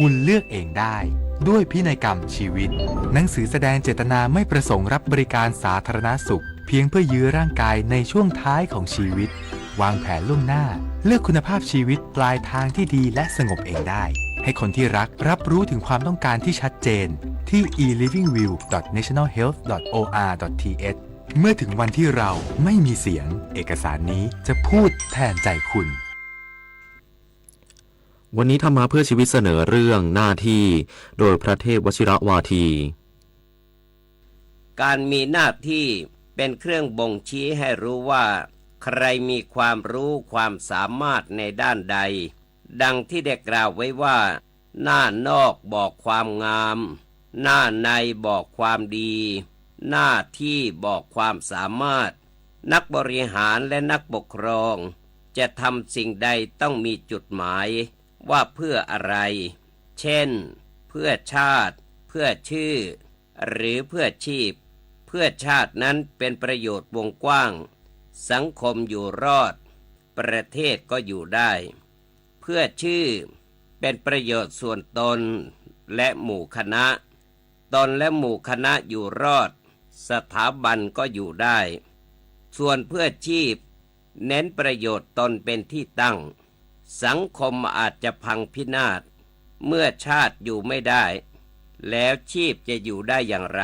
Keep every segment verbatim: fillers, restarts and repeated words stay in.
คุณเลือกเองได้ ด้วยพินัยกรรมชีวิต หนังสือแสดงเจตนาไม่ประสงค์รับบริการสาธารณสุข เพียงเพื่อยื้อร่างกายในช่วงท้ายของชีวิต วางแผนล่วงหน้า เลือกคุณภาพชีวิตปลายทางที่ดีและสงบเองได้ ให้คนที่รักรับรู้ถึงความต้องการที่ชัดเจน ที่ e living view dot national health dot o r dot t h เมื่อถึงวันที่เราไม่มีเสียง เอกสารนี้จะพูดแทนใจคุณ วันนี้ธรรมะเพื่อชีวิตเสนอเรื่องหน้าที่ โดยพระเทพวชิรวาที การมีหน้าที่เป็นเครื่องบ่งชี้ให้รู้ว่าใครมีความรู้ความสามารถในด้านใด ดังที่ได้กล่าวไว้ว่า หน้านอกบอกความงาม หน้าในบอกความดี หน้าที่บอกความสามารถ นักบริหารและนักปกครองจะทำสิ่งใดต้องมีจุดหมายว่าเพื่ออะไร เช่น เพื่อชาติ เพื่อชื่อ หรือเพื่อชีพ เพื่อชาตินั้นเป็นประโยชน์วงกว้าง สังคมอยู่รอด ประเทศก็อยู่ได้ เพื่อชื่อเป็นประโยชน์ส่วนตนและหมู่คณะ ตนและหมู่คณะอยู่รอด สถาบันก็อยู่ได้ ส่วนเพื่อชีพเน้นประโยชน์ตนเป็นที่ตั้ง สังคมอาจจะพังพินาศ เมื่อชาติอยู่ไม่ได้ แล้วชีพจะอยู่ได้อย่างไร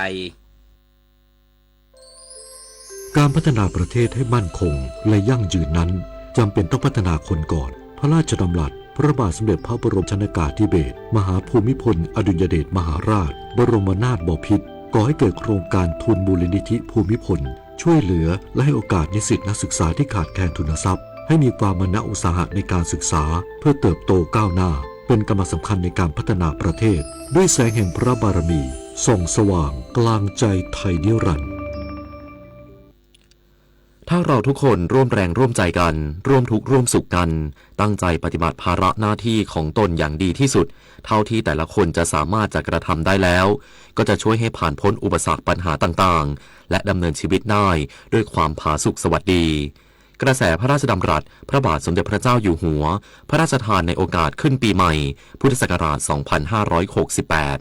การพัฒนาประเทศให้มั่นคงและยั่งยืนนั้น จำเป็นต้องพัฒนาคนก่อน พระราชดำรัสพระบาทสมเด็จพระบรมชนกาธิเบศร มหาภูมิพลอดุลยเดชมหาราช บรมนาถบพิตร ก่อให้เกิดโครงการทุนมูลนิธิภูมิพล ช่วยเหลือและให้โอกาสนิสิตนักศึกษาที่ขาดแคลนทุนทรัพย์ ให้มีความมานะอุตสาหะในการศึกษา เพื่อเติบโตก้าวหน้า เป็นกำลังสำคัญในการพัฒนาประเทศ ด้วยแสงแห่งพระบารมี ส่องสว่างกลางใจไทยนิรันดร์ ถ้าเราทุกคนร่วมแรงร่วมใจกัน ร่วมทุกข์ร่วมสุขกัน ตั้งใจปฏิบัติภาระหน้าที่ของตนอย่างดีที่สุด เท่าที่แต่ละคนจะสามารถจะกระทำได้แล้ว ก็จะช่วยให้ผ่านพ้นอุปสรรคปัญหาต่างๆ และดำเนินชีวิตได้ด้วยความผาสุกสวัสดี กระแสพระราชดำรัสพระบาทสมเด็จพระเจ้าอยู่หัว พระราชทานในโอกาสขึ้นปีใหม่ พุทธศักราช สองพันห้าร้อยหกสิบแปด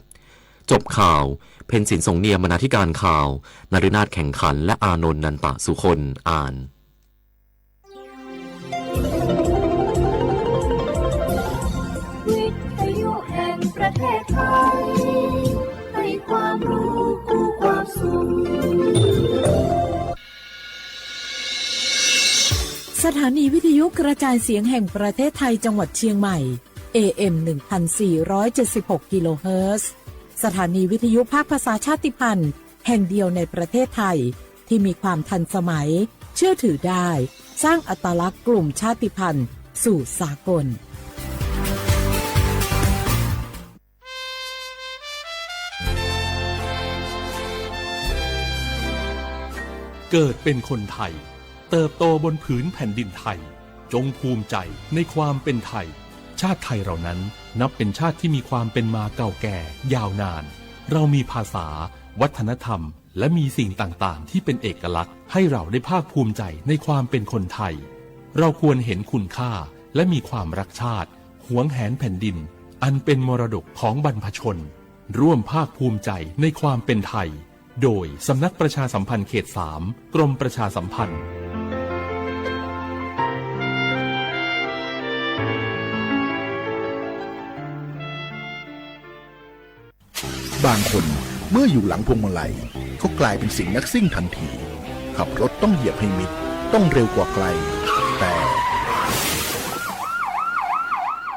จบข่าว เพ็ญศิลป์ สงเนียม บรรณาธิการข่าว นฤนาถ แข็งขัน และอานนท์ นันตะสุคน อ่าน วิทยุแห่งประเทศไทย ให้ความรู้คู่ความสุข สถานีวิทยุกระจายเสียงแห่งประเทศไทยจังหวัดเชียงใหม่ เอ เอ็ม หนึ่งพันสี่ร้อยเจ็ดสิบหก กิโลเฮิรตซ์ สถานีวิทยุภาคภาษาชาติพันธุ์แห่งเดียวในประเทศไทย ที่มีความทันสมัย เชื่อถือได้ สร้างอัตลักษณ์กลุ่มชาติพันธุ์สู่สากล เกิดเป็นคนไทย เติบโตบนผืนแผ่นดินไทย จงภูมิใจในความเป็นไทย ชาติไทยเรานั้นนับเป็นชาติที่มีความเป็นมาเก่าแก่ยาวนาน เรามีภาษา วัฒนธรรม และมีสิ่งต่างๆ ที่เป็นเอกลักษณ์ ให้เราได้ภาคภูมิใจในความเป็นคนไทย เราควรเห็นคุณค่า และมีความรักชาติ หวงแหนแผ่นดิน อันเป็นมรดกของบรรพชน ร่วมภาคภูมิใจในความเป็นไทย โดยสำนักประชาสัมพันธ์เขตสาม กรมประชาสัมพันธ์ บางคนเมื่ออยู่หลังพวงมาลัย ก็กลายเป็นเสียงนักซิ่งทันที ขับรถต้องเหยียบให้มิด ต้องเร็วกว่าใคร แต่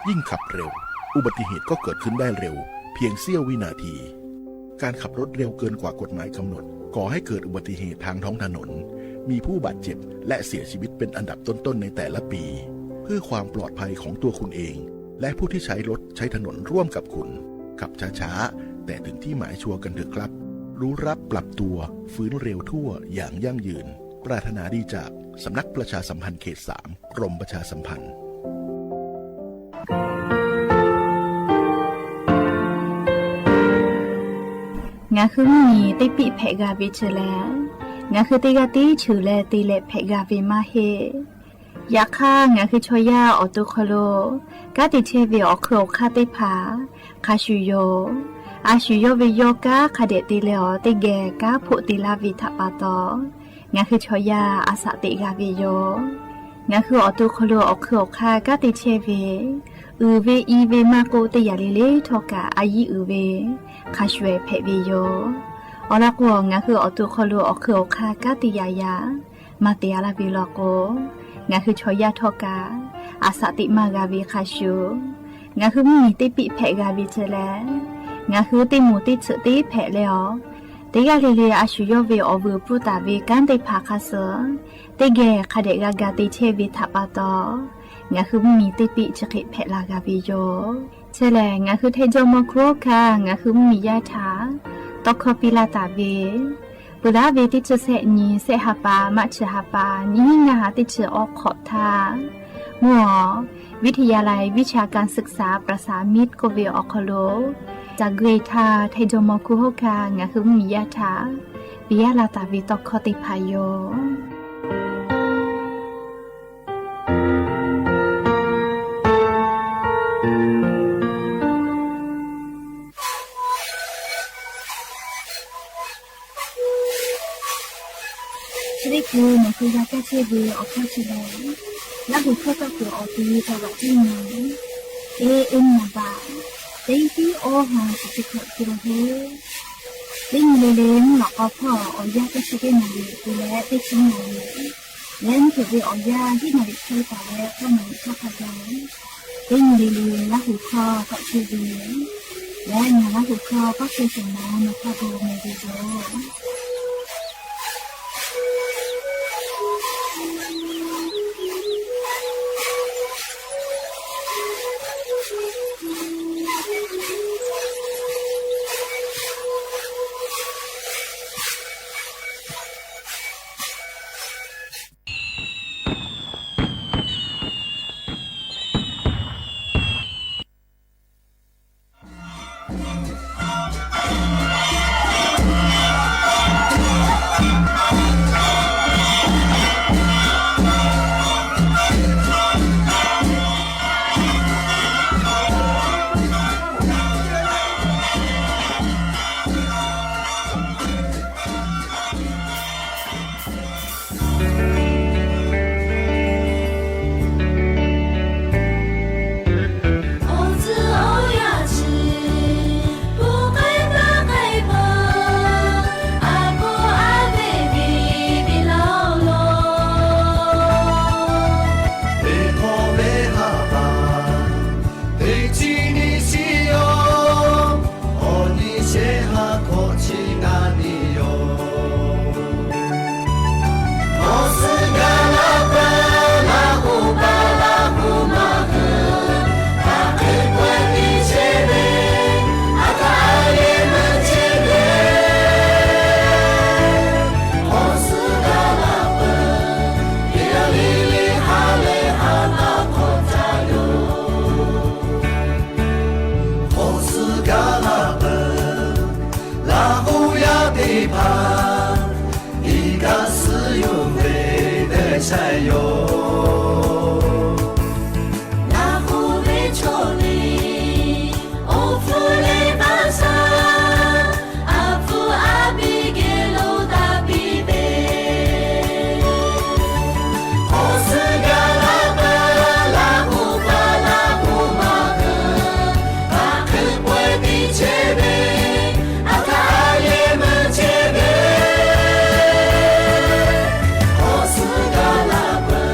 ยิ่งขับเร็ว อุบัติเหตุก็เกิดขึ้นได้เร็ว เพียงเสี้ยววินาที การขับรถเร็วเกินกว่ากฎหมายกำหนด ก่อให้เกิดอุบัติเหตุทางท้องถนน มีผู้บาดเจ็บ และเสียชีวิตเป็นอันดับต้นๆ ในแต่ละปี เพื่อความปลอดภัยของตัวคุณเอง และผู้ที่ใช้รถใช้ถนนร่วมกับคุณ ขับช้าๆ แต่ถึงที่หมายชัวร์กันเถอะครับ รู้รักปรับตัว ฟื้นเร็วทั่วอย่างยั่งยืน ปรารถนาดีจากสำนักประชาสัมพันธ์เขตสาม กรมประชาสัมพันธ์ งาคือมีเตปิแผะกาเวเจอแล งาคือเตกาตี้ฉือแลตีแหละแผะกาเวมาเฮ ยาค่า งาคือชอยาออโตคอโล ก้าติเทเวออกเครือข้าเตพา ခါဆူယိာ် အဆူယိာ်ဝ့ၢ်ယီကါ ခးဒဲးတ့လဲအီၤ တ့ၢ်ဂဲၤကါဖိးတ့လၢ်ဝ့ၢ်ထးပာ်တီၤ ငါဟုချီယၢ် အစးတ့ဂၤဝ့ၢ်ယီ ငါဟုအီၤတူၢ်ခီၣ်လိာ် အီၣ်ခုးအီၣ်ခး ကါတ့ဆဲးဝ့ၢ် အုၣ်ဝ့ၢ်အံၤဝ့ၢ်မၤကိးတ့ၢ်ယၤလံလ့ထီၣ်ကး အယံၤအုၣ်ဝ့ၢ် ခါဆူၣ်ဖဲးဝ့ၢ်ယီ အီၤလီၤကိး ငါဟုအီၤတူၢ်ခီၣ်လိာ် အီၣ်ခုးအီၣ်ခး ကါတ့ၢ်ယၤယၤ မၤတ့ၢ်အါလၢ်ဝ့ၢ်လီၤကိး ငါဟုချီယၢ်ထီၣ်ကး အစးတ့မၤဂၤဝ့ၢ်ခါဆူၣ် ငါဟုမုၢ်နံၤတ့ၢ်ပံး ဖဲးဂၤဝ့ၢ်တလဲ ငါဟုတ့ၢ်မူးတ့ၢ်ထုးတ့ၢ်ဖဲးလဲအီၤ တ့ၢ်ဂၤလံလံ အဆူယိာ်ဝ့ၢ် အီၣ်ဝုၤပူတၢ်ဝ့ၢ် ကါသ့ၣ်တဖၣ်ခါဆၢ တ့ၢ်ဂဲၤခးဒဲးဂၤဂၤ တ့ဆဲးဝ့ၢ်ထးပာ်တီၤ ငါဟုမုၢ်နံၤတ့ၢ်ပံး ဆှံဖဲးလၢ်ဂၤဝ့ၢ်ယီ ထဲလဲၣ် ငါဟုထဲဒိၣ်မီၤခူဟီၣ်ခါ ငါဟုမုၢ်နံၤယၢ်ထး တီခီပံလၢ်တၢ်ဝ့ၢ် ပှၤလၢအဝ့ၢ်တ့ၢ်ထုးဆဲးနံၤ ဆဲးဟးပာ် မးဆူၣ်ဟးပာ် နံၣ်ဟံးနၤဟး တ့ၢ်ထုးအီၣ်ခိးထး မုၢ်အီၤ ဝိထယါလံ ဝိဆါကၢၣ်စဲးစး ပြၢၣ်စးမံး ကိးဝ့ၢ်အီၣ်ခီၣ်လိာ် တၢ်ဂ့ၢ်ထး ထဲဒိၣ်မီၤခူဟီၣ်ခါ ငါဟုမုၢ်နံၤယၢ်ထး ပံယၢ်လၢ်တၢ်ဝ့ၢ်တီခီသ့ၣ်တဖၣ်ယီ သရ့ၣ်ကိ မၤကယၤကၢ်ဆ့ဝ့ၢ် အီၣ်ခီၣ်ဆ့လဲၣ် လၢဟူးခီၣ်ကီၢ်ကိၤအီၤ တယံၤတၢ်ဘၣ်တံၢ်နၤ အ့ အ့ၣ်မနၤဘၣ် တံၢ်တံၢ်အီၣ်ဟါ တံၢ်တံၢ်ခီၣ်တံၢ်လီၤဟဲ တံၢ်နံၤလံလံ မုၢ်လီၤကီဖီၣ် အီၣ်ယၢ်ကၢ်ဆ့က့ၤနၤလံ တုၤလၢတံၢ်ဆံနၤလံ လၢနထုးဝ့ၢ်အီၣ်ယၢ် ဟံးနၤလံဆၢကီးလၢ ကီၢ်နၤလံခီၣ်ခါယီၤ တံၢ်နံၤလံလံ လၢဟူးခီၣ်ကီၢ်ဆ့ဝ့ၢ် လၢနၤလၢဟူးခီၣ်ကီၢ်ဆ့သ့ၣ်မၤ နခီၣ်ဒိၣ်မ့ၢ်ဝ့ၢ်ယီ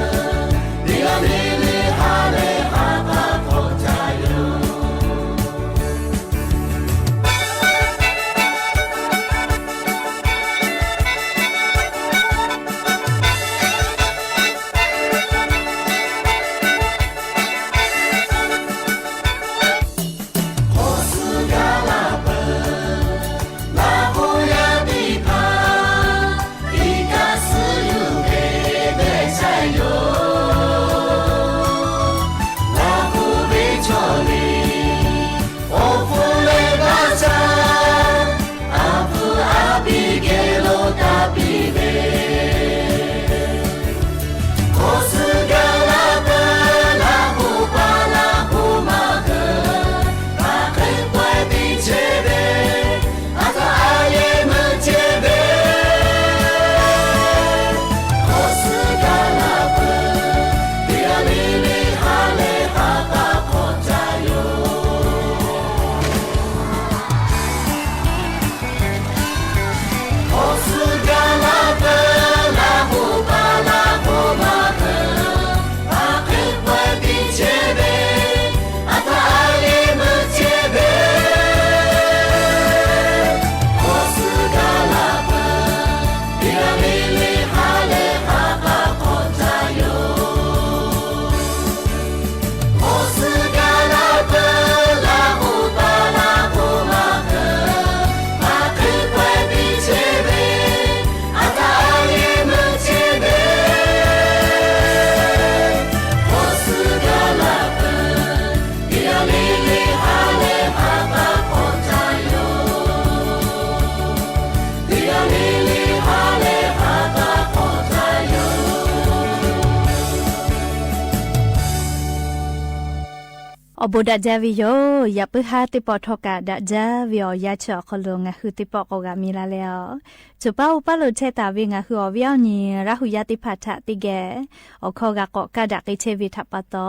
အိၣ်ဘူးဒၣ်ဒၢဝဲယိာ် ယၢပ်ၢၢ်ဟါ သ့ၣ်ပီၣ်ထီၣ်ကၣ်ဒၣ်ဒၢဝဲ အီၣ်ယၢ်ဆၢၣ် အခီၣ်လိာ် ငါဟုသ့ၣ်ပီၣ်ကိးဂၤမံၤလၢ်လၢ်အီၤ ဆိၣ်ပၢ်အိၣ်ပၢ်လိာ်ထဲတၢ်ဝဲ ငါဟု အိၣ်ဝဲအီၤနံၤ လါဟူယၢ်သ့ၣ်ဖၣ်ထးသ့ၣ်ဂဲၤ အိၣ်ခီဂာ်ကိးကးဒၣ်က့ၤထဲဝဲထးပာ်တီ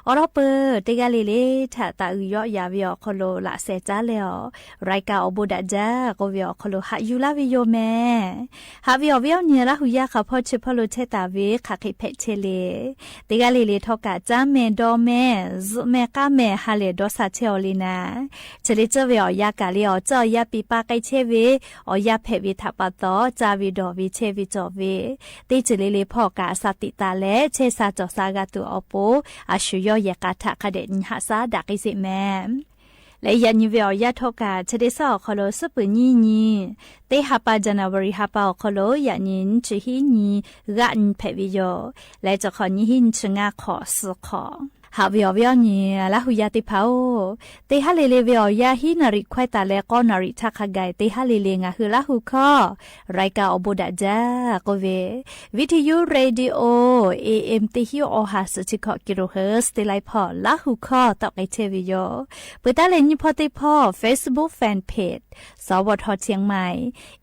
အိၣ်ဒီးပၢ် တ့ၢ်ဂၤလံလံ ထးသးအုးယီယၤဝဲအီၤ အခီၣ်လိာ် လၢ်စဲးတၢ်လၢအီၤ ရၢၣ်ကၣ်အိၣ်ဘူးဒၣ်ဒၢ ကိးဝဲအီၤ အခီၣ်လိာ် ဟးယူၤလၢ်ဝဲယိာ်မဲ ဟးဝဲအီၤဝဲအီၤနံၤ လါဟူယၢ်ခီၣ်ဖီ ဆိၣ်ပၢ်လိာ်ထဲတၢ်ဝဲ ခးဃ့ဖဲးထဲလံ တ့ၢ်ဂၤလံလံ ထီၣ်ကၣ် တၢ်မဲာ်ဒီးမဲာ် စုမဲာ်ကါမဲာ် ဟးလဲၢ်ဒီးဆးထဲအီၤလံနၤ ဆိၣ်လၢ ကၠီၣ်ဝဲအီၣ်ယၢ်ကၣ်လံအီၤ ကၠီၣ်အီၣ်ယၢ်ပံးပၢ်ကဲထဲဝဲ အီၣ်ယၢ်ဖဲးဝဲထးပာ်တီ တၢ်ဝဲဒီးဝဲထဲဝဲကၠီၣ်ဝဲ တ့ၢ်ဆိၣ်လံလံ ဖီၣ်ကၣ်အစးသံးတၢ်လဲၣ် ဆဲးစၢ်ကၠီၣ်စၢ်ဂၤတုၤအီၤပူၤ အဆူၣ်ယီၢ်ယဲၢ်ကးထး ခးဒဲးနံၤဟးစၢ်ဒၣ်က့ၤစ့ၢ်မဲ လၢယၤနံၤဝဲအီၣ်ယၢ်ထီၣ်ကၣ် ဆၢဒ့းစၢ်အီၤခီၣ်လိာ် သၢပၢၢ်နံၣ်နံၤ သ့ဟးပၢ် January ဟးပၢ်အီၤခီၣ်လိာ် ယၤနံၤ နွံဆံဟံၣ်နံၤ ဂၤနံၤဖဲးဝဲယိာ် လၢတခီၣ်နံၣ်ဟံၣ် နွံဆံငါးခီၣ် သီခီၣ် ဟးဝဲအီၤဝဲအီၤနံၤ လါဟူယၢ်သ့ၣ်ဖၣ်အိၣ် တ့ၢ်ဟးလံလံဝဲအီၣ်ယၢ် ဟံးနၣ်ရံၣ်ခွဲးတၢ်လၢ ဃိးနၣ်ရံၣ်ထးခါဂၤ တ့ၢ်ဟးလံလံ ငါဟုလါဟူခီၣ် ရၢၣ်ကၣ်အိၣ်ဘူးဒၣ်ဒၢ ကိးဝဲ ဝံထယူ ရေဒီယို အေအမ် သၢဟံၣ်အီၣ်ဟး စူၣ်ထံခီၣ် ကံၣ်ရူၣ်ဟၢၣ် တ့ၢ်လံဖီၣ် လါဟူခီၣ် တီၣ်က့ၤထဲဝဲယိာ် ပတၢ်လဲၤညံဖီသ့ၣ်ဖီၣ် Facebook Fan Page သီဝီၣ်ထီၣ် เชียงใหม่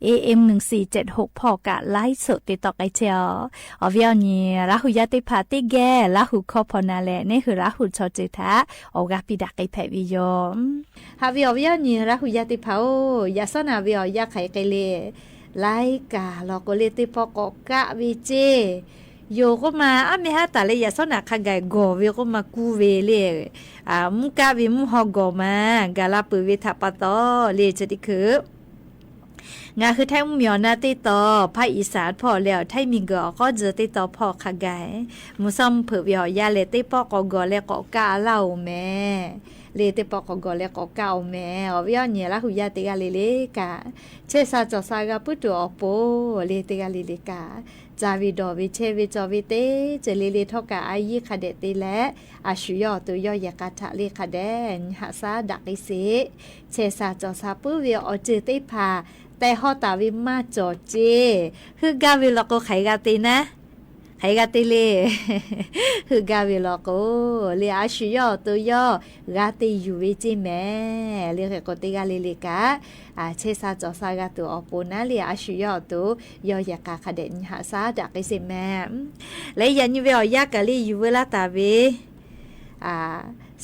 เอเอ็ม หนึ่งสี่เจ็ดหก ဖီၣ်ကၣ် ไลฟ์สด တ့ၢ်တီၣ်က့ၤထဲအီၤ အီၣ်ဝဲအီၤနံၤ လါဟူယၢ်သ့ၣ်ဖၣ်သ့ၣ်ဂဲၤ လါဟူခီၣ်ဖီၣ်နၤလဲၣ် နဟ့ၣ်လါဟူထီၣ်တ့ၢ်ထး အီၣ်ဂၤပံးဒၣ်က့ၤဖဲးဝဲယိာ် ဟးဝဲအီၤဝဲအီၤနံၤ လါဟူယၢ်သ့ၣ်ဖၣ်အိၣ် ယၤစီနၢ်ဝဲအီၣ်ယၢ် ခးက့ၤလံ လၢကၣ်လီၤကိးလၢ သ့ၣ်ပီၣ်ကိးကးဝဲစ့ၢ် ယိာ်ကိးမး အါမ့ၢ်ဟါတၢ်လၢယၤစီနၢ်ခါဂၤ ဂီၤဝဲကိးမး ကူဝဲလံ မူကးဝဲ မူဟီၣ်ဂီၤမး ဂၤလၢ်ပၢၢ်ဝဲထးပာ်တီလံ ဆိၣ်တံၢ်ခုၣ် ငါဟု ထိုင်းမုၢ်မီၢ်အီၣ်နၢ်သ့ၣ်တီ ဖးအံၣ်စၣ်ဖီၣ်လဲၣ် ထိုင်းမီၢ်ကၢၢ်အီၣ်ကီၢ်စၢၢ်သ့ၣ်တီဖီၣ်ခါဂၤ မုၢ်စီၤမုၢ်ဖုးဝဲအီၣ်ယၢ်လဲၣ် သ့ၣ်ပီၣ်ကိးဂီၤလၢ ကိးကးအလၢ်အိၣ်မဲ လၢသ့ၣ်ပီၣ်ကိးဂီၤလၢ ကိးကးအိၣ်မဲ အီၣ်ဝဲအီၤနံၤ လါဟူယၢ်သ့ၣ်ဂဲၤလံလံကၣ် ဆဲးစၢ်ကၠီၣ်စၢ်ဂၤပုၢ်တုၤအီၤပူၤ လၢသ့ၣ်ဂဲၤလံလံကၣ် တၢ်ဝဲဒီးဝဲထဲဝဲကၠီၣ်ဝဲသ့ၣ် ကၠီၣ်လံလံ ထီၣ်ကၣ်အယံၤခးဒဲးသ့ၣ်လဲၣ် အဆူၣ်ယီၢ်အသိး ယီၢ်ယဲၢ်ကးထးလံခးဒဲး နံၤဟးစၢ်ဒၣ်က့ၤစ့ၢ် ဆဲးစၢ်ကၠီၣ်စၢ် ပုၢ်ဝဲၢ်အီၣ်စၢၢ်သ့ၣ်တဖၣ် တဲဟီၣ်တၢ်ဝဲမၤကၠီၣ်စ့ၢ် ဟုၣ်ဂၤဝဲလီၤကိး ခးဂၤသ့ၣ်နၤ ခးဂၤသ့ၣ်လံ ဟုၣ်ဂၤဝဲလီၤကိး လၢအဆူၣ်ယီၢ်အသိး ယီၢ်ဂၤသ့ၣ်ယူၤဝဲစ့ၢ်မဲ လၢဃဲၤကိးသ့ၣ်ဂဲၤလံလံကၣ် ဆဲးစၢ်ကၠီၣ်စၢ်ဂၤတုၤအီၤပူၤနၤ လၢအဆူၣ်ယီၢ်အသိး ယီၢ်ယဲၢ်ကးခးဒဲး နံၤဟးစၢ်ဒၣ်က့ၤစ့ၢ်မဲ လၢယၤနံၤဝဲအီၣ်ယၢ်ကၣ်လံ ယူၤဝဲလၢတၢ်ဝဲ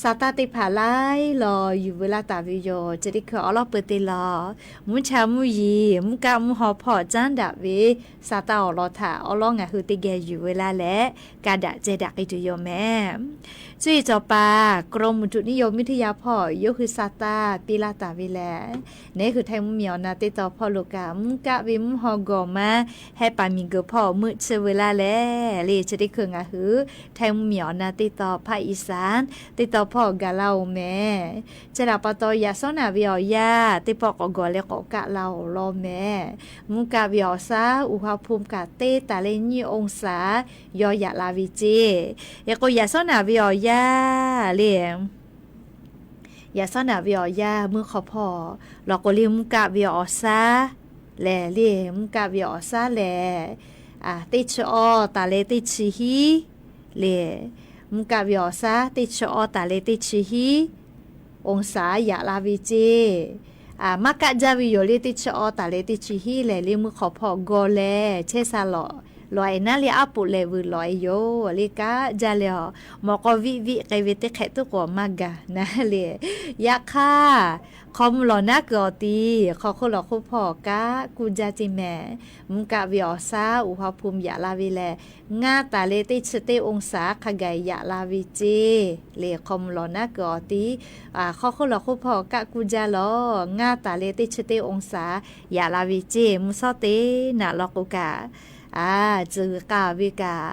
စးတၢ်သ့ၣ်တဖၣ်လၢ်လီၤ ယူၤဝဲလၢတၢ်ဝဲယိာ် ကၠီၣ်တံၢ်ခုၣ် အီၣ်လီၤပၢၢ်သ့ၣ်လီၤ မူဆၣ်မူယံၤ မူကးမူဟီၣ်ဖီၣ် ကၠၢၣ်ဒၣ်ဝဲ စးတၢ်အီၣ်လီၤထး အီၣ်လီၤ ငါဟုသ့ၣ်ဂဲၤယူၤဝဲလၢ်လဲၣ် ကးဒၣ်ကဲဒၣ်က့ၤတုၤယိာ်မဲ ကၠီၣ်အံၣ်စီၤပၤ กรมอุตุนิยมวิทยาဖီၣ် ယိၤဟုသးတၢ် ပ့လၢ်တၢ်ဝဲလဲၣ် နဟူ ထိုင်းမုၢ်မီၢ်အီၣ်နၢ်သ့ၣ်တီဖီၣ်လိာ်ကၣ် မူကးဝဲမူဟီၣ်ဂီၤမး ဟဲပာ်မံၤကၢၢ်ဖီၣ် မုၢ်ဆၢဝဲလၢ်လဲၣ် လၢကၠီၣ်တံၢ်ခုၣ် ငါဟု ထိုင်းမုၢ်မီၢ်အီၣ်နၢ်သ့ၣ်တီ ဖးအံၣ်စၣ် သ့ၣ်တီဖီၣ် ဂၤလၢ်အိၣ်မဲ ကၠီၣ်လၢပတီၢ် ယၤစီနၢ်ဝဲအီၣ်ယၢ် သ့ၣ်ပီၣ်ကိးဂီၤလၢ ကိးကးလၢ်အိၣ်လီၤမဲ မူကးဝဲအီၣ်စၢ် อุณหภูมิကၣ်သ့ တၢ်လၢ နှစ်องศา ယီၢ်ယၢ်လၢ်ဝဲစ့ၢ် ယကိး ယၤစီနၢ်ဝဲအီၣ်ယၢ်လံ ယၤစီနၢ်ဝဲအီၣ်ယၢ် မုၢ်ခီၣ်ဖီၣ် လီၤကိးလၢ မူကးဝဲအီၣ်စၢ် လဲၣ်လံ မူကးဝဲအီၣ်စၢ်လဲၣ် သ့ၣ်ဆၢအီၣ်တၢ်လၢသ့ၣ်ဆၢဟံၣ် လံ မူကးဝဲအီၣ်စၢ် သ့ၣ်ဆၢအီၣ်တၢ်လၢသ့ၣ်ဆၢဟံၣ် องศา ယၢ်လၢ်ဝဲစ့ၢ် မၤကးဒ်ဝဲယိာ်လၢသ့ၣ်ဆၢအီၣ်တၢ်လၢသ့ၣ်ဆၢဟံၣ်လဲၣ် လၢမုၢ်ခီၣ်ဖီၣ်ဂီၤလဲၣ် ဆဲးစၢ်လီၤ လီၤအဲၣ်နၤလၢအပူၤလဲၣ်ဝဲလီၤအဲၣ်ယိာ် လၢကးဒ်လဲၣ်အီၤ မီၢ်ကီၢ်ဝံၣ်ဝံၣ်ကဲဝဲသ့ၣ်ခဲးသိးကိးမၤကၤနၤလံ ယခါ ခီမုၢ်လီၤနါကၢၢ်အီၤတံၢ် ခီၣ်ခိၣ်လီၢ်ခိၣ်ဖီၣ်ကးကူၣ်ကၠါစ့ၢ်မဲ မူကးဝဲအီၣ်စၢ် อุณหภูมิယၢ်လၢ်ဝဲလဲၣ် ငါတၢ်လၢသ့ၣ်ဆၢသ့ၣ် องศา ခါဂၤယၢ်လၢ်ဝဲစ့ၢ် လံ ခီမုၢ်လီၤနါကၢၢ်အီၤတံၢ် ခီၣ်ခိၣ်လီၢ်ခိၣ်ဖီၣ်ကးကူၣ်ကၠါလီၤ ငါတၢ်လၢသ့ၣ်ဆၢသ့ၣ် องศา ယၢ်လၢ်ဝဲစ့ၢ် မုၢ်ဆီၣ်သ့ၣ်နၤလီၤကိးကး စၢဂုၤကးဝဲကး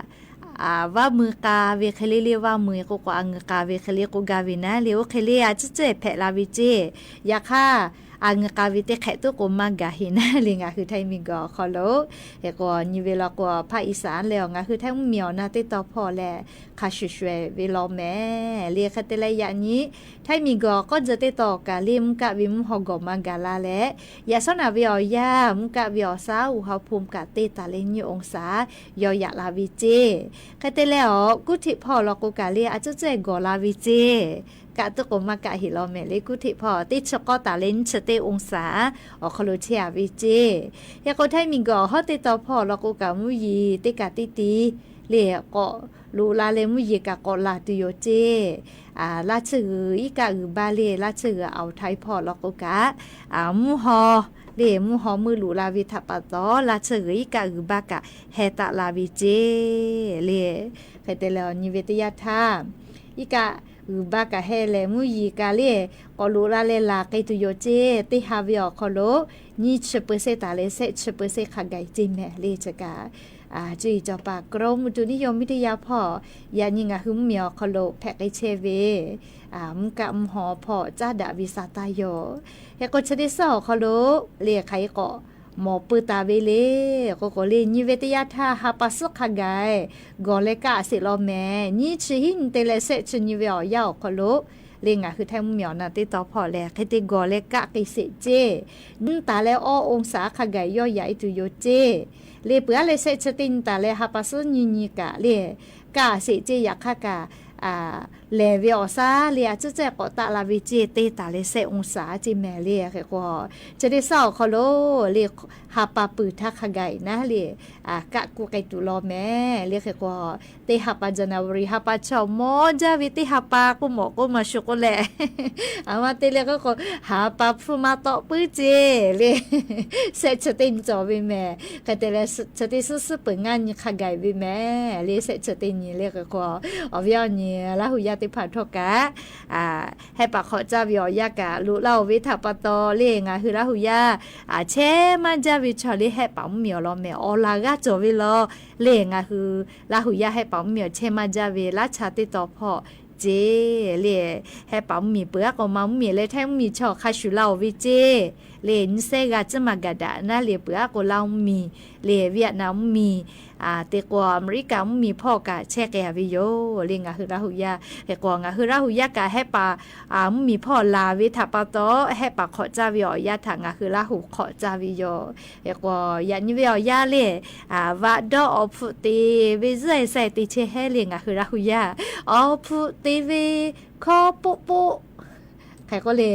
ဝၣ်မုာ်ကးဝဲခဲလၢာ်လၢဝၣ်မုာ် ကိးကိးအငိုၢ်ကးဝဲခဲလၢာ် ကိးဂၤဝဲနၤလံ အိၣ်ခဲလၢာ် အစၢၢ်စၢၢ်ဖဲးလၢ်ဝဲစ့ၢ် ယခါ အငိုၢ်ကးဝဲသ့ၣ်ခဲးသိးကိးမၤကၤဟ့ၣ်နၤလံ ငါဟု ထိုင်းမီၢ်ကၢၢ်အီၣ်ခီၣ်လိာ် ဟဲကိးနံၤဝဲလီၤကိး ဖးအံၣ်စၣ်လဲၣ် ငါဟု ထိုင်းမုၢ်မီၢ်အီၣ်နၢ်သ့ၣ်တီဖီၣ်လဲၣ် ခးဆှဲးဆှဲးဝဲလီၤမဲ လံ ခဲတဲလဲၣ် ယၤနံၤ ထိုင်းမီၢ်ကၢၢ်အီၣ်ကီၢ်စၢၢ်သ့ၣ်တီကးလၢ မူကးဝဲမူဟီၣ်ဂီၤမၤကၤလၢ်လဲၣ် ယၤစီနၢ်ဝဲအီၣ်ယၢ် မူကးဝဲအီၣ်စၢ် อุณหภูมิကၣ်သ့ တၢ်လၢ နှစ်องศา ယီၢ်ယၢ်လၢ်ဝဲစ့ၢ် ခဲတဲလဲၣ်အီၤ ကူၣ်ထံးဖီၣ်လီၤကိးကးလၢ အစၢၢ်စၢၢ်ဂီၤလၢ်ဝဲစ့ၢ် ကး တုၤကီၢ်မၤကးဟ့ၣ်လီၤမဲာ်လႄႈ ကူၣ်ထီၣ်ဖီၣ် တ့ၢ်ဆၢကီးတၢ်လၢ နံၣ်ဆၢတ့ၢ်အူစၢ အိၣ်ခီလိာ်ဆဲးဝဲက့ ဟဲကိးထဲမံၤကီၢ် ဟီၣ်တ့ၢ်တီၢ်ဖီၣ် လီၤကိးကးမူယံၤ တ့ၢ်ကးတံၢ်တံၢ် လၢကိးလိာ်လၢ်လၢမူယံၤကးကိးလၢ်တုၤယိာ်က့ လၢဆၢဂ့ၤအံၤကးဂုာ်ဘါလၢ လၢဆၢဂ့ၤအအိၣ်ထီၣ်ဖီၣ် လီၤကိးကး မူဟီ လၢမူဟီမုၢ်လိာ်လၢ်ဝဲထးပာ်တီၢ် လၢဆၢဂ့ၤအံၤကးဂုာ်ဘါကးဟဲတၢ်လၢ်ဝဲက့ လၢ ခဲတဲလၢ နံၤဝဲတယါထါ အံၤကး ဂုာ်ဘါကးဟဲလၢမူယံၤကးလၢ ကိးလိာ်လၢ်လၢလၢ်က့ၤတုၤယိာ်က့ တ့ၢ်ဟးဝဲအိၣ်ခီလိာ် နံၣ်ဆၢပၢဆ့တၢ်လၢ ဆဲးဆၢပၢဆ့ခးဂၤအံၤက့ မ့ၢ်လၢဆၢကး ကၠိအံၤစီၤပၤ ကရၢမိတူနံၣ်ယိမံတယါဖီၣ် ယၤနံၤ နၢ်ဟူမ့ၢ်အိၣ်ခီလိာ် ဖဲးက့ၤဆဲးဝဲ မူကးမူဟီဖီၣ် ကၠၢ်ဒၣ်ဝံသးတၢ်ယိာ် ဟဲကိးဆၢဒ့းစၢ်အိၣ်ခီလိာ် လၢခါအံၤကိး မီၢ်ပၢတၢ်ဝဲလၢ ကိးကိးလၢ နံၤဝဲတယါထါ ဟးပာ်စူၣ်ခးဂၤ ဂီၤလၢကးအစ့းလီၤမဲာ် နံၣ်ဆၢဟံၣ်နံၤတ့ၢ်လၢ ဆဲးဆၢနံၤဝဲအီၤ ယါအိၣ်ခီလိာ် လၢနၢ်ဟူထဲမူမ့ၢ်အိၣ်နၤတ့ၢ်တီၢ်ဖီၣ်လၢ ခဲတဲဂီၤလၢကးက့ၤစ့းက့ နံၣ်တ့ၢ်လၢအီၣ်အူစၢခးဂၤ ယီၢ်ယၤအံၤတုၤယိာ်က့ လၢပှၤလၢဆဲးဆၢတ့ၢ်နံၣ်တ့ၢ်လၢ ဟးပာ်စူၣ်နံၤနံၤကးလၢ ကးစ့းက့ ယခါကး လဲၤဝဲအီၤစၢ်လၢ အစ့းစ့းကိးတၢ်လၢ်ဝဲက့ တ့ၢ်တၢ်လၢဆဲးအူစၢက့ မ့ၢ်လၢ ဟဲကိး ဆၢဒ့းစၢ်အိၣ်ခီလိာ် လၢ ဟးပာ်ပုၢ်ထါခးဂၤအံၤနၤလၢ ကးကူက့ၤတုၤလီၤမဲာ် လၢဟဲကိး တ့ၢ်ဟးပာ် January ဟးပာ်ဆီၣ်မီၢ်ဒၣ်ဝဲ တ့ၢ်ဟးပာ်ကိးမီၢ် ကိးမီၢ် ဆူးကိးလဲၣ် အမၤတ့ၢ်လၢကိးကိး ဟးပာ်ဖုမၤတီၢ်ပုၢ်က့ လၢ ဆဲးဆၢတ့ၢ်နံၤကီၢ်ဝဲမဲာ် ခဲတဲလၢ ဆၢတ့ၢ်စူၣ်စူၣ်ပၢၤ ငါနံၤခးဂၤဝဲမဲာ် လၢဆဲးဆၢတ့ၢ်နံၤ လၢဟဲကိး အီၣ်ဝဲအီၣ်နံၤ လၢဟူယါတ့ၢ်ဖးထီၣ်ကး ဟဲပာ်ခီၣ်ကၢ်ဝဲအီၤယါကး လိးလၢအီၤဝဲထးပာ်တီၢ်လၢ နၢ်ဟူလၢဟူယါ ဆဲးမၤဒၣ်ဝဲဆီၣ်လၢ ဟဲပာ်မူမံၤအီၤလီၤမဲာ် အီၣ်လၢဂၤကၠီၣ်ဝဲလီၤ လၢနၢ်ဟူလၢဟူယါ ဟဲပာ်မူမံၤအီၤ ဆဲးမၤဒၣ်ဝဲ လၢဆၢတ့ၢ်တီၢ်ဖီၣ်က့ လၢ ဟဲပာ်မူမံၤ ပှၤကိးမၤမူမံၤလၢ ထဲမူမံၤဆီၣ်ခါဆူၣ်လၢအီၤဝဲက့ လၢ နံၣ်စဲးဂၤကမၤဂၤဒၣ်နၤလၢ ပှၤကိးလၢမူမံၤ လၢ Vietnam မူမံၤ တ့ၢ်ကွီၢ် အမဲရကၤမူမံၤဖီၣ်ကး ဆဲးက့ၤဝဲယိာ် လၢနၢ်ဟူလၢဟူယါ ဟဲကိး နၢ်ဟူလၢဟူယါကး ဟဲပာ် မူမံၤဖီၣ်လၢ်ဝဲထးပာ်တီၢ် ဟဲပာ်ခီၣ်ကၢ်ဝဲအီၤယါထး နၢ်ဟူလၢဟူခီၣ်ကၢ်ဝဲယိာ် ဟဲကိး ယါနံၤဝဲအီၤယါလၢ ဝးဒီးအီၣ်ဖူးတ့ၢ်ဝဲ စဲးစဲးတ့ၢ်ဆဲးဟဲလၢ နၢ်ဟူလၢဟူယါ အီၣ်ဖူးတ့ၢ်ဝဲ ခီၣ်ပိးပိး ခဲကိးလၢ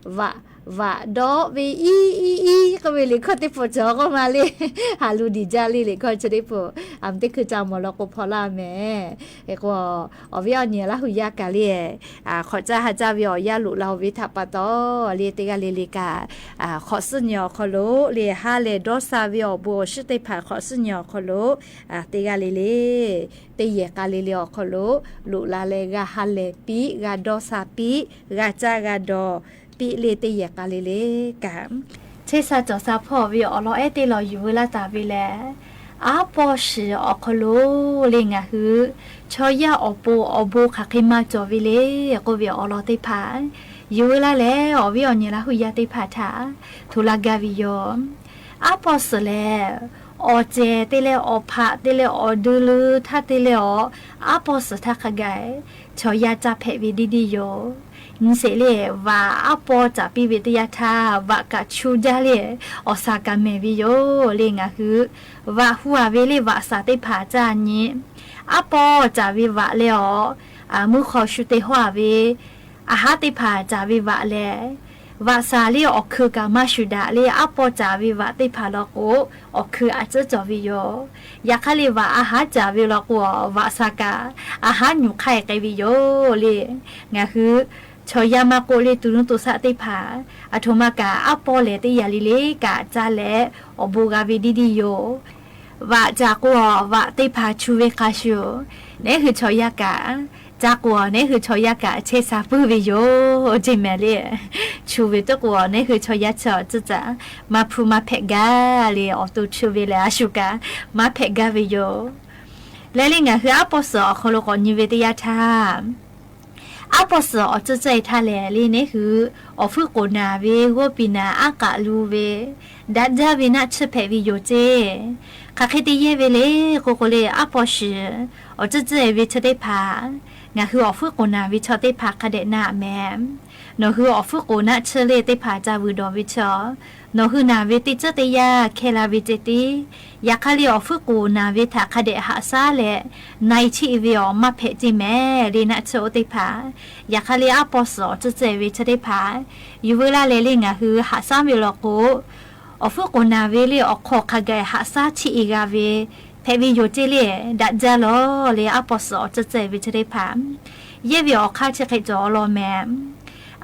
ဝး ဝးဒီးဝဲအံၤအံၤအံၤ ကဝဲလံာ်ခီၣ်တ့ၢ်ဖိကၠီၣ်ကီးမးလၢ ဟးလူၤဒံးကၢ်လံ လံာ်ခီၣ်ဆၢတ့ၢ်ဖိ အမ့ၢ်တ့ၢ်ခုၣ်ကၢ်မီၢ်လီၤကိးဖီလာ်မဲာ် ဟဲကိး အီၣ်ဝဲအီၣ်နံၤလၢဟူယါကးလၢ ခီၣ်ကၢ်ဟးကၢ်ဝဲအီၤယါလိးလၢအီၤဝဲထးပာ်တီၢ်လၢ တ့ၢ်ဂၤလံလံကး ခီၣ်ဆူညါအီၤခီလိာ် လၢဟါလဲၢ်ဒီးစၢ်ဝဲအီၤ ဘူးအီၤဆူတ့ၢ်ဖး ခီၣ်ဆူညါအီၤခီလိာ် တ့ၢ်ဂၤလံလံ တ့ၢ်ယဲၢ်ကးလံလံအီၤခီလိာ် လိးလၢ်လၢဂၤဟါလဲၢ်ပံး ဂၤဒီးစၢ်ပံး ဂၤကၢ်ဂၤဒီးပံးလၢ တ့ၢ်ယဲၢ်ကးလံလံကး ဆဲးစၢ်ကၠီၣ်စၢ်ဖီၣ်ဝဲအီၤလီၤ အဲၣ်တ့ၢ်လီၤ ယူၢ်ဝဲလၢတၢ်ဝဲလဲၣ် အါပီၢ်စံၣ်အီၤခီလိာ် လၢနၢ်ဟူ ဆီယါအီၣ်ပိၢ်အီၣ်ဘူး ခးဃ့မၤကၠီၣ်ဝဲလၢ ကိးဝဲအီၤလီၤတ့ၢ်ဖး ယူၢ်ဝဲလၢလဲၣ် အီၣ်ဝဲအီၣ်နံၤလၢဟူယါတ့ၢ်ဖးထး ထိၣ်လၢဂၤဝဲယိာ် အါပီၢ်စံၣ်လဲၣ် အီၣ်စဲးတ့ၢ်လၢအီၣ်ဖးတ့ၢ်လၢအီၣ်ဒုးလၢထးတ့ၢ်လၢအီၤ အါပီၢ်စံၣ်ထးခးဂၤ ဆီယါကၢ်ဖဲးဝဲဒ်ဒ်ယိာ် နံၣ်စဲးလၢ ဝးအါပီၢ်စံၣ်ပံးဝဲတယါထါ ဝးကးဆူဒၣ်လၢ အီၣ်စၢ်ကးမဲာ်ဝဲယိာ် လၢနၢ်ဟူ ဝးဟူးဝးဝဲလၢဝးစၢ်တ့ၢ်ဖးကၢ်နံၤ အါပီၢ်စံၣ်ဝဲဝးလၢအီၤ မူခိၣ်ဆူတ့ၢ်ဟီၣ်ဝဲ အဟါတ့ၢ်ဖးစံၣ်ဝဲဝးလဲၣ် ဝးစၢ်လၢအီၣ်ခုးကးမၤဆူၣ်ဒၣ်လၢ အါပီၢ်စံၣ်ဝဲဝးတ့ၢ်ဖးလီၤကိး အီၣ်ခုးအစၢကၠီၣ်ဝဲယိာ် ယခါလၢဝးအဟါစံၣ်ဝဲလီၤကိး ဝးစၢ်ကး အဟါညူးခါအံၤကဲဝဲယိာ်လၢ နၢ်ဟူ ဆီယါမၤကိးလၢတူၢ်နူတူၢ်သးတ့ၢ်ဖး အထိၣ်မၤကး အါပီၢ်လဲၣ်တ့ၢ်ယၤလံလံကး ကၢ်လဲၣ် အီၣ်ဘူးဂၤဝဲဒ်ဒ်ယိာ် ဝးစၢ်ကိး ဝးတ့ၢ်ဖးဆူၣ်ဝဲခါဆူၣ် နဲဟုးဆီယါကး စၢ်ကိး နဲဟုးဆီယါကး ဆဲးစၢ်ပုၢ်ဝဲယိာ် ကၠီၣ်မဲာ်လၢ ဆူၣ်ဝဲတကိး နဲဟုးဆီယါဆီၣ် စၢ်စၢ် မၤဖုးမၤဖဲးဂၤလၢ အီၣ်တူၢ်ဆူၣ်ဝဲလၢအဆူၣ်ကး မၤဖဲးဂၤဝဲယိာ် လဲၤလၢနၢ်ဟူအါပီၢ်စံၣ်အီၤခီလိာ်ကိးနံၤဝဲတယါထါ အါပီၢ်စံၣ်အီၤစၢစၢအံၤထါလဲၣ်လၢနၢ်ဟူ အီၣ်ဖုၣ်ကိၢ်နၢ်ဝဲ ဂီၢ်ပံၤနၢ်အါကးလူဝဲ ဒၣ်ဒၣ်ဝဲနၢ်ဆၢဖဲးဝဲယိာ်ကၠီၣ် ခးဃ့တယဲၢ်ဝဲလၢ ကိးကိးလၢအါပီၢ်စံၣ် အီၣ်စၢစၢဝဲဆီၣ်တ့ၢ်ဖး နၢ်ဟူအီၣ်ဖုၣ်ကိၢ်နၢ်ဝဲဆီၣ်တ့ၢ်ဖးခးဒဲးနၢ်အမဲာ် နီၣ် ဟူ အီၣ်ဖုၣ်ကိၣ်နးဆၢလၢ သ့ၣ်တဖၣ် တၢ်ဝုၢ်ဒီၣ်ဝဲဆၢ နီၣ် ဟူ နာ်ဝဲတ့ၢ်စၢ်တ့ၢ်ယၤ ခဲလၢာ်ဝဲတ့ၢ်တ့ၢ် ယခါလၢ အီၣ်ဖုၣ်ကိၣ်နာ်ဝဲထး ခးဒဲးဟးဆါလဲၣ် နၢ်ဆံးဝဲအီၤ မၤဖဲးတ့ၢ်မဲာ် လၢနးဆၢအိၣ်သ့ၣ်တဖၣ် ယခါလၢ အပီၢ်စၢၤအီၤစၢ်စၢ်ဝဲဆၢသ့ၣ်တဖၣ် ယဝဲလၢလဲၣ်လၢ နၢ် ဟူ ဟးဆါဝဲလီၤကိး အီၣ်ဖုၣ်ကိၣ်နာ်ဝဲလၢ အီၣ်ခိးခးဂဲၤဟးဆါဆံးအံၤဂၤဝဲ ဖဲးဝဲယိာ်တ့ၢ်လၢ ဒၣ်ဒၢလီၤလၢ အပီၢ်စၢၤအီၤစၢ်စၢ်ဝဲဆၢသ့ၣ်တဖၣ် ယဲၢ်ဝဲအီၤခါဆံးဃဲးကၠီၤအီၤလီၤမဲာ်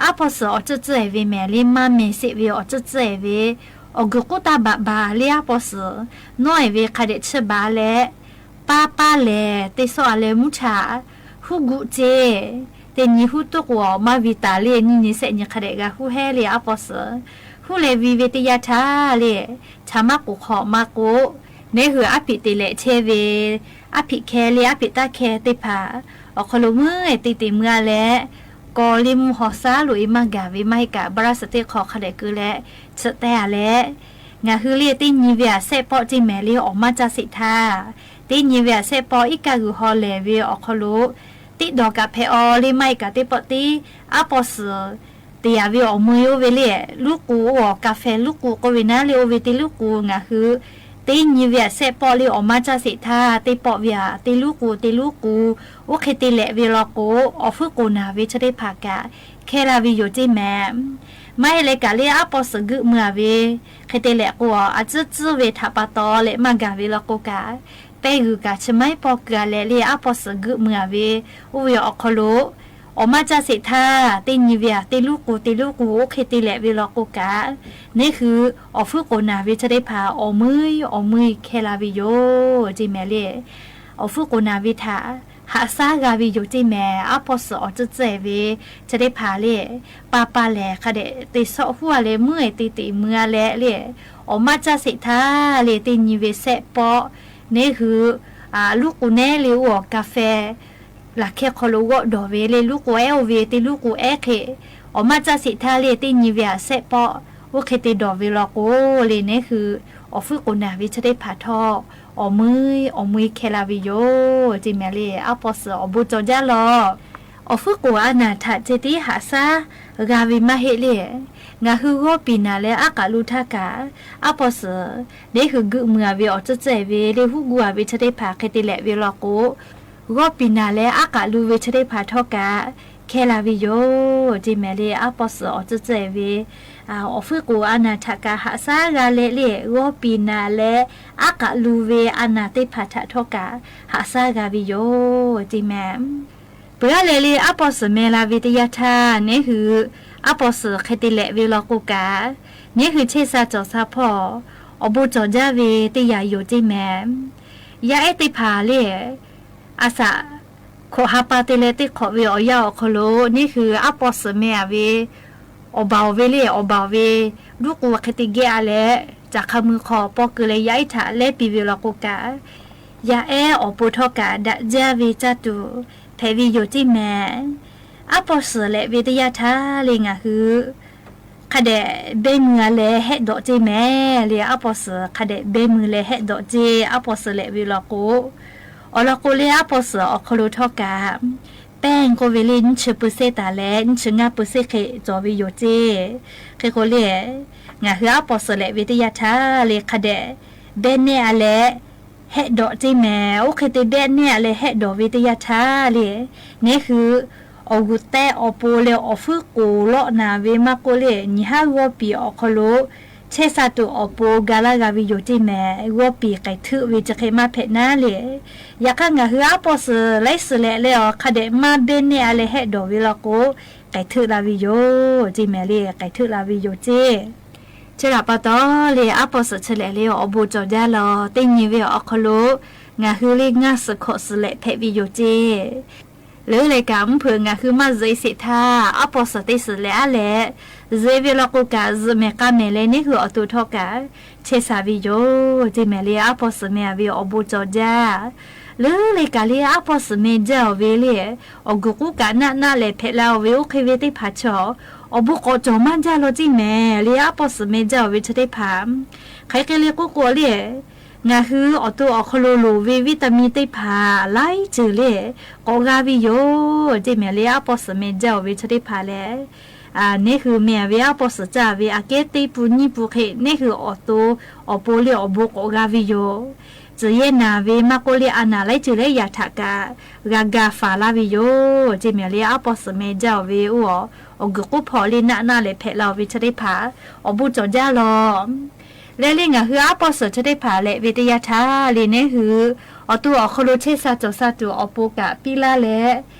အပီၢ်စၢၤအီၤစၢ်စၢ်ဝဲမဲာ် လၢမၤမဲာ်စ့းဝဲအီၤစၢ်စၢ်ဝဲ အီၣ်ဂုာ်ကူၣ်တၢ်ဘၣ်ဘၣ်လၢ အပီၢ်စၢၤ နီၢ်ဝဲခးဒဲးဆၢဘၣ်လဲၣ် ပၢ်ပၢ်လဲၣ် တ့စီၣ်အလဲၣ် မူထး ဟူဂုာ်စ့ တနံၤဟူတိၢ်ကွီၢ် မၤဝံၤတၢ်လၢ နံၤနံၤဆဲးနံၤ ခးဒဲးဂၤဟူဟဲလၢ အပီၢ်စၢၤ ဟူလဲၤဝံၤဝဲတ့ၢ်ယၤထးလၢ ထးမၤကိၣ်ခီၣ်မၤကိၣ် နၢ် ဟူ အဖံးတ့ၢ်လဲၣ်ထဲဝဲ အဖံးခဲလၢ အဖံးတၢ်ခဲသ့ၣ်တဖၣ် အီၣ်ခိးလိာ်မုၢ်တ့ၢ်တ့ၢ်မုၢ်အါလဲၣ် ကီလၢမူဟီၣ်စၢ်လိာ်အံၤ မၤဂၤဝဲမၤဟ့ၣ်ကၤ ဘၣ်ဆၣ်သ့ၣ်ခီၣ်ခးဒဲးကဲလဲၣ် ဆၢတဲာ်အါလဲၣ် နၢ် ဟူ လၢတ့ၢ်ညံဝဲအစဲးပီးတ့ၢ်မဲာ်လၢ အီၣ်မၤစၢ်စ့းထါ တ့ၢ်ညံဝဲအစဲးပီး အံၤကးဂုာ်ဟီလဲၤဝဲအီၣ်ခိးလိာ် တ့ၢ်ဒီးကးဖဲးအီၤလၢ မၤဟ့ၣ်ကၤတ့ၢ်ပီးတ့ၢ် အပီၢ်စၢၤ တယာ်ဝဲအီၤမုၢ်အိၣ်ဝဲလၢ လူၢ်ကူအိၣ်အီၤ ကၣ်ဖဲလူၢ်ကူ ကိးဝဲနၤလၢ အိၣ်ဝဲတ့ၢ်လူၢ်ကူ နၢ် ဟူ တ့ၢ်ညံဝဲအစဲးပီးလၢ အီၣ်မၤစၢ်စ့းထါ တ့ၢ်ပီးဝဲဧါ တ့ၢ်လူၢ်ကူ တ့ၢ်လူၢ်ကူ အိၣ်ခ့တ့ၢ်လဲၣ်ဝဲလီၤကိး အီၣ်ဖုၣ်ကိၣ်နာ်ဝဲဆၢသ့ၣ်တဖၣ်ကး ခဲလၢာ်ဝဲယိာ်တ့ၢ်မဲာ် မၤဟ့ၣ်လဲၤကၤလၢ အပီၢ်စၢၤဂုာ်မုၢ်အါဝဲ ခ့တ့ၢ်လဲၣ်ကိးအီၤ အစၢ်စၢ်ဝဲထးပာ်တီလဲၣ် မၤဂၤဝဲလီၤကိးကး ပဲဂုာ်ကၤဆၢမၤပီၢ်ကၤ လဲၣ်လၢ အပီၢ်စၢၤဂုာ်မုၢ်အါဝဲ အိၣ်ဝဲအီၣ်ခိးလိာ် အီၣ်မၤစၢ်စ့းထါ တ့ၢ်ညံဝဲဧါ တ့ၢ်လူၢ်ကူ တ့ၢ်လူၢ်ကူ အိၣ်ခ့တ့ၢ်လဲၣ်ဝဲလီၤကိးကး နၢ် ဟူ အီၣ်ဖုၣ်ကိၣ်နာ်ဝဲဆၢသ့ၣ်တဖၣ် အီၣ်မုၢ်အီၣ်မုၢ်ခဲလၢာ်ဝဲယိာ်တ့ၢ်မဲာ်လၢ အီၣ်ဖုၣ်ကိၣ်နာ်ဝဲထး ဟးဆါဂၤဝဲယိာ်တ့ၢ်မဲာ် အပီၢ်စၢၤအီၤစၢ်စၢ်ဝဲဆၢသ့ၣ်တဖၣ်လၢ ပၢ်ပၢ်လဲၣ် ခးဒဲးတ့ၢ်ဆီၣ်ဟူအါလဲၣ် မုၢ်တ့ၢ်တ့ၢ်မုၢ်အါလဲၣ်လၢ အီၣ်မၤစၢ်စ့းထါလၢ တ့ၢ်ညံဝဲစဲးပီး နၢ် ဟူ လူၢ်ကူနဲလၢအိၣ်အီၤ ကၣ်ဖဲ လၢခဲခိၣ်လိာ်ဂီၢ်ဒီၣ်ဝဲလၢ လူၢ်ကူအဲၣ်အိၣ်ဝဲ တ့ၢ်လူၢ်ကူအဲၣ်ခ့ အီၣ်မၤစၢ်စ့းထါလၢ တ့ၢ်ညံဝဲအစဲးပီး အိၣ်ခ့တ့ၢ်ဒီၣ်ဝဲလီၤကိးလၢ နၢ် ဟူ အီၣ်ဖုၣ်ကိၣ်နာ်ဝဲဆၢသ့ၣ်တဖၣ်ထီၣ် အီၣ်မုၢ်အီၣ်မုၢ်ခဲလၢာ်ဝဲယိာ်တ့ၢ်မဲာ်လၢ အပီၢ်စၢၤအီၤဘိၣ်ကၠီၤဒၣ်လီၤ အီၣ်ဖုၣ်ကိၣ်အနၢ်ထး ဆၢတ့ၢ်ဟးဆါဂၤဝဲမၤဟ့ၣ်လၢ နၢ် ဟူ ဂီၢ်ပံၤနၤလၢအကးလူထါကး အပီၢ်စၢၤ နၢ် ဟူ ဂုာ်မုၢ်အါဝဲအီၤစၢ်စၢ်ဝဲလၢ ဟူဂုာ်အါဝဲဆၢသ့ၣ်တဖၣ် ခ့တ့ၢ်လဲၣ်ဝဲလီၤကိး ဂီၢ်ပံၤနၤလၢအကးလူဝဲဆၢသ့ၣ်တဖၣ်ထီၣ်ကး ခဲလၢာ်ဝဲယိာ်တ့ၢ်မဲာ်လၢ အပီၢ်စၢၤအီၤစၢ်စၢ်ဝဲ အီၣ်ဖုၣ်ကိၣ်အနၢ်ထးကး ဟးဆါဂၤလဲၣ်လၢ ဂီၢ်ပံၤနၤလၢအကးလူဝဲအနၢ်သ့ၣ်တဖၣ်ထးထီၣ်ကး ဟးဆါဂၤဝဲယိာ်တ့ၢ်မဲာ် ပှၤလဲၣ်လၢ အပီၢ်စၢၤမဲာ်လၢဝဲတ့ၢ်ယၤထး နၢ် ဟူ အပီၢ်စၢၤခ့တ့ၢ်လဲၣ်ဝဲလီၤကိးကး နၢ် ဟူ ဆဲးစၢ်စီၤဆၢဖီၣ် အီၣ်ဘိၣ်ကၠီၤဒၣ်ဝဲတ့ၢ်ယၤယိာ်တ့ၢ်မဲာ် ယၤအဲၣ်သ့ၣ်တဖၣ်လၢ အစး ခိးဟးပာ်တ့ၢ်လဲၣ်တ့ၢ်ခိးဝဲအီၤယၢ်အီၤခီလိာ် နၢ် ဟူ အပီၢ်စၢၤမဲာ်အါဝဲ အီၣ်ဘၣ်အီၤဝဲလၢ အီၣ်ဘၣ်အီၤဝဲ လူၢ်ကိၣ်ခ့တ့ၢ်ဂ့ၤအါလဲၣ် စးခါမုၢ်ခီပီၢ်ကၢလဲၣ် ယၤအဲၣ်ထးလဲၣ်ပံၤဝဲလီၤကိးကး ယၤအဲၣ်အီၣ်ပိာ်ထီၣ်ကး ဒၣ်ဒၢဝဲကၢ်တူာ် ဖဲးဝဲယိာ်တ့ၢ်မဲာ် အပီၢ်စၢၤလဲၣ်ဝဲတ့ၢ်ယၤထးလၢ နၢ် ဟူ ခးဒဲးဘဲမုၢ်အါလဲၣ်ဟဲဒိးတ့ၢ်မဲာ်လၢ အပီၢ်စၢၤ ခးဒဲးဘဲမုၢ်လဲၣ်ဟဲဒိးတ့ၢ် အပီၢ်စၢၤလဲၣ်ဝဲလီၤကိး အီၤလီၤကိးလၢ အပီၢ်စၢၤအီၣ်ခီလိာ်ထီၣ်ကး ပဲၣ်ကိးဝဲလၢ နဆၢပၢၢ်စ့ၢ်တၢ်လဲၣ် နဆၢငါပၢၢ်စ့ၢ်ခ့ ကၠီၤဝဲယိာ်တ့ၢ် ခ့ကိးလၢ နၢ် ဟူ အပီၢ်စၢၤလဲၣ်ဝဲတ့ၢ်ယၤထး လၢခးဒဲး ဘဲနဲၣ်အါလဲၣ် ဟဲဒိးတ့ၢ်မဲာ် အိၣ်ခ့တ့ၢ်ဘဲနဲၣ်အါလဲၣ်ဟဲဒိးဝဲတ့ၢ်ယၤထးလၢ နၢ် ဟူ အီၣ်ဂူာ်တဲအီၣ်ပိာ်လၢအီၣ်ဖုၣ်ကိၣ်လီနၤဝဲမၤကိးလၢ နံၤဟါဂီၢ်ပံၤအီၣ်ခီလိာ် ဆဲးစၢ်တူာ်အီၣ်ပိာ်ဂၤလၢဂၤဝဲယိာ်တ့ၢ်မဲာ် ဂီၢ်ပံၤကဲထုးဝဲတဃ့မၤဖဲးနၤလၢ ယခါ နၢ် ဟူ အပီၢ်စၢၤလဲၤစၢၤလဲၤလဲၤအီၤ ခးဒဲးမၤဘဲနဲၣ်အါလဲၣ်ဟဲဒိးဝဲလီၤကိး ကဲထုးလၢဝဲယိာ်တ့ၢ်မဲာ်လၢ ကဲထုးလၢဝဲယိာ်တ့ၢ် ဆၢဒၣ်ပာ်တီလၢ အပီၢ်စၢၤဆၢလဲၣ်လၢအီၣ်ဘိၣ်ကၠီၤဒၣ်လီၤ တ့ၢ်ညံဝဲအီၤခီလိာ် နၢ် ဟူ လၢငါစၢၤခိးစၢၤလဲၣ်ဖဲးဝဲယိာ်တ့ၢ် လၢလဲၤကးမုၢ်ဖုး နၢ် ဟူ မၤစၢၤအံၤစ့ၢ်ထး အပီၢ်စၢၤတ့ၢ်စၢၤလဲၣ်အါလဲၣ် စၢၤဝဲလီၤကိးကး စၢၤမဲာ်ကါမဲာ်လဲၣ် နၢ် ဟူ အီၣ်တိာ်ထီၣ်ကး ဆဲးစၢ်ဝဲယိာ်တ့ၢ်မဲာ်လၢ အပီၢ်စၢၤမဲာ်အါဝဲအီၣ်ဘိၣ်ကၠီၤဒၣ် လၢလဲၤကးလၢ အပီၢ်စၢၤမဲာ်ဒၣ်အီၤဝဲလၢ အီၣ်ဂူာ်ကူကးနးနးလဲၣ်ဖဲးလၢအီၤဝဲ အိၣ်ခ့ဝဲသ့ၣ်တဖၣ်ဆီၣ် အီၣ်ဘိၣ်ကိးကၠီၤမၤဒၣ်လီၤတ့ၢ်မဲာ်လၢ အပီၢ်စၢၤမဲာ်ဒၣ်အီၤဝဲဆၢသ့ၣ်တဖၣ် ခဲက့ၤလၢကိးကိးလၢ နၢ် ဟူ အီၣ်တိာ်အီၣ်ခီလိာ်လိာ်ဝဲ ဝံတၢ်မံၤသ့ၣ်တဖၣ် လၢအံၤစၢၤလၢ ကိးဂၤဝဲယိာ်တ့ၢ်မဲာ်လၢ အပီၢ်စၢၤမဲာ်ဒၣ်အီၤဝဲဆၢသ့ၣ်တဖၣ်လဲၣ် အၼၼ်ၼၼ်ႉ ဟဲဝဲအပီၢ်စၢၤ စၢ်ဝဲအကဲတ့ပူၤညံပူၤ ခဲန့ၣ် ဟဲအီၣ်တိ အီၣ်ပိလၢအီၣ်ဘိ ကိးဂၤဝဲယိၤ စၢၤယဲၢ်နၤဝဲ မၢ်ကိးလၢအနၢ်လၢ စၢၤလၢယၤထးကး ဂၤဂၤဖးလၢ်ဝဲယိၤ ကၠ့ၢ်မးလၢ အပီၢ်စၢၤမ့ၢ်ဒ်အီၤဝဲအိၣ်အီၤ အီၣ်ဂုၢ်ကိၣ်ဖီၣ်လၢနးနး လဲၤဖဲးလီၤဝဲဆၢထၢၣ်တဖၣ် အီၣ်ဘိၣ်ကၠီၤဒၣ်လီၤ လၢလၢ ငဟုအပီၢ်စၢၤဆၢထၢၣ်တဖၣ် လဲၤဝဲတယၢ်ထၢၣ်လၢ နၢ်ဟူ အီၣ်တိအီၣ်ခီလိ ဆဲးစၢ်ကၠီၣ်စၢ်တူာ် အီၣ်ပိကးပံလၢ်လဲၣ်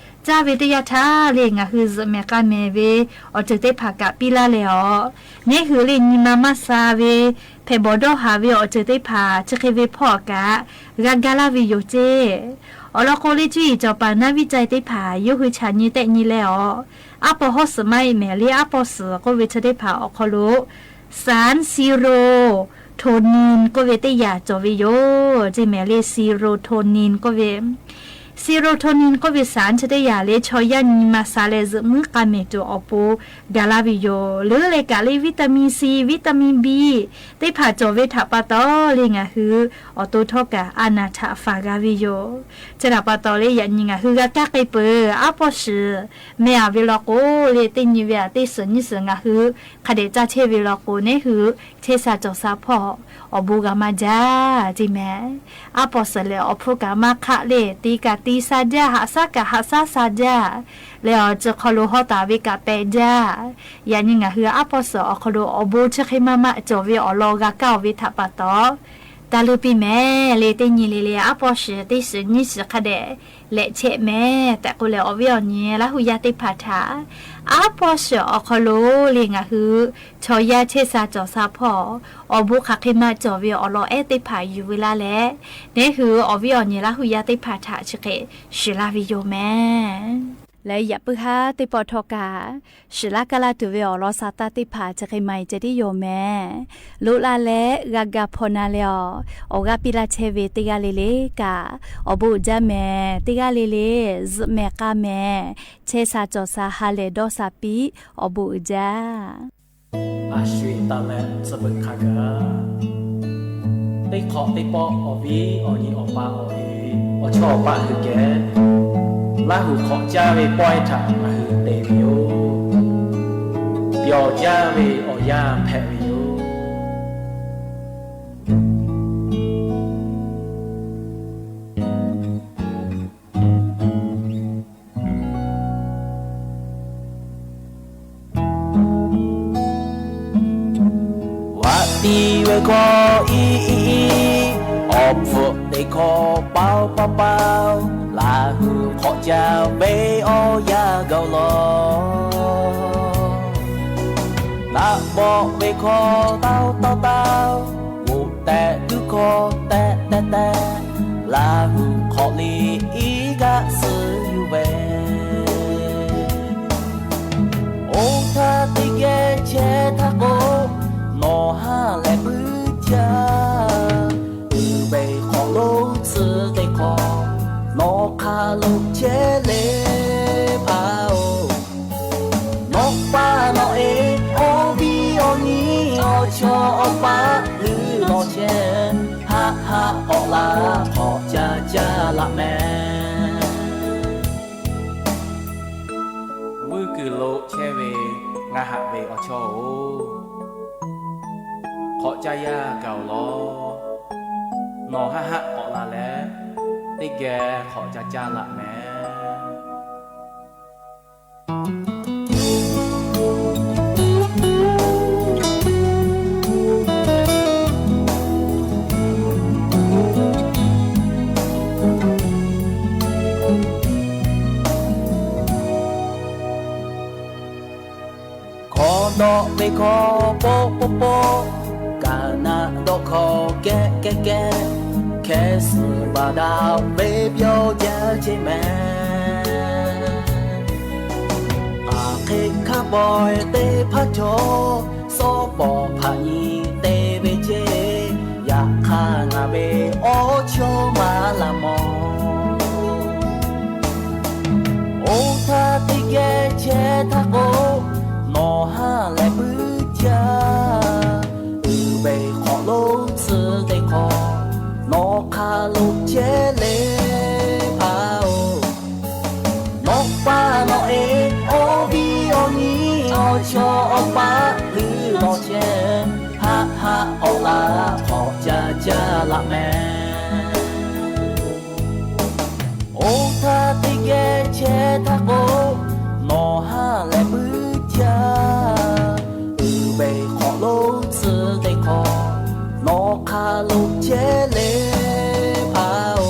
စၢ်ဝဲတယၢ်ထၢၣ်လၢ ငဟု စၢၤမဲာ်ကၢ်မဲာ်ဝဲ အီၣ်စၢၤသ့ၣ်တဖၣ်ကးပံလၢ်လဲၣ်အီၤ နၢ်ဟူလၢ နံၤမၤမၢ်စၢၤဝဲ ဖဲးဘီးဒီၣ်ဟးဝဲ အီၣ်စၢၤသ့ၣ်တဖၣ် ဆၢဃ့ဝဲဖီၣ်အကး ဂၤဂၤလၢ်ဝဲယိၤကၠ့ၢ် အီၤလီၤကိးလၢ ကၠူအံၤ စီၤပၤနၢ်ဝံၣ်ကၠဲးသ့ၣ်တဖၣ် ယိၣ်ဟူဆးနံၣ်တဲာ်နံၣ်လဲၣ်အီၤ အပီၢ်ဟီၣ်စၢၤမးအံၤ မ့ၢ်လၢ အပီၢ်စၢၤ ကိးဝဲဆၢထၢၣ်တဖၣ် အီၣ်ခီလိ စၢၣ် serotonin ကိးဝဲတယၢ် ကၠီၤဝဲယိၤ ကၠ့ၢ်မးလၢ serotonin ကိးဝဲ serotonin ကိးဝဲ စၢၣ်ဆၢထၢၣ်တယၢ်လၢ ဆီယၢ်နံၤမၤစၢၤလၢ စၢၤမုၢ်ကၢ်မဲာ်တူာ် အီၣ်ပိ ဂၤလၢ်ဝဲယိၤ လၢလၢကးလၢ vitamin C vitamin B သ့ၣ်တဖၣ် ကၠီၤဝဲထးပာ်တီလၢ ငဟု အီၣ်တိထီၣ်ကး အနၢ်ထးဖးဂၤဝဲယိၤ ဆၢထၢၣ်ပာ်တီလၢ ယၤနံၤ ငဟု ဂၤကၢ်ဃ့ပၢၤ အပီၢ်စၢၤ မ့ၢ်အီၤဝဲလီၤကိးလၢ တ့ၢ်နံၤဝဲ အတ့ၢ်စၢၤနံၣ်စၢၤ ငဟု ခးဒဲး စၢ်ဆဲးဝဲလီၤကိး နၢ်ဟူ ဆဲးစၢ်ကၠီၣ်စၢ်ဖီၣ် အီၣ်ဘိဂၤမးဒၣ် ကၠ့ၢ်မး အပီၢ်စၢၤလၢ အီၣ်ဖှိၣ်ကးမၢ်ခးလဲၣ် တံၤကးတံၤစၢ်ဒၣ် ဟးဆှဲကးဟးဆှဲစၢ်ဒၣ် လၢအီၤ စၢၤခီလိ ဟီၣ်တၢ်ဝဲကးပဲဒၣ် ယၤနံၤ ငဟု အပီၢ်စၢၤ အီၣ်ခီလိ အီၣ်ဘိဆၢဃ့မးမး ကၠီၤဝဲအီၤလီၤ ဂၤကၢ်အီၤဝဲထးပာ်တီ တၢ်လုၢ်ပံၢ်မးလၢ တ့ၢ်နံၤလၢလၢ အပီၢ်စၢၤ တ့ၢ်စၢၤနံၣ်စၢၤ ခးဒဲး လဲၤဆဲးမး တၢ်ကိးလဲၣ် အီၣ်ဝဲအီၣ်ညါ လၢဟူယၢ်သ့ၣ်တဖၣ်ထး အပီၢ်စၢၤ အီၣ်ခီလိလၢ ငဟု ဆီယၢ်ဆဲးစၢ်ကၠီၣ်စၢ်ဖီၣ် အီၣ်ဘိခးဃ့မး ကၠီၤဝဲအီၤလီၤ အဲၣ်သ့ၣ်တဖၣ် ယူၤဝဲလၢ်လဲၣ် နၢ်ဟူ အီၣ်ဝဲအီၣ်ညါ လၢဟူယၢ်သ့ၣ်တဖၣ်ထး ဆၢဃ့ စၢၤလၢ်ဝဲယိၤမး လၢယပုၢ်ဟါသ့ၣ်ဖီထီၣ်ကး စၢၤလၢ်ကၢ်လၢ်တူာ်ဝဲအီၤလီၤ စၢ်သးသ့ၣ်တဖၣ် ဆၢဃ့မးအံၤ ကၠ့ၢ်တံယိၤမး လိၣ်လၢ်လဲၣ် ဂၤဂၤဖီၣ်နၤလၢအီၤ အီၣ်ဂၤပံလၢ်ဆဲးဝဲ တဂၤလၢ်လၢ်ကး အီၣ်ဘိဒၣ်မး တဂၤလၢ်လၢ် စၢၤမဲာ်ကၢ်မဲာ် ဆဲးစၢ်ကၠီၣ်စၢ် ဟးလဲၢ်ဒီးစၢ်ပံ အီၣ်ဘိဒၣ် အရွှေတလဲ စပခါက သ့ၣ်ခီၣ်သ့ၣ်ပီၣ် အီၣ်ဝံအီၣ်နံၤ အီၣ်ပၢ်အီၣ်အ့ အီၣ်ဆီအီၣ်ပၢ် ဟုၣ်ကဲ လၢဟူးခီၣ်ကၢ်ဝဲ ပီၢ်အဲၣ်ထး မၤဟုၣ်တ့ၢ်ဝဲယိၤ ပျီၢ်ကၢ်ဝဲ အီၣ်ယၢ်ဖဲးဝဲယိၤ ဝးတံၢ်ဝဲခီ အံအံအံ, အီၣ်ဖှိၣ်တ့ၢ်ခီ ပီပီပီ, လၢဟူးခီၣ်ကၢ်ဝဲ အီၣ်ယၢ်ဂီၤလီၤ. နးဘီၣ်ဝဲခီ တီတီတီ, ဝူးတဲာ်ဒုးခီ တဲတဲတဲ, လၢဟူးခီၣ်လံ အံဂၤစၢၤယုၢ်ဝဲ အိၣ်ထၢတံၢ်ကဲဆဲးထးကိး, နီၢ်ဟါလဲၣ်ဘုကၢ, အုၣ်ဘဲၣ်ခီၣ်လိၤ စၢၤတ့ၢ်ခီ, နီၢ်ခါလိာ်ဆဲးလဲၤဖးအိၣ်, နီၢ်ပၢ်နီၢ်အဲၣ် အီၣ်ဝံအီၣ်နံၤ အီၣ်ဆီအီၣ်ပၢ် လုၢ်လီၤဆဲး, ဟးဟးအီၣ်လၢ် ခီၣ်ကၢ်ကၢ်လၢ်မဲ ဝုၢ်ကုၢ်လိာ်ဆဲးဝဲ ငါဟးဝဲအီၣ်ဆီဧိၤ, ခီၣ်ကၢ်ယၢ်ဂီၤလီၤ, နီၢ်ဟးဟးအီၣ်လၢ်လဲၣ်, တံၢ်ကဲခီၣ်ကၢ်ကၢ်လၢ်မဲ ခီဒီးဝဲခီ ပိပိပိ, ကနၣ်ဒီးခီ ကဲကဲကဲ, ခဲစၢၤဘၣ်ဒၣ်ဝဲ ပျီၢ်ကၢ်ဆဲးမဲ အဃ့ခါဘီတဲဖးထီ, စီၤပီဖးယံၤတဲဝဲဆဲး, ယခါနၤဝဲအီၣ်ဆီမၤလၢ်မီၢ်, အိၣ်ထၢတံၢ်ကဲဆဲးထးကိး, နီၢ်ဟါလဲၣ်ဘုကၢ, အုၣ်ဘဲၣ်ခီၣ်လိၤ စၢၤတ့ၢ်ခီ, နီၢ်ခါလိာ်ဆဲးလဲၤဖးအိၣ်, နီၢ်ပၢ်နီၢ်အဲၣ် အီၣ်ဝံအီၣ်နံၤ အီၣ်ဆီ ขอจะจะละแม่ โอทาติเกเชทะโก หนอห้าแลปื้อจา อือเบยขอโลกซื้อได้ขอ หนอคาลูกเชเลพาโอ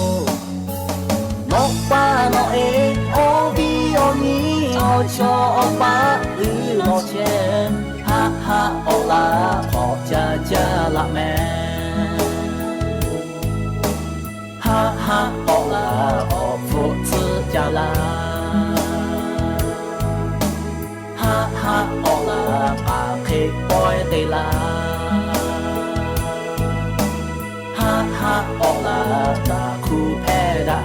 หนอป้าหนอเอ โอบีโอนี้ ออชอออปา อือหนอเช ฮะฮะออละ ขอจะจะละแม่ ฮะฮะออละ ขอโฟกซื้อจะละ ฮะฮะออละ ปาเขกปอยเตละ ฮะฮะออละ ตาคูแพดา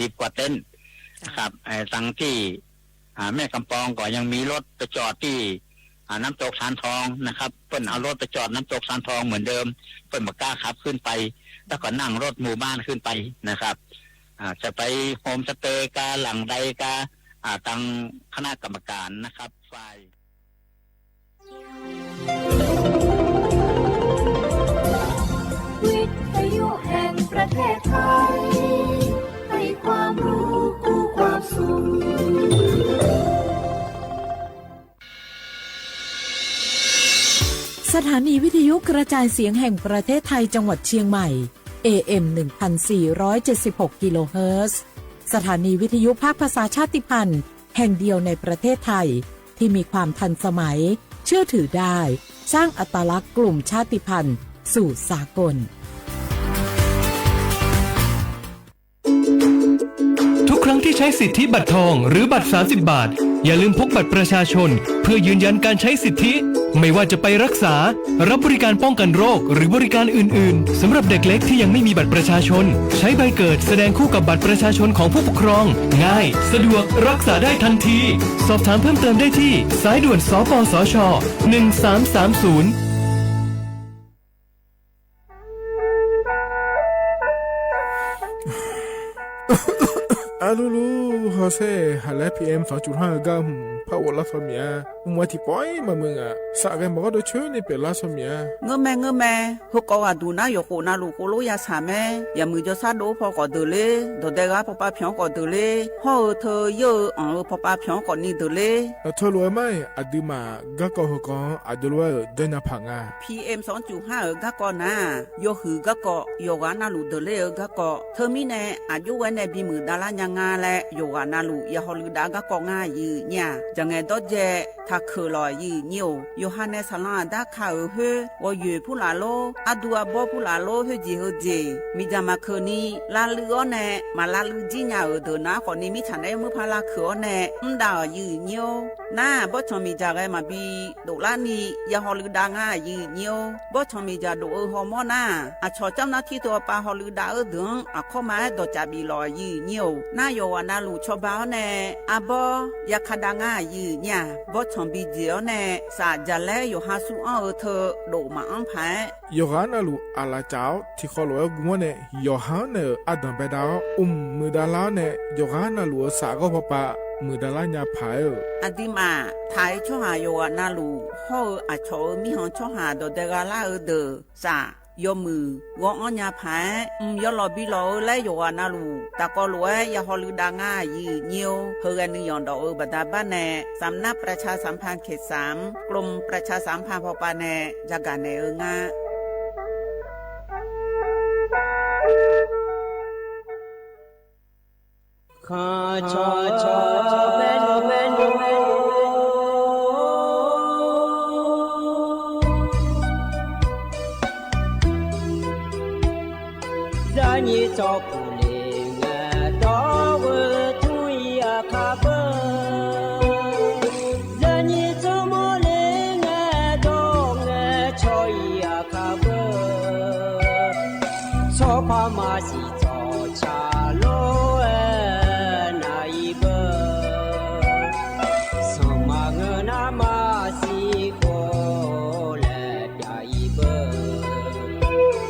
สิบกว่าเต็นท์นะครับ เอ่อ ตังตี้ อ่า แม่กำปองก็ยังมีรถไปจอดตี้ อ่า น้ำตกสานทองนะครับ เปิ้นเอารถไปจอดน้ำตกสานทองเหมือนเดิม เปิ้นบ่กล้าขับขึ้นไป แล้วก็นั่งรถหมู่บ้านขึ้นไปนะครับ อ่า จะไปโฮมสเตย์กาหลังใดกา อ่า ตังคณะกรรมการนะครับ ฝ่าย วิทยุแห่งประเทศไทย ให้ความรู้คู่ความสุข สถานีวิทยุกระจายเสียงแห่งประเทศไทยจังหวัดเชียงใหม่ เอ เอ็ม หนึ่งพันสี่ร้อยเจ็ดสิบหก กิโลเฮิรตซ์ สถานีวิทยุภาคภาษาชาติพันธุ์ แห่งเดียวในประเทศไทย ที่มีความทันสมัย เชื่อถือได้ สร้างอัตลักษณ์กลุ่มชาติพันธุ์สู่สากล ทุกครั้งที่ใช้สิทธิบัตรทองหรือบัตรสามสิบบาท อย่าลืมพกบัตรประชาชน เพื่อยืนยันการใช้สิทธิ ไม่ว่าจะไปรักษา รับบริการป้องกันโรค หรือบริการอื่นๆ สำหรับเด็กเล็กที่ยังไม่มีบัตรประชาชน ใช้ใบเกิดแสดงคู่กับบัตรประชาชนของผู้ปกครอง ง่าย สะดวก รักษาได้ทันที สอบถามเพิ่มเติมได้ที่ สายด่วน สปสช หนึ่งสามสามศูนย์ อะลูลู ฮอเซ่ หาแล พีเอ็ม สองจุดห้า เก้า หืม ผ้าอบรัดฟันเมีย มึงว่าตี้ปอยมามึงอะ สระแกมบอกว่าโดยเชิญนี่เปลี่ยนรัดฟันเมีย เงอะแม่ เงอะแม่ เฮาก็ว่าดูหน้าหยกโขนนาลูกโคโลยาสาแม่ อย่ามือจอซาโดพอก่อเดินเลย ดอกแดงราพอปาเพียงก่อเดินเลย ห่อเออเธอเยอะเออพอปาเพียงก่อนี่เดินเลย เออ เธอรวยไหม อะดื้อมา กะก่อเฮาก็ อะดื้อรวยเออ เดินหน้าผางา พีเอ็ม สองจุดห้า เออ กะก่อนะ ยอหือกะก่อ หยกหานาลูกเดินเลยเออ กะก่อ เธอมีแน่ อะยุไว้แน่ บีมือดาราญางาแล หยกหานาลูก อย่าฮอลือดากะก่องายือเนี่ย จะไงดอดแย ถ้าเขอหล่อยือเยี่ยว โยฮันเนสสะลาดาคาเออเฮ้อ วอเหยื่อผู้หลาโล อะดูอะบอผู้หลาโล เฮ้อจีเฮอเจ มีจามาเขอนี้ ลาลืออ้อแน่ มาลาลือจี้ญาเออเดินหน้า ขอนี้มิจฉาได้มือพาลาเขออ้อแน่ อืมดาเออยือเยี่ยว หน้า บอสชอมีจาแกมาบี โดละนี้ อย่าฮอลือดางายือเยี่ยว บอสชอมีจาโดเออฮอมอหน้า อะชอเจ้าหน้าตี้ตัวปาฮอลือดาเออเดิง อะเข้ามาดอจาบีหล่อยือเยี่ยว หน้าโยอานาลูกชอบาอ้อแน่ อะบอ อย่าคาดางายือเนี่ย บอสชอมบีเจียวแน่ สาจะแลโยฮาซูอ้อเออเธอ โดมาอ้อมแผ โยฮานาลูกอะลาจาว ที่คอหลวงกุมอแน่ โยฮาเนอร์อะดังไปดาว อุ้มมือดาลาวแน่ โยฮานาลูกสาก็พอปะ มือดาลาญาผายเออ อะดีมา ไทยช่อหาโยฮานาลูก ห่อเอออะชอเออมิหังช่อหาดอแดงราลาเออเดอ สา ယီၢ်မုၢ် ဂီၤအီၣ်ညါဖး ဢိုမ် ယီၢ်လီၤဘံလီၤဧၢ လၢယိၤဝးနၢလူၢ် တၢ်ကီလိာ်ဝဲ ယဟီၣ်လုၢ်ဒၣ်ငါ ယိုၼ်းညို ဟဲဂဲၤနုာ်ယီၢ်ဒီးအၢ ဘၣ်တၢ်ဘၣ်နဲၣ် สำนักประชาสัมพันธ์เขตสาม กรมประชาสัมพันธ์ พอปา နဲၣ် ယၤကၣ်နဲၣ်ဧၢ ငါ ခီၣ်ခီၣ် ဇာနံၣ်စီၤပူၤလ့ၣ် ငါဒီးဝဲ ထွံၣ်အီၤအခါဘၢၣ် ဇာနံၣ်စီၤမိၤလ့ၣ် ငါဒီးငါ ဆီအီၤအခါဘၢၣ် ဆီဖးမၤစံၣ် စီၤဆၣ်လိဝဲ နၤအံၤဘၢၣ် စီၤမၤငၢၢ် နၤမၤစံၣ်ဃိ လဲၤပၠးအံၤဘၢၣ်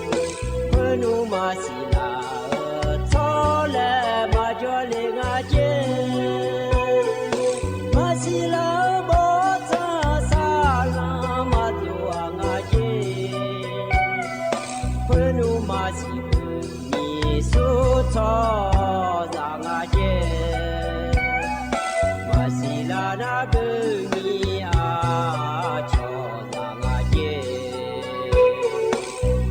ဖၢနုာ်မၤစံၣ်လၢ ဆီလဲၤမၤကၠီလ့ၣ် ငါကၠ့ မၤစံၣ်လၢ ဘီၣ်ဆၣ် ဆၣ်လၢ မၤသူအီၤ ငါကၠ့ ဖၢနုာ်မၤစံၣ် မံၤဆူၣ် ဆီသၣ် ငါကၠ့ မၤစံၣ်လၢ နၤဘုၣ်မံၤအါ ဆီသၣ် ငါကၠ့ မံၤစံၣ်လၢ ယိၤဟၣ်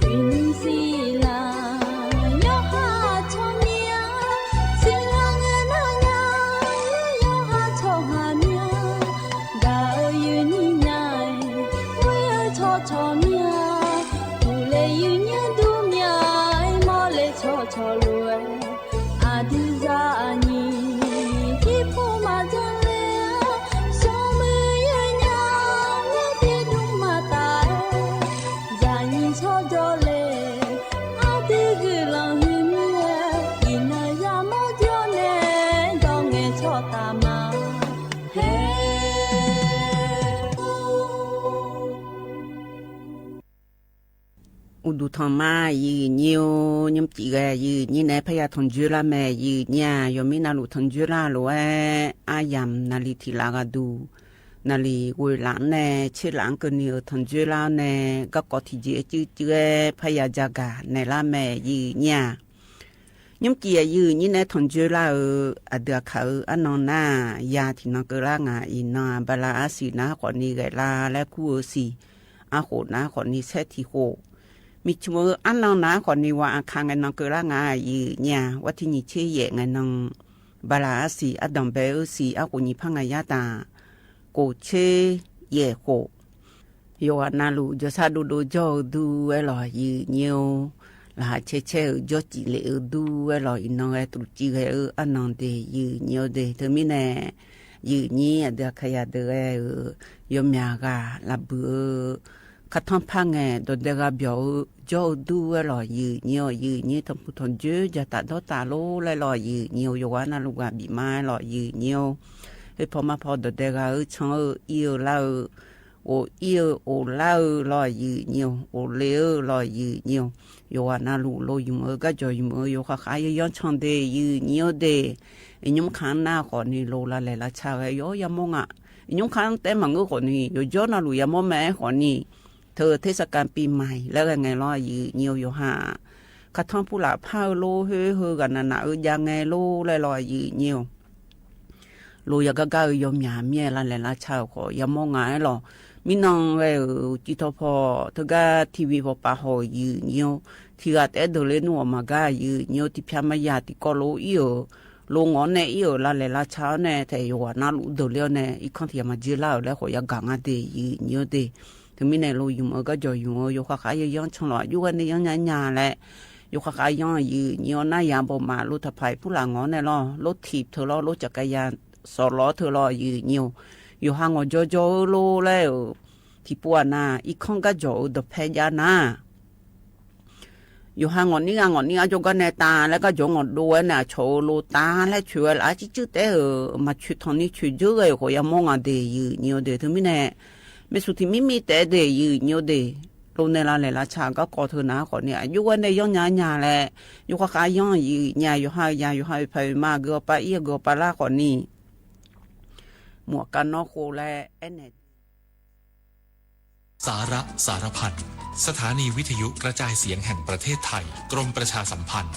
ဆီမံၤအါ စံၣ်လၢ ငါ နၤ ယိၤဟၣ်ဆီဟၣ်မံၤအါ ဒၣ်ဧၢ ယိုၼ်းနံၤညါ ဝဲၢ်ဧၢ ဆီဆီမံၤအါ ဒူလဲၣ် ယိုၼ်းညို ဒူမံၤအါ မီၢ်လဲၣ် ဆီဆီလိဝဲ အဒုး ဇာနံၣ် ထံဖိမၤဒ်လဲၣ် စီၤမုၢ်ယိုၼ်းညါ ဝဲၢ်ထံဒူမၤတၢ် ဇာနံၣ်ဆီဒိးလဲၣ် အဒုးဂ့ၤလီၤ ဟုမံၤဧၢ အံၤနၤယၤ မီၢ်ဒိးနဲၣ် ဒီးငဲၤဆီတၢ်မၤ ဟဲ အိၣ်ဒူၣ်ထီၣ်မး ယိုၼ်းညိ ညီမ့ၢ်စံးဂဲၤ ယိုၼ်းညိနဲ ဖဲယၤထီၣ်စၢလၢ်မဲာ် ယိုၼ်းညိ ယိၤမံနၤလူၢ်ထီၣ်စၢလၢ်လိၤဝဲ အါယၢ် နၤလံထံးလၢ်ဂၤဒူၣ် နၤလံဝဲလၢ်နဲ ဆ့လၢ်ကနံၤအၢ ထီၣ်စၢလၢ်နဲ ကၢ်ကီၢ်ထံးကၠံအစုကၠံ ဖဲယၤယၤကၣ်နဲၣ်လၢ်မဲာ် ယိုၼ်းညိ ညီမ့ၢ်စံးဂဲၤ ယိုၼ်းညိနဲ ထီၣ်စၢလၢ်ဧၢ အဒုးအခါအၢ အနီၢ်နၤ ယၤထံၣ်နီၢ်ကၢလၢ်ငါ အံၤနီၢ် ဘၣ်လၢ်အါစံး နၤဃီန့ၣ် ဂဲၤလၢ်လၢခူအၢစံး အါဃိး နၤဃီန့ၣ် ဆဲးထံးဃိး မ့ၢ်ဆိမိၣ်အၢ အနီၢ်နၤဃီန့ၣ် ဝဲအခါ ဂဲၤနီၢ်ကၢလၢ်ငါ ယိုၼ်းညိ ဝဲထံၣ်နံၣ်ဆ့ယဲၢ် ဂဲၤနီၢ် ဘၣ်လၢ်အါစံး အဒိၣ်ဘဲအၢစံး အါဃိးနံၣ်ဖးငါယါတၢ် ကိးဆ့ယဲၢ်ဃိး ယိၤဂၤနၤလူၢ် ယဆၢဒိၣ်ဒိၣ် ယီၢ်အၢဒူဝဲလီၤ ယိုၼ်းညိ လၢ်ဟးဆဲးဆဲးဧၢ ယီၢ်စံးလ့ၣ်အၢဒူဝဲလီၤ အံၤနီၢ်ဂဲၤတြူးစံးဂဲၤအၢ အနီၢ်ဒ့ၣ် ယိုၼ်းညိဒ့ၣ် တမံၤနဲ ယိုၼ်းညိ အဒုးအခါယၤဒုးဂဲၤဧၢ ယီၤမၠးဂၤ လၢ်ဘုၣ်ဧၢ ခါထီၣ်ဖးငဲၣ် ဒီးဒဲဂၤဘျီၣ်ဧၢ ယီၢ်အၢဒူဝဲလီၤ ယိုၼ်းညိ ယိုၼ်းညိ ထီၣ်ဖူထီၣ်စၢ ယၤတၢ်ဒီတၢ်လိၤလဲလီၤ ယိုၼ်းညိ ယိၤဂၤနၤလူၢ်ဂၤဘံၣ်မါလီၤ ယိုၼ်းညိ ဟ့ၣ်ဖီမၤဖီ ဒီးဒဲဂၤဧၢ ဆၢဧၢ အံၣ်ဧၢ လါဧၢ အိၣ်အံၣ်ဧၢ အိၣ်လါဧၢလီၤ ယိုၼ်းညိ အိၣ်လ့ဧၢလီၤ ယိုၣ်ညိ ယိၤဂၤနၤလူၢ် လိၤယုမ်ၢ်ဧၢ ကၢ်ကီၤယုမ်ၢ်ဧၢ ယိၤဃၣ်ဃၣ်ယီၤယီၤဆၢဒ့ၣ် ယိုၣ်ညိဒ့ၣ် အညိမခါနၢ်ဃီန့ၣ် လိၤလၢလဲၤလၢဆါဝဲ ယိၤယမီၢ်ငါ အညိမခါတဲမၤငိုၢ်ဃီန့ၣ် ယိၤယီၤနၤလူၢ် ယမီၢ်မဲဃီန့ၣ် ထၢၣ် เทศกาลปีใหม่ လၢဂၤငဲၤလီၤ ယိုၣ်ညိ ယိၤဟၣ် ခါထီၣ်ဖူလၢ်ဖးဧၢ လိၤဟၢဟၢ ဂၤနၤနၤဧၢ ယၤငဲၤလိၤလဲလီၤ ယိုၣ်ညိ လိၤယၤဂၤဂၤဧၢ ယီၤမၠးမၠဲလၢလဲၤလၢဆါဃီ ယမီၢ်ငါလီၤ မံနီၢ်ဝဲဧၢ ကံထီၣ်ဖီ တဂၤ ထံဝံၤဖီပာ်ဃီ ယိုၣ်ညိ ထံဂၤတအဲၣ်ဒိးလၢနုာ်အီၤမၤဂၤ ယိုၣ်ညိ ထံဖၠါမၤယၤ ထံကီၢ်လိၤအံၣ်ဧၢ လိၤငီၤနဲအံၣ်ဧၢ လၢလဲၤလၢဆါန့ၣ် ထဲယိၤဂၤနၤလူၢ်ဒိးလၢအီၤန့ၣ် အံၤခီၣ်ထံးယၤမၤကၢလၢ်ဧၢ လၢဃီယၤဂၤငါဒ့ၣ် ယိုၣ်ညိဒ့ၣ် တမံၤန့ၣ် လိၤယုမ်ၢ်ဧၢ ကၢ်ကီၤယုမ်ၢ်ဧၢ ယိၤဃၣ်ဃၣ်ယီၤယီၤဆၢလီၤ ယိၤဝဲန့ၣ်ယီၤညါညါလဲၣ် ယိၤဃၣ်ဃၣ်ယီၤ ယိုၣ်ညိ နၤယၤဘိးမး လိၤတၢ်ဖးအံၤဖူလၢ်ငီၤနဲလီၤ လိၤထံးထၢၣ်လီၤ လိၤကၠီကယၤ စီၤလီၤထၢၣ်လီၤ ယိုၣ်ညိ ယိၤဟၣ် ငီၤယီၤယီၤဧၢ လိၤလဲၣ်ဧၢ ထံပူၤအနၤ အံၤခီၣ်ကၢ်ကီၤဧၢ ဒီးဖဲယါနၤ ယိၤဟၣ် ငီၤနံၣ်ဂၤ ငီၤနံၣ်ဂၤ ကၠီၤဂၤနဲတၢ်လၢကၢ်ကီၤ ငီၤဒိဝဲန့ၣ် အဆီၣ်ဧၢ လိၤတၢ်လၢဆွဲးဝဲလၢအစုစုတဲဧၢ မၤဆွဲးထီၣ်နံၤဆွဲးကၠိဂဲၤဃီ ယမီၢ်ငါဒ့ၣ် ယိုၣ်ညိဒ့ၣ် တမံၤန့ၣ် မ့ၢ်ဆူးထံးမံမံတဲဒ့ၣ် ယိုၣ်ညိဒ့ၣ် လိၤနဲလၢလဲၤလၢဆါ ကၢ်ကီၤထၢၣ်နၤဃီန့ၣ် အယိၤဝဲန့ၣ်ယီၤညါညါလဲၣ် ယိၤဃၣ်ဃၣ်ယီၤ ယိုၣ်ညိ ယိၤဟၣ်ယၤ ယိၤဟၣ်ဖဲမါ ဂုၤပၢ်အံၣ် ဂုၤပၢ်လါဃီန့ၣ် မူးကနီၢ်ဃိလဲၣ် အဲၣ်နဲၣ် สาระสารพัน สถานีวิทยุกระจายเสียงแห่งประเทศไทย กรมประชาสัมพันธ์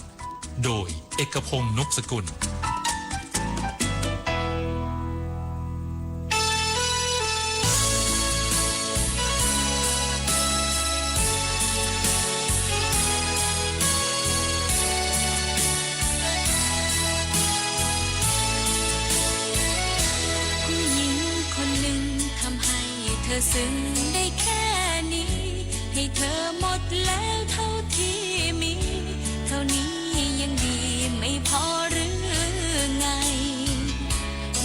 โดย เอกพงษ์ นกสกุล ผู้หญิงคนหนึ่งทำให้เธอซึ้งได้แค่นี้ ให้เธอหมดแล้วเท่าที่มี เท่านี้ยังดีไม่พอหรือไง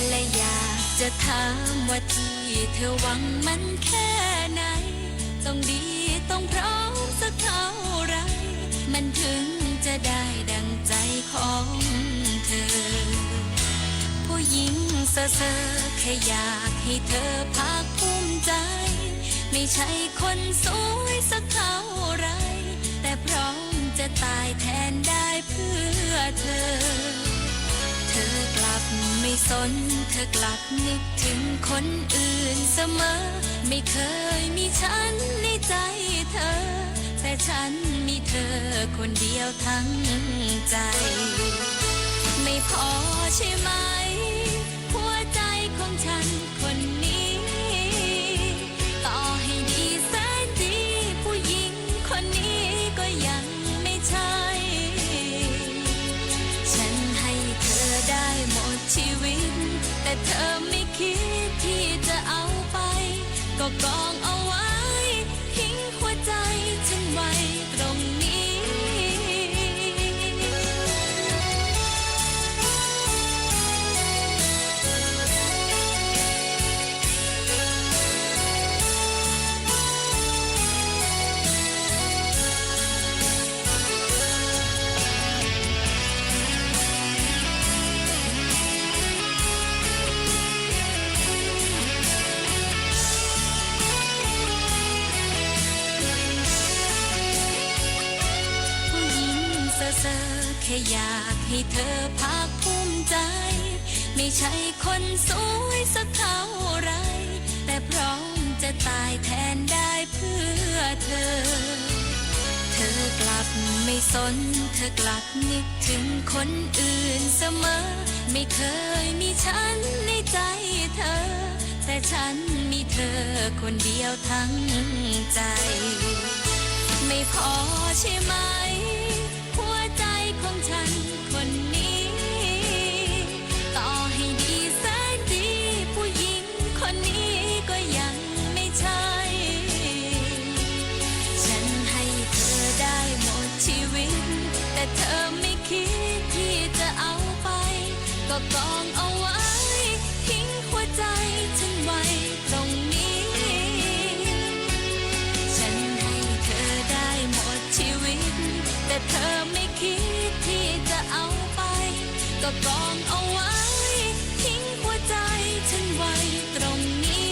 และอยากจะถามว่าที่เธอหวังมันแค่ไหน ต้องดีต้องพร้อมสักเท่าไหร่ มันถึงจะได้ดังใจของเธอ ผู้หญิงเซ่อๆ แค่อยากให้เธอภาคภูมิใจ ไม่ใช่คนสวยสักเท่าไหร่ แต่พร้อมจะตายแทนได้เพื่อเธอ เธอกลับไม่สน เธอกลับนึกถึงคนอื่นเสมอ ไม่เคยมีฉันในใจเธอ แต่ฉันมีเธอคนเดียวทั้งใจ ไม่พอใช่ไหม หัวใจของฉันคนนี้ ต่อให้ดีแสนดี ผู้หญิงคนนี้ก็ยังไม่ใช่ ฉันให้เธอได้หมดชีวิต แต่เธอไม่คิดที่จะเอาไป ก็กองเอาไว้ ทิ้งหัวใจฉันไว้ตรงนี้ ผู้หญิงเซ่อๆ แค่อยากให้เธอภาคภูมิใจ ไม่ใช่คนสวยสักเท่าไหร่ แต่พร้อมจะตายแทนได้เพื่อเธอ เธอกลับไม่สน เธอกลับนึกถึงคนอื่นเสมอ ไม่เคยมีฉันในใจเธอ แต่ฉันมีเธอคนเดียวทั้งใจ ไม่พอใช่ไหม หัวใจของฉันคนนี้ ต่อให้ดีแสนดี ผู้หญิงคนนี้ก็ยังไม่ใช่ ฉันให้เธอได้หมดชีวิต แต่เธอไม่คิดที่จะเอาไป ก็กองเอาไว้ ทิ้งหัวใจฉันไว้ตรงนี้ ฉันให้เธอได้หมดชีวิต แต่เธอไม่คิดที่จะเอาไป ก็กองเอาไว้ ทิ้งหัวใจฉันไว้ตรงนี้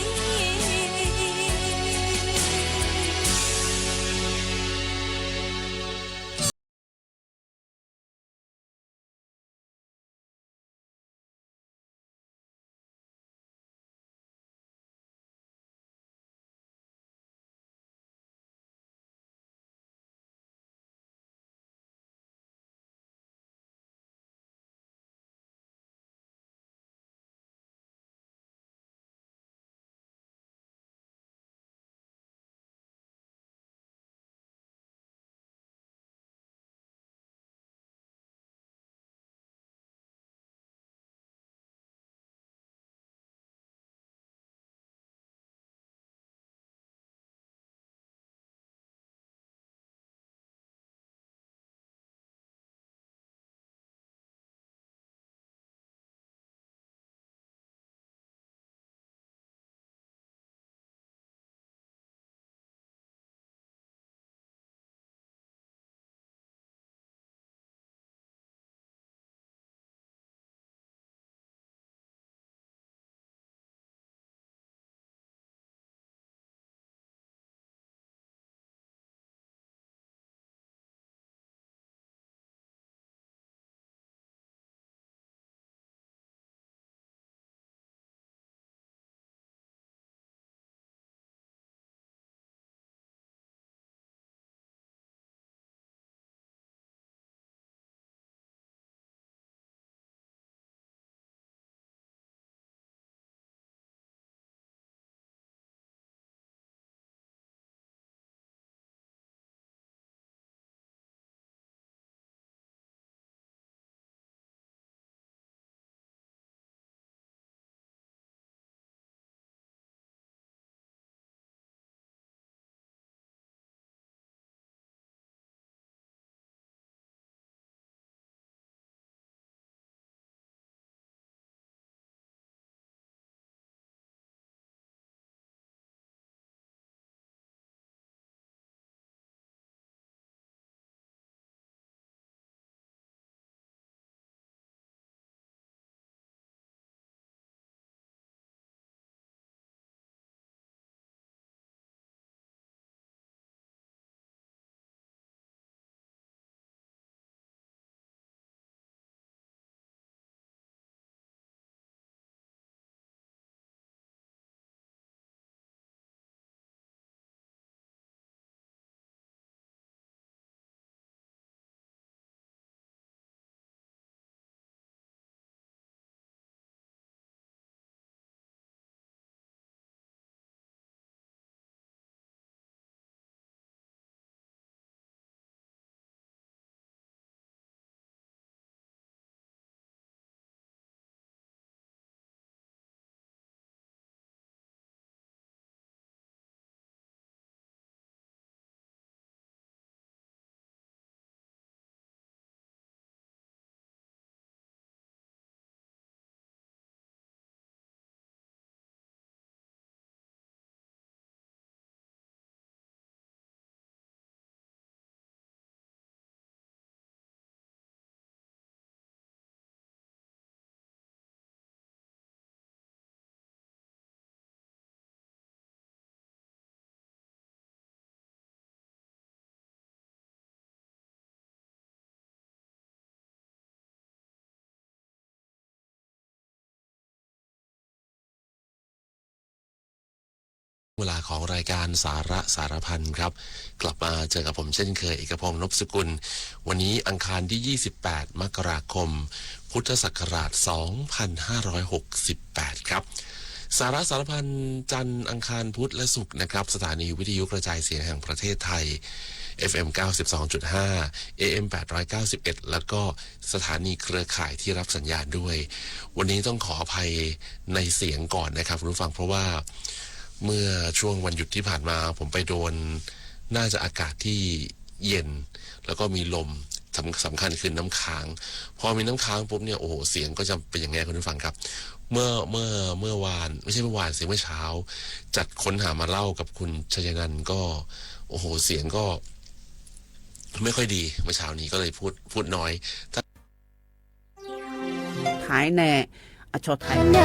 เวลาของรายการสาระสารพันครับ กลับมาเจอกับผมเช่นเคย เอกพงษ์ นพสกุล วันนี้อังคารที่ ยี่สิบแปด มกราคม พุทธศักราช สองพันห้าร้อยหกสิบแปด ครับ สาระสารพันจันทร์อังคารพุธและศุกร์นะครับ สถานีวิทยุกระจายเสียงแห่งประเทศไทย เอฟเอ็ม เก้าสิบสองจุดห้า เอเอ็ม แปดร้อยเก้าสิบเอ็ด แล้วก็สถานีเครือข่ายที่รับสัญญาณด้วย วันนี้ต้องขออภัยในเสียงก่อนนะครับคุณผู้ฟัง เพราะว่าเมื่อช่วงวันหยุดที่ผ่านมาผมไปโดน น่าจะอากาศที่เย็น แล้วก็มีลม สำ- สำคัญคือน้ำค้าง พอมีน้ำค้างปุ๊บเนี่ย โอ้โห เสียงก็จะเป็นอย่างไงคุณผู้ฟังครับ เมื่อ เมื่อ เมื่อวาน ไม่ใช่เมื่อวานสิ เมื่อเช้า จัดค้นหามาเล่ากับคุณชยนันท์ก็ โอ้โห เสียงก็ไม่ค่อยดี เมื่อเช้านี้ก็เลยพูด พูดน้อย ถ้า ไทยแน่ อะ ชอไทย ห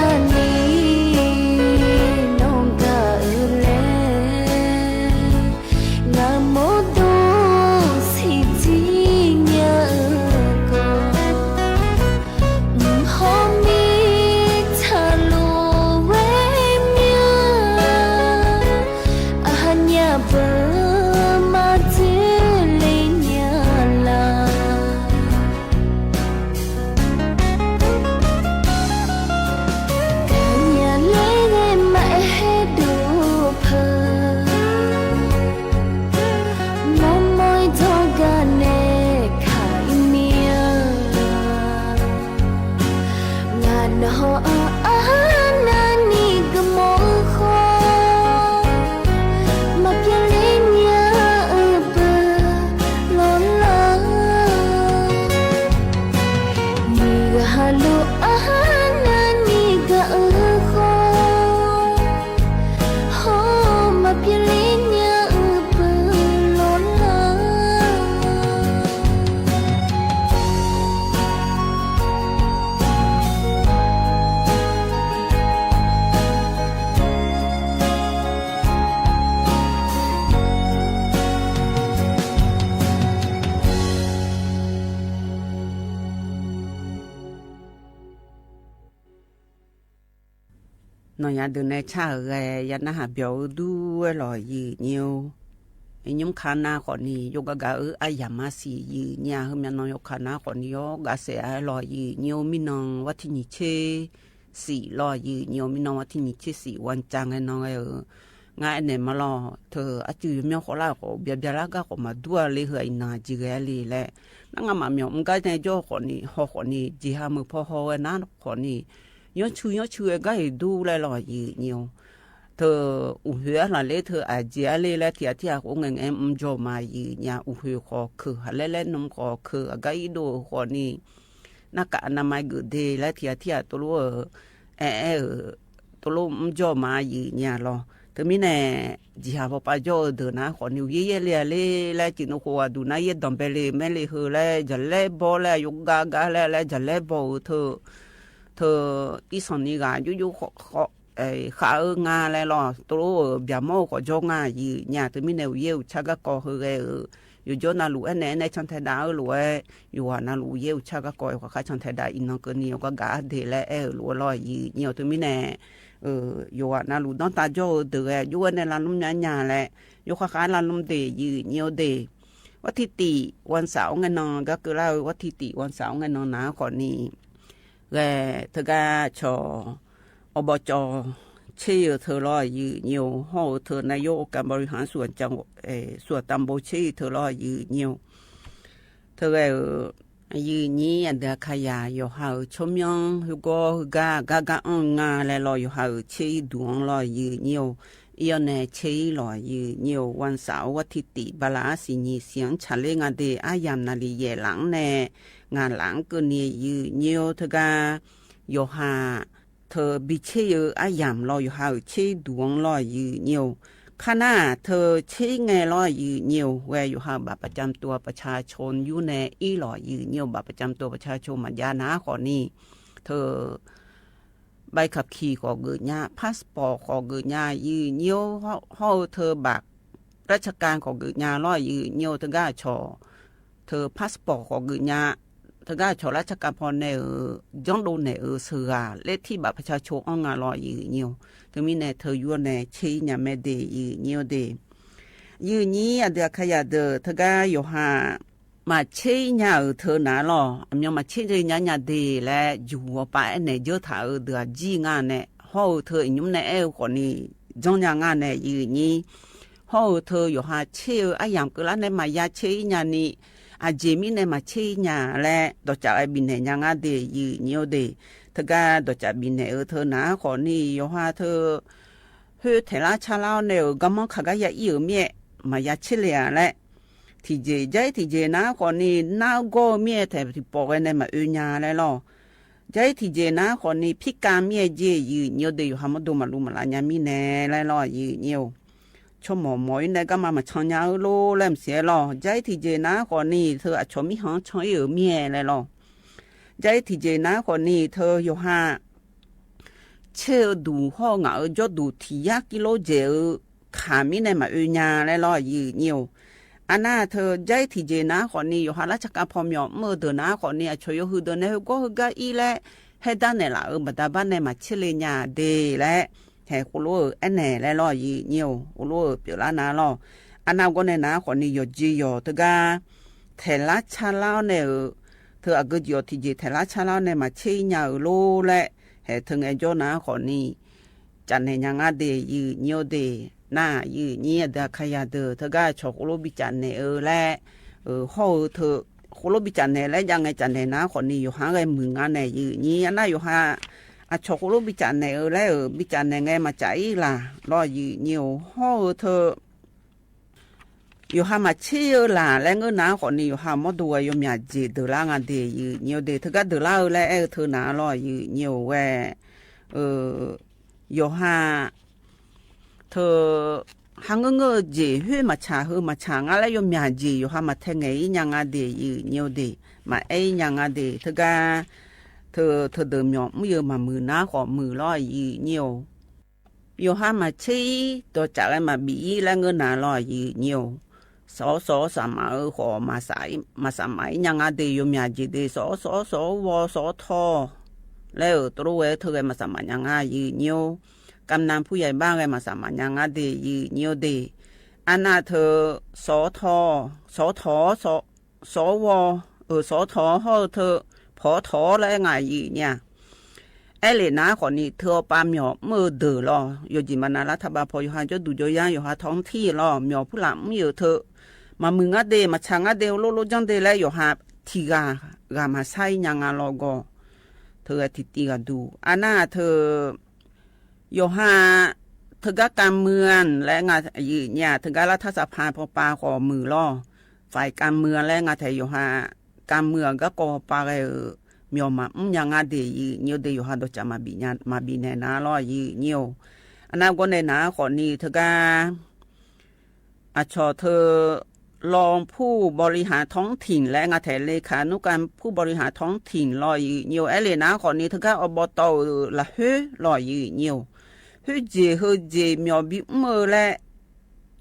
น่อยยาเดินในชาเอ๋ย ยาหน้าหาเบียวด้วยหล่อหยือเนียว ไอ้ยุ้มคานาขอนี้ ยกกะกะเออ อาหยามมาสี่หยือเนีย เฮือมยานอนยกคานาขอนี้ ยกกะเสหล่อหยือเนียว มีนองวัดที่หนึ่งเชษสี่หล่อหยือเนียว มีนองวัดที่หนึ่งเชษสี่วันจันทร์ไอ้น้องเอ๋ย งาไอ้เนี่ยมาหล่อ เธออาจือเมียวขอลาขอเบียร์เบียร์ละกะขอมาดัวเลยเหืออีหนาจือแกเลยแหละ นั่งงามาเมียวมันก็ในจ่อขอนี้ ฮอขอนี้ จีฮามือพ่อฮอไว้นะขอนี้ ย้อนชื่อย้อนชื่อไอ้ก็ให้ดูแลหล่อหยือเนียว เธออู้เหือหล่ะเลย เธออาเจียเลยและเทียเทียโคงแงงแอมจ่อมาหยือเนีย อู้เหือขอคือหาแลแลนมขอคืออะก็อีโดขอนี้ หน้ากากอนามัยเกิดเดและเทียเทียตัวรู้เออ แอแอเออ ตัวรู้จ่อมาหยือเนียหล่อ เธอมีแน่ จีฮาพอปาจ่อเออเดินนะ ขอนิวเย่เย่เลยเลย และจีนโคว่าดูนะ เย่ดำไปเลย แม่เลยเฮอและ จะแลบ่และ ยกกะกะและ และจะแลบ่เออ เธอ เธอ อีสองนี้กะ ยุยุขอ ขอ เอ่อ ขาเอองาแลหล่อ ตัวรู้เออ เบียร์หม้อขอจ่องาหยือเนีย เธอมีแน่ เย่อุชากะกอเฮอแกเออ อยู่จ่อนาหลูแอแน่แน่ ชันไทดาเออหลูแอ อยู่ว่านาหลูเย่อุชากะกอ ขอข้าชันไทดาอีน้องเกินนี้ ก็กะเดและแอเออหลูหล่อหยือเนียว เธอมีแน่ เออ อยู่ว่านาหลูน้องตาจ่อเออเดอแอ อยู่แอแน่ละลุ่มญาญาแล อยู่ข้าข้าละลุ่มเดหยือเนียวเด วันที่สี่ วันเสาร์ไงนอง ก็คือเล่าวันที่สี่ วันเสาร์ไงนองนะขอนี้ แล เธอกะชอ อบจ. เชษเออเธอหล่อหยือเนียว ฮอเออเธอนายกองค์การบริหารส่วนจังหวัด เอ่อ ส่วนตำบลเชษเออเธอหล่อหยือเนียว เธอแลเออ หยือนี้อันเดียขยะ อยู่ฮาเออ ชมยอง ฮือก็ ฮือกะ กะกะอ่อนงาแลหล่อ อยู่ฮาเออ เชษดวงหล่อหยือเนียว เอี้ยวแน่ เชษหล่อหยือเนียว วันเสาร์ วันที่สี่ บาลาสี่หยี่เสียง ชาเลงาเด อาหยามนาลีแหย่หลังแน่ งาหลังเกินนี้หยือเนียว เธอกะ อยู่ฮา เธอบีเชษเอออาหยามหล่อ อยู่ฮาเออ เชษดวงหล่อหยือเนียว คณะเธอเชษแงหล่อหยือเนียว แวอยู่ฮาเออ บัตรประจำตัวประชาชน อยู่แน่อี้หล่อหยือเนียว บัตรประจำตัวประชาชน มาญานาขอนี้ เธอ ใบขับขี่ขอเกิดญา พาสปอร์ตขอเกิดญาหยือเนียว ฮอเออ เธอบัตรราชการขอเกิดญาหล่อหยือเนียว เธอกะชอ เธอพาสปอร์ตขอเกิดญา တဂၤ အဆီၣ်လၢဆၢကပီၤနဲၣ်ဧိၤ ကျိၣ်ဒိနဲၣ်ဧိၤ စှၤ လ့ထံဘၣ်ပဆၣ်ဆိၣ်အီငၢ်လီၤ ယုၢ်ညိဝ်း. တမံၤနဲၣ် ထုးယိၤနဲၣ် ဆ့ညါမဲဒ် ယုၢ်ညိဝ်းဒ် ယုၢ်ညိ အဒုးအခါယၤဒၢး တဂၤယိၤဟၣ် မၤဆ့ညါဧိၤ ထုးနၤလီၤ. အမၠိမၤဆ့ညါ ညါဒ်လဲၣ် ယူၢ်ဝီၤပာ်အဲၣ်နဲၣ် ယၢထၣ်ဧိၤ ဒုးအကံၢ်ငါနဲၣ် ဟီၣ်ဧိၤထုး အညိမ့ၢ်နဲၣ် အဲၣ်ဃိးနံၤ ကၠီညါငါနဲၣ် ယုၢ်ညိ ဟီၣ်ဧိၤထုး ယိၤဟၣ်ဆ့ဧိၤ အယၢမ်ၣ်ကလါနဲၣ် မၤယါဆ့ညါနံၤ အစ့မံနဲၣ် မၤဆ့ညါလဲၣ် ဒီးစးဝဲဘံၣ်နဲၣ်ညါငါဒ် ယုၢ်ညိဝ်းဒ်. တဂၤဒီးစးဘံၣ်နဲၣ်ဧိၤ ထုးနၤဃိးနံၤ ယိၤဟၣ်ထုး ဟၢထဲၣ်လါဆါလါအီၤနဲၣ်ဧိၤ ကမီခးကါယါအံၣ်ဧိၤ မ့ၢ်မၤယါဆ့လဲၣ်ဧါလဲၣ်. ထံၣ်ယ့ၣ် ယဲထံၣ်ယ့ၣ်နၤဃိးနံၤ နါဂီၢ်မ့ၢ်ထဲၣ်ထံၣ်ပိာ်ဝဲနဲၣ် မၤအၢညါလဲၣ်လီၤ. ယဲထံၣ်ယ့ၣ်နၤဃိးနံၤ ဖံးကါမ့ၢ်က့ ယုၢ်ညိဝ်းဒ် ယိၤဟၣ်မ့ၢ်ဒိၣ်မၤလူမၤလးညါမံနဲၣ်လဲၣ်လီၤ ယုၢ်ညိဝ်း. ဆိကမိၣ်မီၢ်အံၤနဲၣ် ကမၤမၤဆံညါဧိၤလီၤ လဲၣ်မစဲးလီၤ. ယဲထံၣ်ယ့ၣ်နၤဃိးနံၤ ထုးအဆီၣ်မံဟီၣ်ဆံအံၣ်ဧိၤ မ့ၢ်လဲၣ်လီၤ. ယဲထံၣ်ယ့ၣ်နၤဃိးနံၤ ထုးယိၤဟၣ် ဆ့ဧိၤဒူၣ် ဟီၣ်ငၣ်ဧိၤ ကၠီဒူၣ် ထံၣ်ယါကံလိကၠ့ၣ်ဧိၤ ခးမံနဲၣ် မၤအၢညါလဲၣ်လီၤ ယုၢ်ညိဝ်း. အနၢ်ထုး ယဲထံၣ်ယ့ၣ်နၤဃိးနံၤ ယိၤဟၣ်လၢဆၢကပီၤ မၠီၣ်မုၣ်ဒၢးနၤဃိးနံၤ အဆီၣ်ယိၤဟုၣ်ဒၢးနဲၣ် ဟၢဂီၢ်ဟၢဂၤအံၤလဲၣ် ဟဲဒၣ်နဲၣ်လၢအၢ ဘၣ်တၢ်ဘၣ်နဲၣ် မၤဆ့လဲၣ်ညါဒ်လဲၣ် ထဲၣ်ဃိလိအဲၣ်နဲၣ်လဲၣ်လီၤ ယုၢ်ညိဝ်း ဃိလိပၠိၣ်လါနၤလီၤ. အနၢ်ဂီၢ်နဲၣ်နၤဃိးနံၤ ယိၤက့ယီၤ တဂၤ ထဲၣ်လါဆါလါအီၤနဲၣ်ဧိၤ ထုးအဂ့ၢ်က့ၤအီၤထံၣ်ယ့ၣ် ထဲၣ်လါဆါလါအီၤနဲၣ် မၤဆ့ညါဧိၤလီၤလဲၣ် ဟဲထုးငဲၤကၠီနၤဃိးနံၤ ကၠးနဲၣ်ညါငါဒ် ယုၢ်ညိဝ်းဒ် နၢ် ယုၢ်ညိ အဒုးအခါယၤဒၢး တဂၤအဆီၣ်ဃိလိဘံၣ်ကၠးနဲၣ်ဧိၤလဲၣ် ဟီၣ်ဧိၤထုး ဃိလိဘံၣ်ကၠးနဲၣ်လဲၣ် ယါငဲၤကၠးနဲၣ်နၤဃိးနံၤ ယိၤဟၣ်ဂဲၤမုာ်ငါနဲၣ် ယုၢ်ညိ အနၢ်ယိၤဟၣ် အဆီၣ်ဃိလိဘံၣ်ကၠးနဲၣ်လဲၣ် ဘံၣ်ကၠးနဲၣ်ဂဲၤမၤကၠးအံၤလၢ်လီၤ ယုၢ်ညိဝ်း ဟီၣ်ဧိၤထုး ယိၤဟၣ်မၤဆ့ဧိၤလၢ်လဲၣ် ငၢၢ်နၤဃိးနံၤ ယိၤဟၣ်မ့ၢ်ဒိၣ်ဝဲ ယိၤမၠးကၠ့ၣ်ဒၢးလၢ်ငါဒ် ယုၢ်ညိဝ်းဒ် တဂၤဒၢးလၢ်ဧိၤလဲၣ် အဲၣ်ထုးနၤလီၤ ယုၢ်ညိဝ်းဝဲ ယိၤဟၣ် ထုး ဟးငၢၢ်ငၢၢ်ကၠ့ၣ် ဟၢမၤဆၣ် ဟၢမၤဆၣ် ငါလၢယိၤမၠးကၠ့ၣ် ယိၤဟၣ်မၤထဲးငဲၤအံၤညါငါဒ် ယုၢ်ညိဝ်းဒ် မၤအဲၣ်အံၤညါငါဒ် တဂၤ ထုး ထုးဒၢးမၠီၣ်မုၣ်ယိၤမၤမုာ်နၤဃိးမုာ်လီၤ ယုၢ်ညိဝ်း ယိၤဟၣ်မၤဆ့အံၤ ဒီးစးလဲၤမၤဘံၣ်အံၤလဲၣ် ငၢၢ်နၤလီၤ ယုၢ်ညိဝ်း စီၤစီၤစၣ်မးဧိၤဃိး မၤစၣ်မၤအံၤညါငါဒ် ယိၤမၠးကၠ့ၣ်ဒ် စီၤစီၤစီၤဝီၤ စီၤထီ လဲၣ်ဧိၤ တရူဝဲထုးဂဲၤမၤစၣ်မးညါငါ ယုၢ်ညိဝ်း ကၣ်နၣ်ဖုယဲၢ်ဘၣ်ဂဲၤမၤစၣ်မးညါငါဒ် ယုၢ်ညိဝ်းဒ် အနၢ်ထုး စီၤထီ စီၤထီ စီၤဝီၤ အၢ စီၤထီ ဟီၣ်ထုး ဖီထီလၢအဲၣ်ငါ ယုၢ်ညိ အဲၣ်လၢ်နၤဃိးနံၤ ထုးအီၤပာ်မၠီၣ်မုၣ်ဒၢးလီၤ ယိၤကၠ့ၣ်မၤနၤလၢထးဘးဖီ ယိၤဟၣ်ကၠီဒူၣ်ကၠီယါ ယိၤဟၣ်ထီထံၣ်လီၤ မၠီၣ်ဖုလၢ်မုၣ်ယိၤထုး မၤမုာ်ငါဒ် မၤဆၣ်ငါဒ် အိၣ်လိၣ်လိၣ်ကၠီဒ်လဲၣ် ယိၤဟၣ်ထံၣ်ဂၤ ဂၤမၤဆါအံၤညါငါလီၤဂီၢ် ထုးဂဲၤထံၣ်တံၢ်ဂၤဒူၣ် အနၢ်ထုး ယိၤဟၣ် ထုးဂၤကၣ်မုၢ်လၢငါ ယုၢ်ညိ ထုးဂၤလၢထးစၣ်ဖးပှၤပာ်ဃိးမုၢ်လီၤ ဖဲကၣ်မုၢ်လၢငါထဲး ယိၤဟၣ် ကၣ်မုၢ်အဂၤကီၢ်ပာ်ဂဲၤဧိၤ မၠီၣ်မၤအူညါငါဒ် ယုၢ်ညိဝ်းဒ် ယိၤဟၣ်ဒီးစးမၤဘံၣ်ညါ မၤဘံၣ်နဲၣ်နၤလီၤ ယုၢ်ညိဝ်း အနၢ်ဂီၢ်နဲၣ်နၤဃိးနံၤ ထုးဂၤ အဆီၣ်ထုး รองผู้บริหารท้องถิ่น လၢငါထဲး เลขานุการผู้บริหารท้องถิ่น လီၤ ယုၢ်ညိဝ်း အဲၣ်လၢ်နၤဃိးနံၤ ထုးဂၤ อบต ဧိၤ လၢဟၢလီၤ ယုၢ်ညိဝ်း ဟၢကၠ့ၣ်ဟၢကၠ့ၣ် မၠီၣ်ဘံၣ်မုၣ်လဲၣ်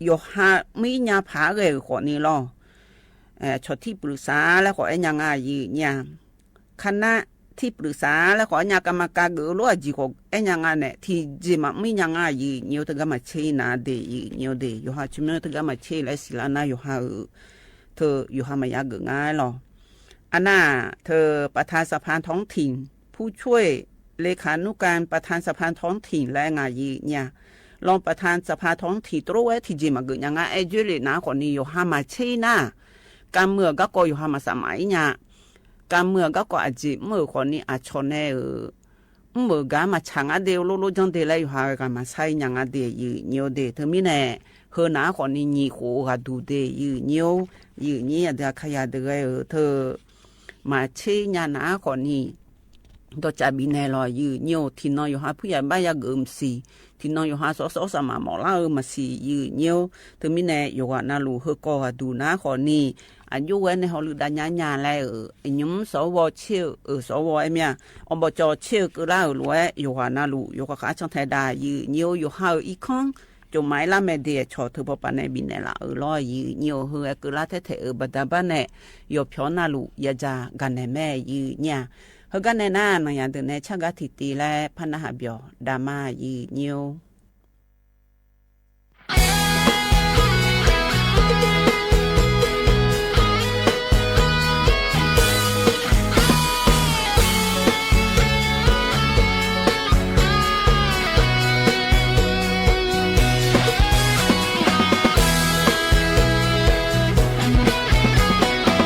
ယိၤဟၣ်မံညါဖးဂဲၤဃိးနံၤလီၤ ဆီၣ်ထံပြုဆါလၢဃိးအဲၣ်ညါငါ ယုၢ်ညိ ခနၣ်ထံပြုဆါလၢဃိးအဲၣ်ညါ ကမကၤဂုာ်လိအကၠံၣ်ဃိးအဲၣ်ညါ ငါနဲၣ် ထံၣ်ကၠ့ၣ်မၤမံညါငါ ယုၢ်ညိဝ်း ထုးဂၤမၤဆ့နၤဒ် ယုၢ်ညိဝ်းဒ် ယိၤဟၣ်ဆိမိၣ် ထုးဂၤမၤဆ့လၢစံးလၢနၤ ယိၤဟၣ်ဧိၤ ထုး ယိၤဟၣ်မၤယါဂုာ်ငါလီၤ အနၢ်ထုး ประธานสภาท้องถิ่น ผู้ช่วยเลขานุการประธานสภาท้องถิ่น လၢငါ ယုၢ်ညိ รองประธานสภาท้องถิ่น တရူဝဲထံၣ်ကၠ့ၣ်မၤဂုာ်ညါငါ အဲၣ်ကၠ့ၣ်လၢ်နၤဃိးနံၤ ယိၤဟၣ်မၤဆ့နၤ ကၣ်မုၢ်အဂၤကီၢ် ယိၤဟၣ်မၤစၣ်မၤအံၤညါ ကၣ်မုၢ်အဂၤကီၢ်အကၠ့ၣ်မုၣ်ဃိးနံၤ အဆီၣ်နဲၣ်ဧိၤ မုၣ်အဂၤမၤဆၣ်ငါဒ် အိၣ်လိၣ်လိၣ်ကၠီဒ်လဲၣ် ယိၤဟၣ်ဂၤမၤဆါအံၤညါငါဒ် ယုၢ်ညိဝ်းဒ် ထုးမံန့ၣ် ဟၢနၤဃိးနံၤ ညံၣ်ဃိးဂၤဒူၣ်ဒ် ယုၢ်ညိဝ်း ယုၢ်ညိ အဒုးအခါယၤဒုးဂဲၤဧိၤ ထုး မၤဆ့ညါနၤဃိးနံၤ ဒီးစးဘံၣ်နဲၣ်လီၤ ယုၢ်ညိဝ်း ထံၣ်နီၢ်ယိၤဟၣ်ဖုယဲၢ်ဘၣ်ယါဂုာ်မစံၣ် ထံၣ်နီၢ်ယိၤဟၣ်စီၤစီၤစၣ်မၤမီၣ်လၢအၢမစံၣ် ယုၢ်ညိဝ်း ထုးမံန့ၣ် ယိၤဂၤနၤလူၢ် ဟၢကီၢ်ဂၤဒူၣ်နၤဃိးနံၤ အယိဝဲန့ၣ် ဟီၣ်လုၢ်ဒါညါညါလဲၣ်ဧိၤ အညိမ်စီၤဝီၤဆ့ဧိၤ စီၤဝီၤအဲၣ်မ့ၢ် အိၣ်ဘီၣ်ကၠီဆ့ဧိၤ ကလါဧိၤ လီၤဝဲ ယိၤဂၤနၤလူၢ် ယိၤဂၤဃးဆၣ်ထဲဒၣ် ယုၢ်ညိဝ်း ယိၤဟၣ်ဧိၤ အံခီ ကြုံမးလၢ်မဲာ်ဒ် ဆီၣ်ထွဲပှၤပာ်နဲၣ်ဘိနဲၣ်လၢ် အၢၣ်လီၤယုၢ်ညိၣ် ဟ့ၣ်အကုလၢ်ထဲထဲအၢ ဘၣ်တၢ်ဘၣ်နဲၣ် ယီၢ်ဖျီနၢ်လူၤ ယၤကၢ်ဂၤနဲၣ် မ့ၢ်ယုၢ်ညိၣ် ဟ့ၣ်ဂၤနဲၣ်နၤ နီၢ်ယၤဒုးနဲၣ် ဆၣ်ဂၤထံၣ်တံၢ်လၢ ဖးနၢ်ဟးပၠီၤ ဒၣ်မးယုၢ်ညိၣ်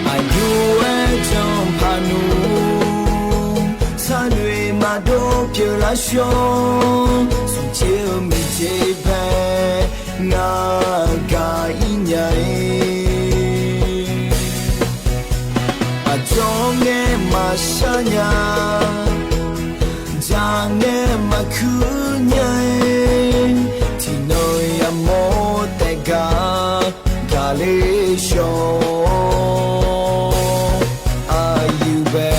အယိၣ်ဝဲ ကၠီဖးနူ ဆၣ်နွံမၤဒိၣ်ပၢၤလၢ်ဆှီ သူၣ်က့ၣ်အမံၤက့ၣ်ဖဲ နၤကၤအံၤညါအံၤ အကၠီငဲမၤဆါညါ ကၠီငဲမၤခုညါအံၤ ထံၣ်နီၢ်ယၤမိၢ်တဲဂၤ ကၤလ့ဆှီ အယုၢ်ဘဲ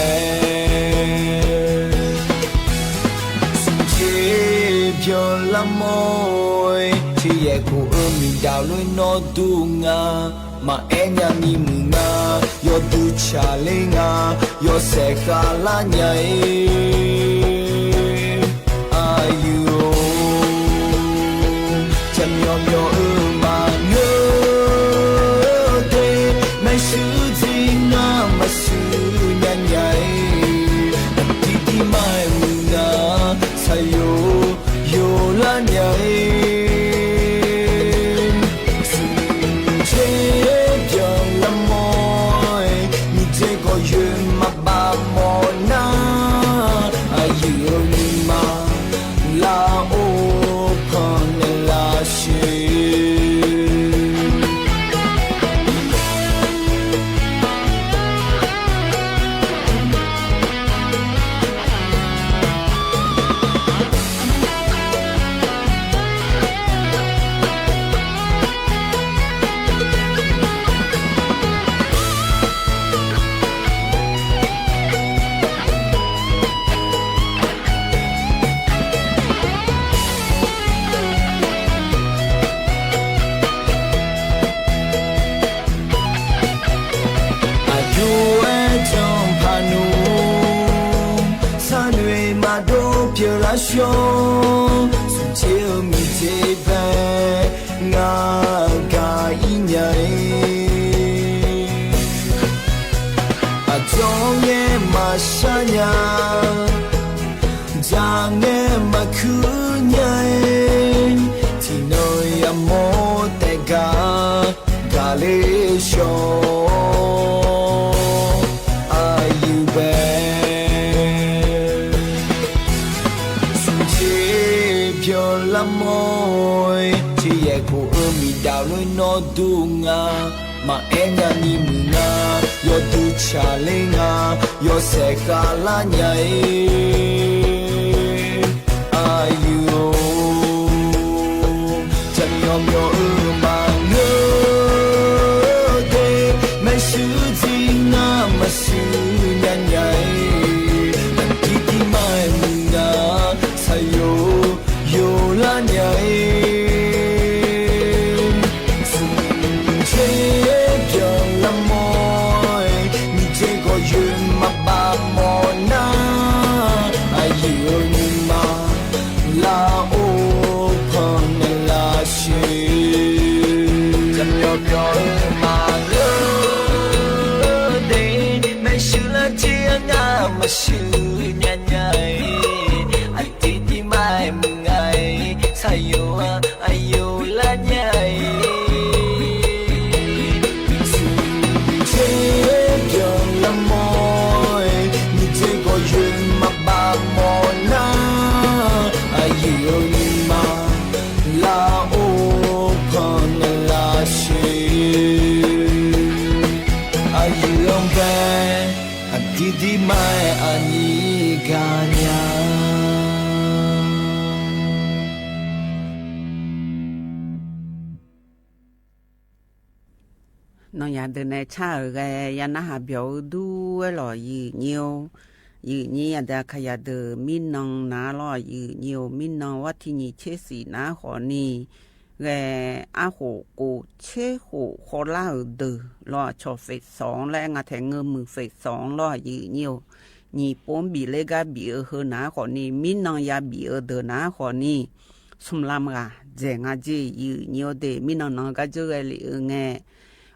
သူၣ်က့ၣ်ပၠီၤလၢ်မိၢ် ထံယဲၢ်ခိၣ်အၢမံၤဒၣ်လၢနီၢ်ဒိၣ်ငါ မၤအဲၣ်ညါမံမုၢ်နၤ ယီၢ်ဒုးဆၣ်လ့ငါ ယီၢ်စဲးဃာ်လၢ်ညါအံၤ အယုၢ်ဧၢ ကၠီမၠီမၠီအၢ မၤနၢၤတ့ၢ် မဲာ်ဆူၣ်တံၢ်နၤ မၤဆူၣ်ညါညါအံၤ အတံၤတံၤမၤမုၢ်နၤ ဆၣ်ယိၣ် ယိၣ်လၢ်ညါအံၤ သူၣ်က့ၣ်ပၠီၤလၢ်မိၢ် မံၤက့ၣ်ကီၢ်ယွဲမၤဘၣ်မီၢ်နၤ အယုၢ်ဧၢ မံမၤ လၢ်အိၣ်ဖီၣ်နလၢ်ဆ့ အယိၣ်ဝဲ ကၠီဖးနူ ဆၣ်နွံမၤဒိၣ်ပၢၤလၢ်ဆှီ သူၣ်က့ၣ်အမံၤက့ၣ်ဖဲ နၤကၤအံၤညါအံၤ အကၠီငဲမၤဆါညါ ကၠီငဲမၤခုညါအံၤ ထံၣ်နီၢ်ယၤမိၢ်တဲဂၤ ကၤလ့ဆှီ အယုၢ်ဘဲ သူၣ်က့ၣ်ပၠီၤလၢ်မိၢ် ထံယဲၢ်ခိၣ်အၢမံၤဒၣ်လၢနီၢ်ဒိၣ်ငါ မၤအဲၣ်ညါမံမုၢ်နၤ ယီၢ်ဒုးဆၣ်လ့ငါ ယီၢ်စဲးဃာ်လၢ်ညါအံၤ အယုၢ်ဧၢ ကၠီမၠီမၠီအၢ မၤနၢၤတ့ၢ် မဲာ်ဆူၣ်တံၢ်နၤ မၤဆူၣ်ညါညါအံၤ အတံၤတံၤမၤမုၢ်နၤ ဆၣ်ယိၣ် ယိၣ်လၢ်ညါအံၤ သူၣ်က့ၣ်ပၠီၤလၢ်မိၢ် မံၤက့ၣ်ကီၢ်ယွဲမၤဘၣ်မီၢ်နၤ အယုၢ်ဧၢ မံမၤ လၢ်အိၣ်ဖီၣ်နလၢ်ဆ့ ကၠီမၠီမၠီအၢ မၤနၢၤတ့ၢ် မဲာ်ဆူၣ်လၢ်တံၢ်အါ မၤဆူၣ်ညါညါအံၤ အတံၤတံၤမၤမုၢ်နၤ ဆၣ်ယိၣ် အယိၣ်လၢ်ညါအံၤ သူၣ်က့ၣ်ပၠီၤလၢ်မိၢ် မံၤက့ၣ်ကီၢ်ယွဲမၤဘၣ်မီၢ်နၤ အယုၢ်ဧၢ မံမၤ လၢ်အိၣ်ဖီၣ်နလၢ်ဆ့ အယုၢ်ဧၢ ဖဲ အတံၤတံၤမၤအနံၤကညါ နီၢ်ယၤဒုးနဲၣ် ဆၣ်ဧၢ ဂဲၤယၤနၢ်ဟးပၠီၤအူဒူဝဲလီၤ ယုၢ်ညိၣ် ယုၢ်ညိၣ် ယၤဒုးခါယၤဒုး မံနီၢ်နၤလီၤ ယုၢ်ညိၣ် မံနီၢ်ဝဲထံနံၤဆ့ဆံးနၤဃီနံၤ แก่ อะโห โกรธเชษโหด คอลาร์ เอ่อ เดิด ลอ อะ ชอ เฟสสอง และ งา แถงเงอมือ เฟสสอง ลอ ยื้อเยียว หยี่ปั๊ว บีบเล็กก้า บีบ เอ่อ เฮอ หนา ขอนี้ มี้นัง ยาบีบ เอ่อ เดิด หนา ขอนี้ สุมลำ กา แจ๋ง อา เจ ยื้อเยียว เด มี้นัง นัง กา เจอ แก่ หลี เอ่อ แก่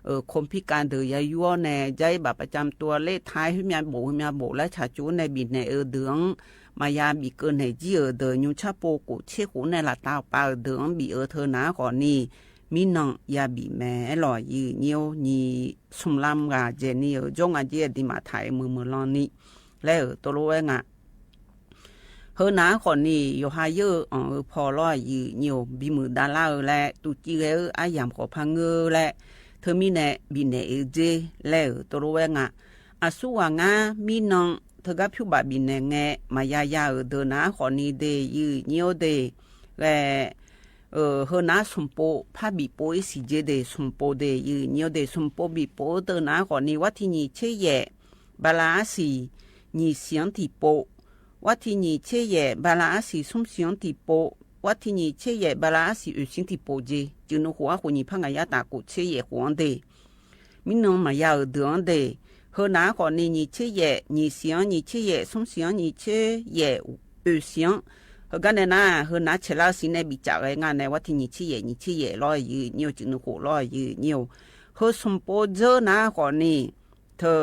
เอ่อ คนพิการ เดิด ยายั้ว แน่ ใจ๊บัตรประจำตั๋ว เลขท้าย หื้อเมียโบ๋ หื้อเมียโบ๋ และ ฉาจู แน่ บีบ แหน่ เอ่อ เดิด มายาบีบ เกิน แหน่ จี้ เอ่อ เดิด ยุง ชาโป โกรธเชษโหด แน่ ละตาปา เอ่อ เดิด บีบ เอ่อ เฮอ หนา ขอนี้ มี้นัง ยาบีบ แม ลอ ยื้อเยียว หยี่ สุมลำ กา แจ๋ง นี่ เอ่อ จ้อง อา เจ ดี มา ไถ เมื่อ เมื่อ ลอ นี้ และ เอ่อ โตโล แว่ งา เฮอ หนา ขอนี้ โยฮาเยอร์ อ่อง เอ่อ ผ่อ ลอ ยื้อเยียว บีบ มือ ดารา เอ่อ และ ตูจี แก่ เอ่อ อาหยาม ขอ พาเงอ และ เธอ มี้แหน่ บีบ แหน่ เอ่อ เจ และ เอ่อ โตโล แว่ งา อะ สุวางา มี้นัง เธอกา ผิวบาป บีบ แหน่ แง มายา ยา เอ่อ เดิด หนา ขอนี้ เด ยื้อเยียว เด แก่ เอ่อ เฮอ หนา สุมโป พาบีบ โป อี สี่ เจ เด สุมโป เด ยื้อเยียว เด สุมโป บีบ โป เอ่อ เดิด หนา ขอนี้ วันตี้ หยี่ เชษแยะ บารา อา สี่ หยี่ เสียง ตี้ โป วันตี้ หยี่ เชษแยะ บารา อา สี่ สุม เสียง ตี้ โป วันตี้ หยี่ เชษแยะ บารา อา สี่ เอ่อ เสียง ตี้ โป เจ จื้อ หนึ่ง หก หก หยี่ พัน กายาตา โกรธเชษแยะ หก อัน เด มี้นัง มายา เอ่อ เดิด อัน เด เฮอ หนา ขอนี้ หยี่ เชษแยะ หยี่ เสียง หยี่ เชษแยะ สุม เสียง หยี่ เชษแยะ เอ่อ เสียง เฮอกา แน่ หนา เฮอ หนา เชษลา สี่ แน่ บีบ จ๋า แก่ งา แน่ วันตี้ หยี่ เชษแยะ หยี่ เชษแยะ ลอ ยื้อเยียว จื้อ หนึ่ง หก ลอ ยื้อเยียว เฮอ สุมโป เจอ หนา ขอนี้ เธอ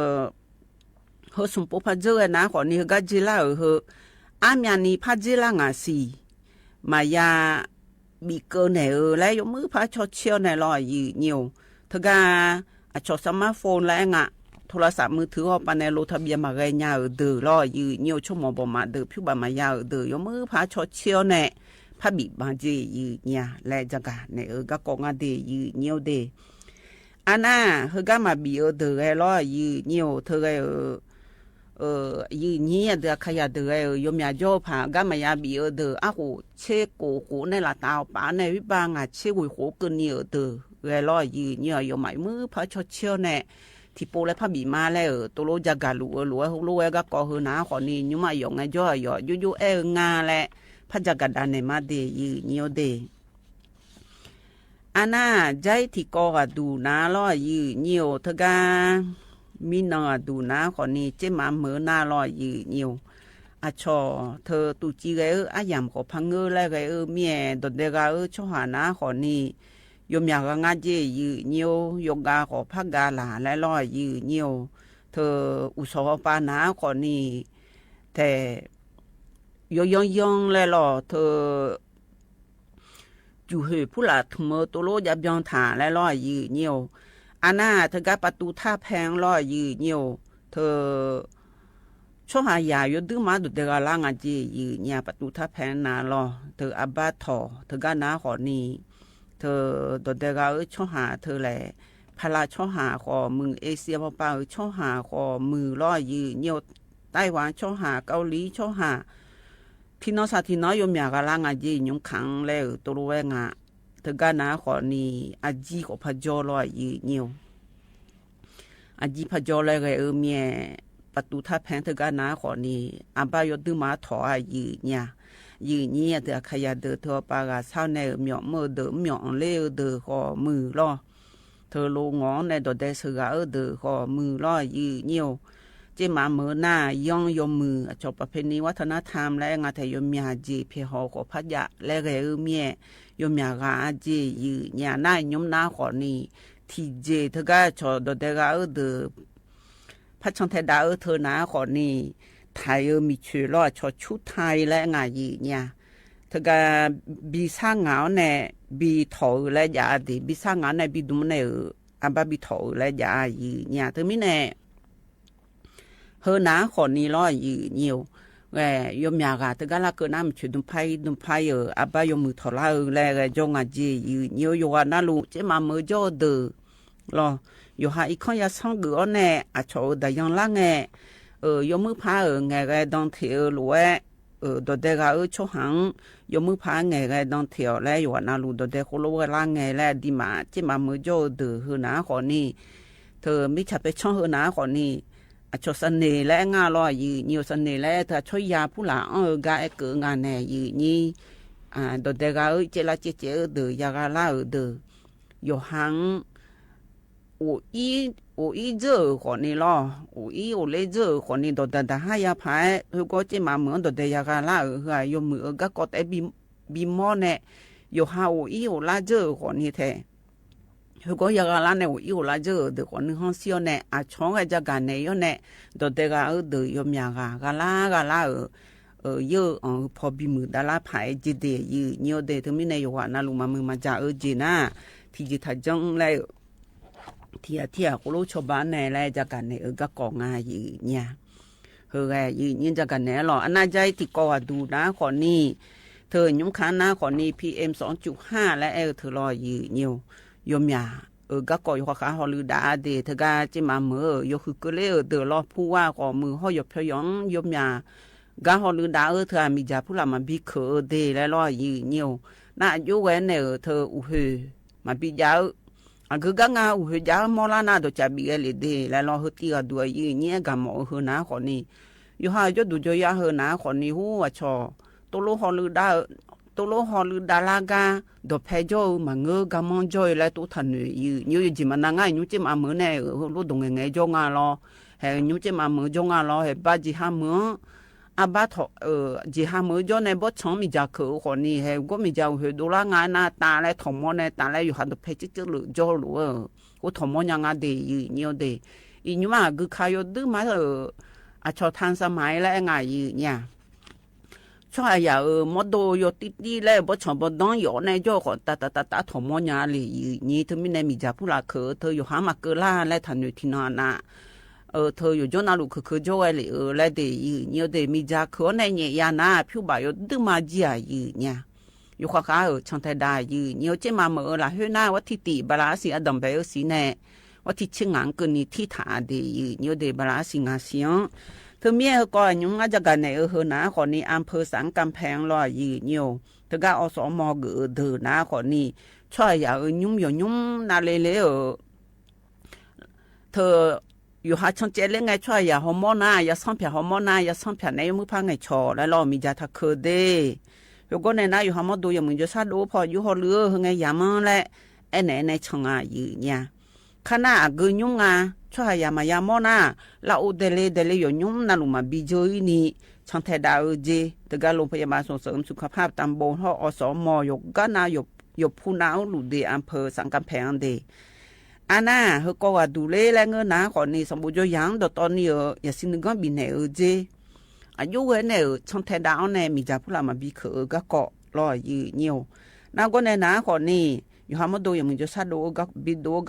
เฮอ สุมโป พาเจอ แก่ หนา ขอนี้ เฮอกา เจอ ลา เอ่อ เฮอ อาเมียนี้ พาเจอ ลา งา สี่ มายา บีบ เกิน แหน่ เอ่อ และ ยกมือ พา ชอ เชียว แหน่ ลอ ยื้อเยียว เธอกา อะ ชอ สมาร์ทโฟน และ งา โทรศัพท์มือถือ ออกไป แหน่ ลงทะเบียน มา แก่ ยา เอ่อ เดิด ลอ ยื้อเยียว ชม หมอ บอก มา เดิด ผิวบาป มายา เอ่อ เดิด ยกมือ พา ชอ เชียว แหน่ พาบีบ มา เจ ยื้อเยียว และ จ๋ากา แหน่ เอ่อ กา กอง อา เด ยื้อเยียว เด อาหนา เฮอกา มาบีบ เอ่อ เดิด แก่ ลอ ยื้อเยียว เธอ แก่ เอ่อ เอ่อ ยื้อเยียว เดือ ขยะ เดิด แก่ เอ่อ โยมยา โจ้ ผา กา มายาบีบ เอ่อ เดิด อะ โกรธเชษโกรธโหด แน่ ละตาปา แน่ วิบาก งา เชษโหด เกิน นี่ เอ่อ เดิด แก่ ลอ ยื้อเยียว โยม มา มือ พา ชอ เชียว แหน่ ตี้ โป และ พาบีบ มา และ เอ่อ โตโล จ๋ากา ลูก เอ่อ ลูก เอ่อ ลูก แก่ กา กอ เฮอ หนา ขอนี้ ยุมะ หยอง แก่ จ้อ หยอ ยุยุ แอ่ งา และ พา จ๋ากา ดา แหน่ มา เด ยื้อเยียว เด อาหนา ใจ๊ ตี้ กอ อะ ดู หนา ลอ ยื้อเยียว เธอกา มี้นัง อะ ดู หนา ขอนี้ เจ๊หมาเหมิน หนา ลอ ยื้อเยียว อะ ชอ เธอ ตูจี แก่ เอ่อ อาหยาม ขอ พาเงอ และ แก่ เอ่อ เมีย ดอดแดกา เอ่อ ชอหา หนา ขอนี้ โยมยา กา งา เจ ยื้อเยียว โยกา ขอ พากา ลา และ ลอ ยื้อเยียว เธอ อุสอปา หนา ขอนี้ แต่ ยองยองยอง และ ลอ เธอ จู๋หื้อ ผู้หลา ถุงมือ โตโล ยาเบียง ถา และ ลอ ยื้อเยียว อาหนา เธอกา ประตูท่าแพง ลอ ยื้อเยียว เธอ ชอหา ยา โยดื้อมา ดอดแดกา ลา งา เจ ยื้อเยียว ประตูท่าแพง หนา ลอ เธอ อาบา ถอ เธอกา หนา ขอนี้ เธอ ดอดแดกา เอ่อ ชอหา เธอ และ พารา ชอหา ขอ มือ เอเชีย ปาปา เอ่อ ชอหา ขอ มือ ลอ ยื้อเยียว ไต้หวัน ชอหา เกาหลี ชอหา ตี้น้อยสา ตี้น้อย โยมยา กา ลา งา เจ ยุงขัง และ เอ่อ โตโล แว่ งา เธอกา หนา ขอนี้ อาจี ขอ พาจอ ลอ ยื้อเยียว อาจี พาจอ และ แก่ เอ่อ เมีย ประตูท่าแพง เธอกา หนา ขอนี้ อาบา โยดื้อมา ถอ อะ ยื้อเยียว ยื้อเยียว เธอ ขยะ เดิด เธอ ปากา เศร้า แหน่ เอ่อ หมวก เมื่อ เดิด หมวก อัง เล่ เอ่อ เดิด ขอ มือ ลอ เธอ โลงอ แหน่ ดอดแดกา เสือ เอ่อ เดิด ขอ มือ ลอ ยื้อเยียว เจ๊หมาเหมิน หนา ยอง โยม มือ อะ ชอ ประเพณี วัฒนธรรม และ งา แถ โยมยา เจ เพหอ ขอ พาจา และ แก่ เอ่อ เมีย โยมยา กา อาเจ ยื้อเยียว หนา โยม หนา ขอนี้ ตี้เจ เธอกา ชอ ดอดแดกา เอ่อ เดิด พาชัง แถ ดา เอ่อ เธอ หนา ขอนี้ ไทย เอ่อ มีเฉย ลอ ชอ ชุดไทย และ งา ยื้อเยียว เธอกา บี ซ่า งา แหน่ บี ถอ เอ่อ และ ยา เด บี ซ่า งา แหน่ บี ดุม แหน่ เอ่อ อาบา บี ถอ เอ่อ และ ยา ยื้อเยียว เธอ มีแหน่ เฮอ หนา ขอนี้ ลอ ยื้อเยียว แก่ โยมยา กา เธอกา ลา เกิด หนา มีเฉย ดุมไพ ดุมไพ เอ่อ อาบา โยม มือ ถอ ลา เอ่อ และ แก่ จอง อาเจ ยื้อเยียว โยฮา หนา ลูก เจ๊หมาเหมิน จอ เดิด ลอ โยฮา อีกข้อง ยาซ่อง กือ อ้อ แหน่ อะ ชอ เอ่อ ดายัง ลา แง่ เอ่อ โยม มือ พา เอ่อ แง่ แก่ ดังเถ เอ่อ ลูก แว่ เอ่อ ดอดแดกา เอ่อ ชอหาง โยม มือ พา แง่ แก่ ดังเถ และ โยฮา หนา ลูก ดอดแดกา โคโล แว่ ลา แง่ และ ดีมา เจ๊หมาเหมิน จอ เอ่อ เดิด เฮอ หนา ขอนี้ เธอ มี ชา เป ช่อง เฮอ หนา ขอนี้ อะ ชอ เสน่ห์ และ งา ลอ ยื้อเยียว เสน่ห์ และ เธอ ชอ ยา ผู้หลา อ้อ เอ่อ กา แอ่ เกิด งา แหน่ ยื้อเยียว ဒိးဒဲဂာ်အၢ စဲးလါစဲးစဲးအၢဒၢး ယၤဂၤလၢအၢဒၢး ယိၤဟၣ် အိၣ်အံၤ အိၣ်အံၤယဲၢ်အၢဃိးနံၤလီၤ. အိၣ်အံၤအိၣ်လၢယဲၢ်အၢဃိးနံၤ ဒိးဒဲဒၣ်ဟါယၤဖး ဟဲဂီၤစဲးမးမုၢ် ဒိးဒဲယၤဂၤလၢအၢ ဟဲယိၤမုၢ်အၢ ကၢ်ကီၢ်တဲဘံ ဘံမီန့ၣ် ယိၤဟၣ်အိၣ်အံၤအိၣ်လၢယဲၢ်အၢဃိးနံၤထဲ ဟဲဂီၤယၤဂၤလၢန့ၣ် အိၣ်အံၤအိၣ်လၢယဲၢ်အၢဒၢး ဃိးနံၤဟီၣ်စံၣ်အီၤန့ၣ် အဆီၣ်ဂဲၤယၤဂၤနဲၣ်အီၤန့ၣ် ဒိးဒဲဂၤအၢဒၢး ယိၤမၠးဂၤ ဂၤလၢဂၤလၢအၢ ယဲၢ်အၢ ဖီဘံမုၢ်ဒၣ်လၢဖး အဲၣ်ကၠ့ဒ့ၣ် ယုၢ်ညိဒ့ၣ် တမံၤန့ၣ် ယိၤဟၣ်နၢ်လူၤမၤမုာ်မၤစၢၤအၢကၠ့နၤ ထံၣ်ကၠ့ထးကၠိလၢ ထံၣ်ထံၣ်အဃိ လိၣ်ဆီၣ်ဘၣ်နဲၣ်လၢ ယၤဂၤနဲၣ်အၢ ကၢ်ကီၢ်ငါ ယုၢ်ညိ ဟဲဂီၤ ယုၢ်ညိယၤဂၤနဲၣ်လီၤ. အနၢ်ယါအံၤ ထံၣ်ကီၢ်ဝၤဒူၣ်နၤဃိးနံၤ ထၢၣ်ညုၣ်ခါနၤဃိးနံၤ PM သွင်จุดห้า လၢအဲၣ်အၢ ထၢၣ်လီၤ ယုၢ်ညိ ယိၤမၠး အၢ ကၢ်ကီၢ် ယိၤဃၣ်ဃၣ်ဟီၣ်လုၢ်ဒၣ်အၢဒ့ၣ် ထၢၣ်ဂၤစဲးမးမုၢ် ယိၤဃုာ်ကၢလၢအၢဒၢးလီၤ ဖူဝါဂီၢ်မုၢ်ဟီၣ်ယိၤဖၠိယီၤ ယိၤမၠး ဂၤဟီၣ်လုၢ်ဒၣ်အၢ ထၢၣ်မံၤယၤဖုလၢ်မၤဘံခၢၣ်အၢဒ့ၣ် လၢလီၤ ယုၢ်ညိ နၢ်အယိဝဲန့ၣ်အၢ ထၢၣ်အိၣ်ဟဲ မၤဘံယၤအၢ အဂုၤဂၤငါအိၣ်ဟဲယၤအၢ မီလၢနၤ ဒိးစၢ်ဘံဂဲၤလံဒ့ၣ် လၢလီၤ ဟဲတံၢ်ဂၤဒူၣ် ယုၢ်ညိ ဂၤမီၣ်အၢဟဲနၤဃိးနံၤ ယိၤဟၣ်ယိၤဒူၣ်ယိၤယၤဟဲနၤဃိးနံၤ ဟူအဆီၣ် တိလိဟီၣ်လုၢ်ဒၣ်အၢ တိလိဟီၣ်လုၢ်ဒၣ်လၢဂၤ ဒီးဖဲယီၤအၢ မၤငၢၢ်ဂၤမီယီၤအၢ လၢတိၣ်ထၣ်နုာ် ယုၢ်ညိ ယုၢ်ကၠ့မးနၤ ငါညိၣ်ကၠ့မးမုၢ်န့ၣ် လိၣ်ဒိၣ်ငဲၤငဲၤယီၤငါလီၤ ဟဲညိၣ်ကၠ့မးမုၢ်ယီၤငါလီၤ ဟဲဘၣ်ကၠ့ဟါမုၢ် အဘၣ်ထီၣ် ကၠ့ဟါမုၢ်ယီၤန့ၣ် ဘီၣ်ဆီၣ်မံၤယၤခၢၣ်အဃိးနံၤ ဟဲဂီၢ်မံၤယၤအိၣ်ဟဲဒိၣ်လၢငါနၤ တၢ်လၢထီၣ်မီန့ၣ် တၢ်လၢယိၤဟၣ်ဒီးဖဲကၠ့ကၠ့လိာ်ယီၤလိာ်ဧၢ အိၣ်ထီၣ်မီညါငါဒ့ၣ် ယုၢ်ညိဒ့ၣ် အံၤညိမး အဂုၤခါယိၤဒုးမး အဆီၣ်ထၣ်စၢ်မၤလၢအဲၣ်ငါ ယုၢ်ညိ ဆီၣ်ယၤအၢ မီဒိၣ်ယိၤတံၢ်တံၢ်လၢ ဘီၣ်ဆီၣ်ဘီၣ်ဒီယိၤန့ၣ် ယီၤဃိး တၢ်တၢ်တၢ်တၢ်ထီၣ်မီညါလံ ယုၢ်ညိ တမံၤန့ၣ် မံၤယၤဖုလၢ်ခၢၣ် ထၢၣ်ယိၤဟၣ်မၤကၢလၢ်လၢထၣ်နုာ်ထံနီၤနၤ ထၢၣ်ယိၤယီၤနၤလူၢ်ခၢၣ်ခၢၣ်ယီၤဝဲလံအၢ လၢဒ့ၣ် ယုၢ်ညိဒ့ၣ် မံၤယၤခၢၣ်အီၤန့ၣ် ညဲယၤနၤ ဖၠူဘၣ်ယိၤဒုးမးကၠ့ဧါ ယုၢ်ညိ ယိၤဃၣ်ဃၣ်ဧၢ ဆီၣ်ထဲဒၣ် ယုၢ်ညိ ကၠ့မးမုၢ်အၢ လၢဟဲနၤ ဝဲထံၣ်တံၢ် ဘၣ်လၢအစံၣ် အဒၢၣ်ဘဲအၢစံၣ်န့ၣ် ဝဲထံၣ်ဆ့ငါကၢၢ်နံၤထံၣ်ထၣ်အဒ့ၣ် ယုၢ်ညိဒ့ၣ် ဘၣ်လၢအစံၣ်ငါစံၣ်အၢ ထၢၣ်မ့ၢ်ဟဲကီၢ်ညိၣ်ငါယၤဂၤနဲၣ်အၢ ဟဲနၤဃိးနံၤ အၣ်ဖၢၣ်သၣ်ကၣ်ဖဲးလီၤ ယုၢ်ညိ ထၢၣ်ဂၤအီၣ်စီအီမီၤဂုာ်အၢဒၢးနၤဃိးနံၤ ဆီၣ်ယၤအၢ ညိၣ်ယီၤညိၣ်နၤလၢလၢအၢ ထၢၣ် ယိၤဟၣ်ဆီၣ်ကဲလၢငဲၤ ဆီၣ်ယၤဟီၣ်မီနၤ ယဆီၣ်ဖၠၣ်ဟီၣ်မီနၤ ယဆီၣ်ဖၠၣ်န့ၣ် ယမုၢ်ဖးငဲၤဆီၣ်လၢလီၤ မံၤယၤထၢၣ်ခၢၣ်ဒ့ၣ် ဟဲဂီၢ်န့ၣ်နၤ ယိၤဟၣ်မီဒိၣ်ယမိၢ်ယိၤဆၣ်ဒိၣ်ဖီၣ် ယိၤဟီၣ်လုၢ်ဧၢ ဟဲငဲၤယၤမီလဲၣ် အဲၣ်နဲၣ်အဲၣ်နဲၣ်ဆီၣ်ငါ ယုၢ်ညိ ခါနၤအဂုၤညိၣ်ငါ ဆီၣ်ယၤမၤယၤမီနၤ လၢအိၣ်ဒဲးလၢဒဲးလၢ ယီၤညိၣ်နၤလူၢ်မၤဘံယိၤအံၤနံၤ ဆီၣ်ထဲဒၣ်အၢကၠ့ ထၢၣ်ဂၤ โรงพยาบาลส่งเสริมสุขภาพตำบล ဟီၣ်အီၣ်စီအီမီၤ ယီၤဂၤနၤ ယီၤဖူနၤအၢ လူၢ်ဒ့ၣ် အၣ်ဖၢၣ်သၣ်ကၣ်ဖဲးအၣ်ဒ့ၣ် အါနၤ ဟဲကီၢ်ဝၤဒူၣ်လၢလၢငၢၢ်နၤဃိးနံၤ စီၤဘိယီၤယၤဒီးတီနံၤဧၢ ယၤစံးနဂီၢ်ဘံၣ်နဲၣ်အၢကၠ့ အယိဝဲန့ၣ်ဧၢ ဆီၣ်ထဲဒၣ်အီၤန့ၣ် မံၤယၤဖုလၢ်မၤဘံခၢၣ်အၢဂၤကီၢ်လီၤ ယုၢ်ညိ နၤဂီၢ်န့ၣ်နၤဃိးနံၤ ယိၤဟၣ်မီဒိၣ်ယမိၢ်ယိၤဆၣ်ဒိၣ်အၢ ဘံဒိၣ်အၢဂၤကီၢ်လီၤ ထၢၣ်ဂၤထၢၣ်ပီၢ်ပၢ်မၤဘံဒၢး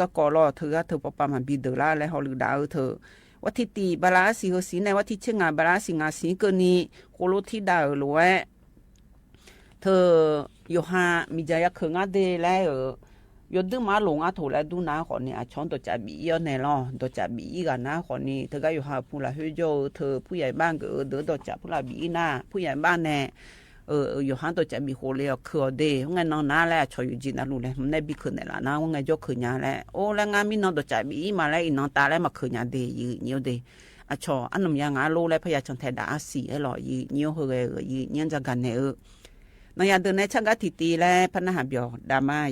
လၢ လၢဟီၣ်လုၢ်ဒၣ်အၢထၢၣ် ဝဲထံၣ်တံၢ် ဘၣ်လၢအစံၣ်ဟၢစံၣ်န့ၣ် ဝဲထံၣ်ဆ့ငါ ဘၣ်လၢအစံၣ်ငါစံၣ်ကၢၢ်နံၤ ဃိလိထံဒၣ်အၢလိာ်ဝဲ ထၢၣ် ယိၤဟၣ် မံၤယၤယၤခၢၣ်ငါဒ့ၣ်လၢအၢ ယိၤဒုးမးလိာ်ငါထိၣ်လၢဒူနၤဃိးနံၤ အဆီၣ်ဒီးစးဘံၣ်အံၤအီၤန့ၣ်လီၤ ဒီးစးဘံၣ်အံၤဂၤနၤဃိးနံၤ ထၢၣ်ဂၤ ယိၤဟၣ်ဖူလၢ်ဟဲယီၤအၢ ထၢၣ်ဖုယၤဘၣ်ကၢၢ်အၢ ဒီးဒီးစးဖုလၢ်ဘံၣ်အံၤနၤ ဖုယၤဘၣ်န့ၣ် ယိၤဟၣ်ဒီးစးဘံၣ်ဃိလၢအီၤခၢၣ်အီၤဒ့ၣ် ဝဲငဲၢ်နီၢ်နၤလၢအဆီၣ်ယုၢ်ကၠ့နၤလူၢ်လဲၣ် မ့ၢ်ဘံခၢၣ်နဲၣ်လၢနၤ ဝဲငဲၢ်ယီၢ်ခၢၣ်ညါလဲၣ် အိၣ်လၢငါမံနီၢ်ဒီးစးဘံၣ်အံၤမးလၢအံၤနီၢ်တၢ်လၢမၤခၢၣ်ညါဒ့ၣ် ယုၢ်ညိဒ့ၣ် အဆီၣ်အနီၢ်မံၤယါငါလိလၢဖဲယၤဆီၣ်ထဲဒၣ်အစံၣ်အၢလီၤ ယုၢ်ညိဟဲဂီၤ ယုၢ်ညိယၤဂၤနဲၣ်အၢ နၤယၤဒၢးနဲၣ်ဆၣ်ဂၤထံၣ်တံၢ်လၢ ဖးနၢ်ဟးဘျီၣ် ဒၣ်မး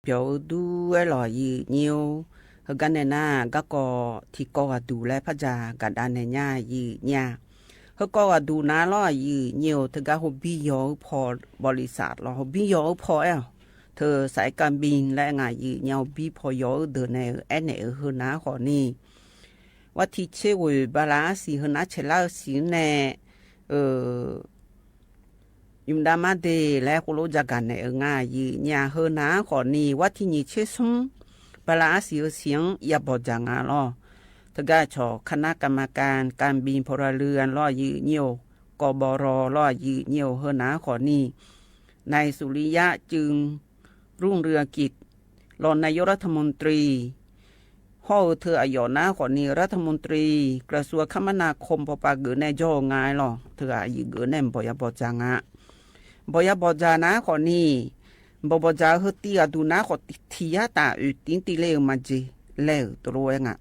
ပျော်အူဒူဝဲလီၤ ယိုဝ်းညိဝ်း. ဟဲက့ၤန့ၣ်နၤ ကီၢ်ကီၢ်ထံကီၢ်ဂၤဒူၣ်လၢဖးယၢ်ကဒါန့ၣ်ညါ ယိုဝ်းညိဝ်း. ဟဲကီၢ်ဂၤဒူၣ်နၤလီၤ ယိုဝ်းညိဝ်း. တဂၤဟိုဘံယီၤအူဖီ บริษัท လီၤ ဟိုဘံယီၤအူဖီအဲၣ် เธอสายการบิน လၢအငါ ယိုဝ်းညိဝ်း ဟိုဘံဖီယီၤအူဒၢးန့ၣ် အဲၣ်န့ၣ်အဟၢနၤဃီၤနံၤ ဝၣ်ထံဆ့ဝဲၢ် ဘၣ်လါအါစံး ဟၢနၤဆဲးလါအါစံးန့ၣ် ယုမ်ဒၣ်မါဒ့ၣ် လၢဃိလိယကၢ်နဲၣ်အငါ ယိုဝ်းညိဝ်း ဟၢနၤဃီၤနံၤ ဝၣ်ထံနံၣ်ဆ့ဆူ ဘၣ်လါအါစံး အၢစံး ယၤဘီၣ်ယၤငါလီၤ. တဂၤဆီၣ် คณะกรรมการการบินพลเรือน လီၤ ယိုဝ်းညိဝ်း กบร လီၤ ယိုဝ်းညိဝ်း ဟၢနၤဃီၤနံၤ นายสุริยะ จึงรุ่งเรืองกิจ รองนายกรัฐมนตรี ဟီၣ်ဧၢ เธอ အယီၢ်နၤဃီၤနံၤ รัฐมนตรีกระทรวงคมนาคม ပှၤပာ်ဂၢၢ်န့ၣ် ယီၢ်ငါလီၤ. เธอ အယံာ်ဂၢၢ်န့ၣ် ဘီၣ်ယၤဘီၣ်ယၤငါ ဘီၣ်ယၤဘီၣ်ယၤနၤဃီၤနံၤ ဘီၣ်ဘီၣ်ယၤ ဟၢတံၢ်အဒူၣ်နၤဃီၤ ထံၣ်ယါတၢ်အုၣ်တံၢ်တံၢ်လၢအမၤက့ၤ လဲၤအုၣ်တရူဝဲငါ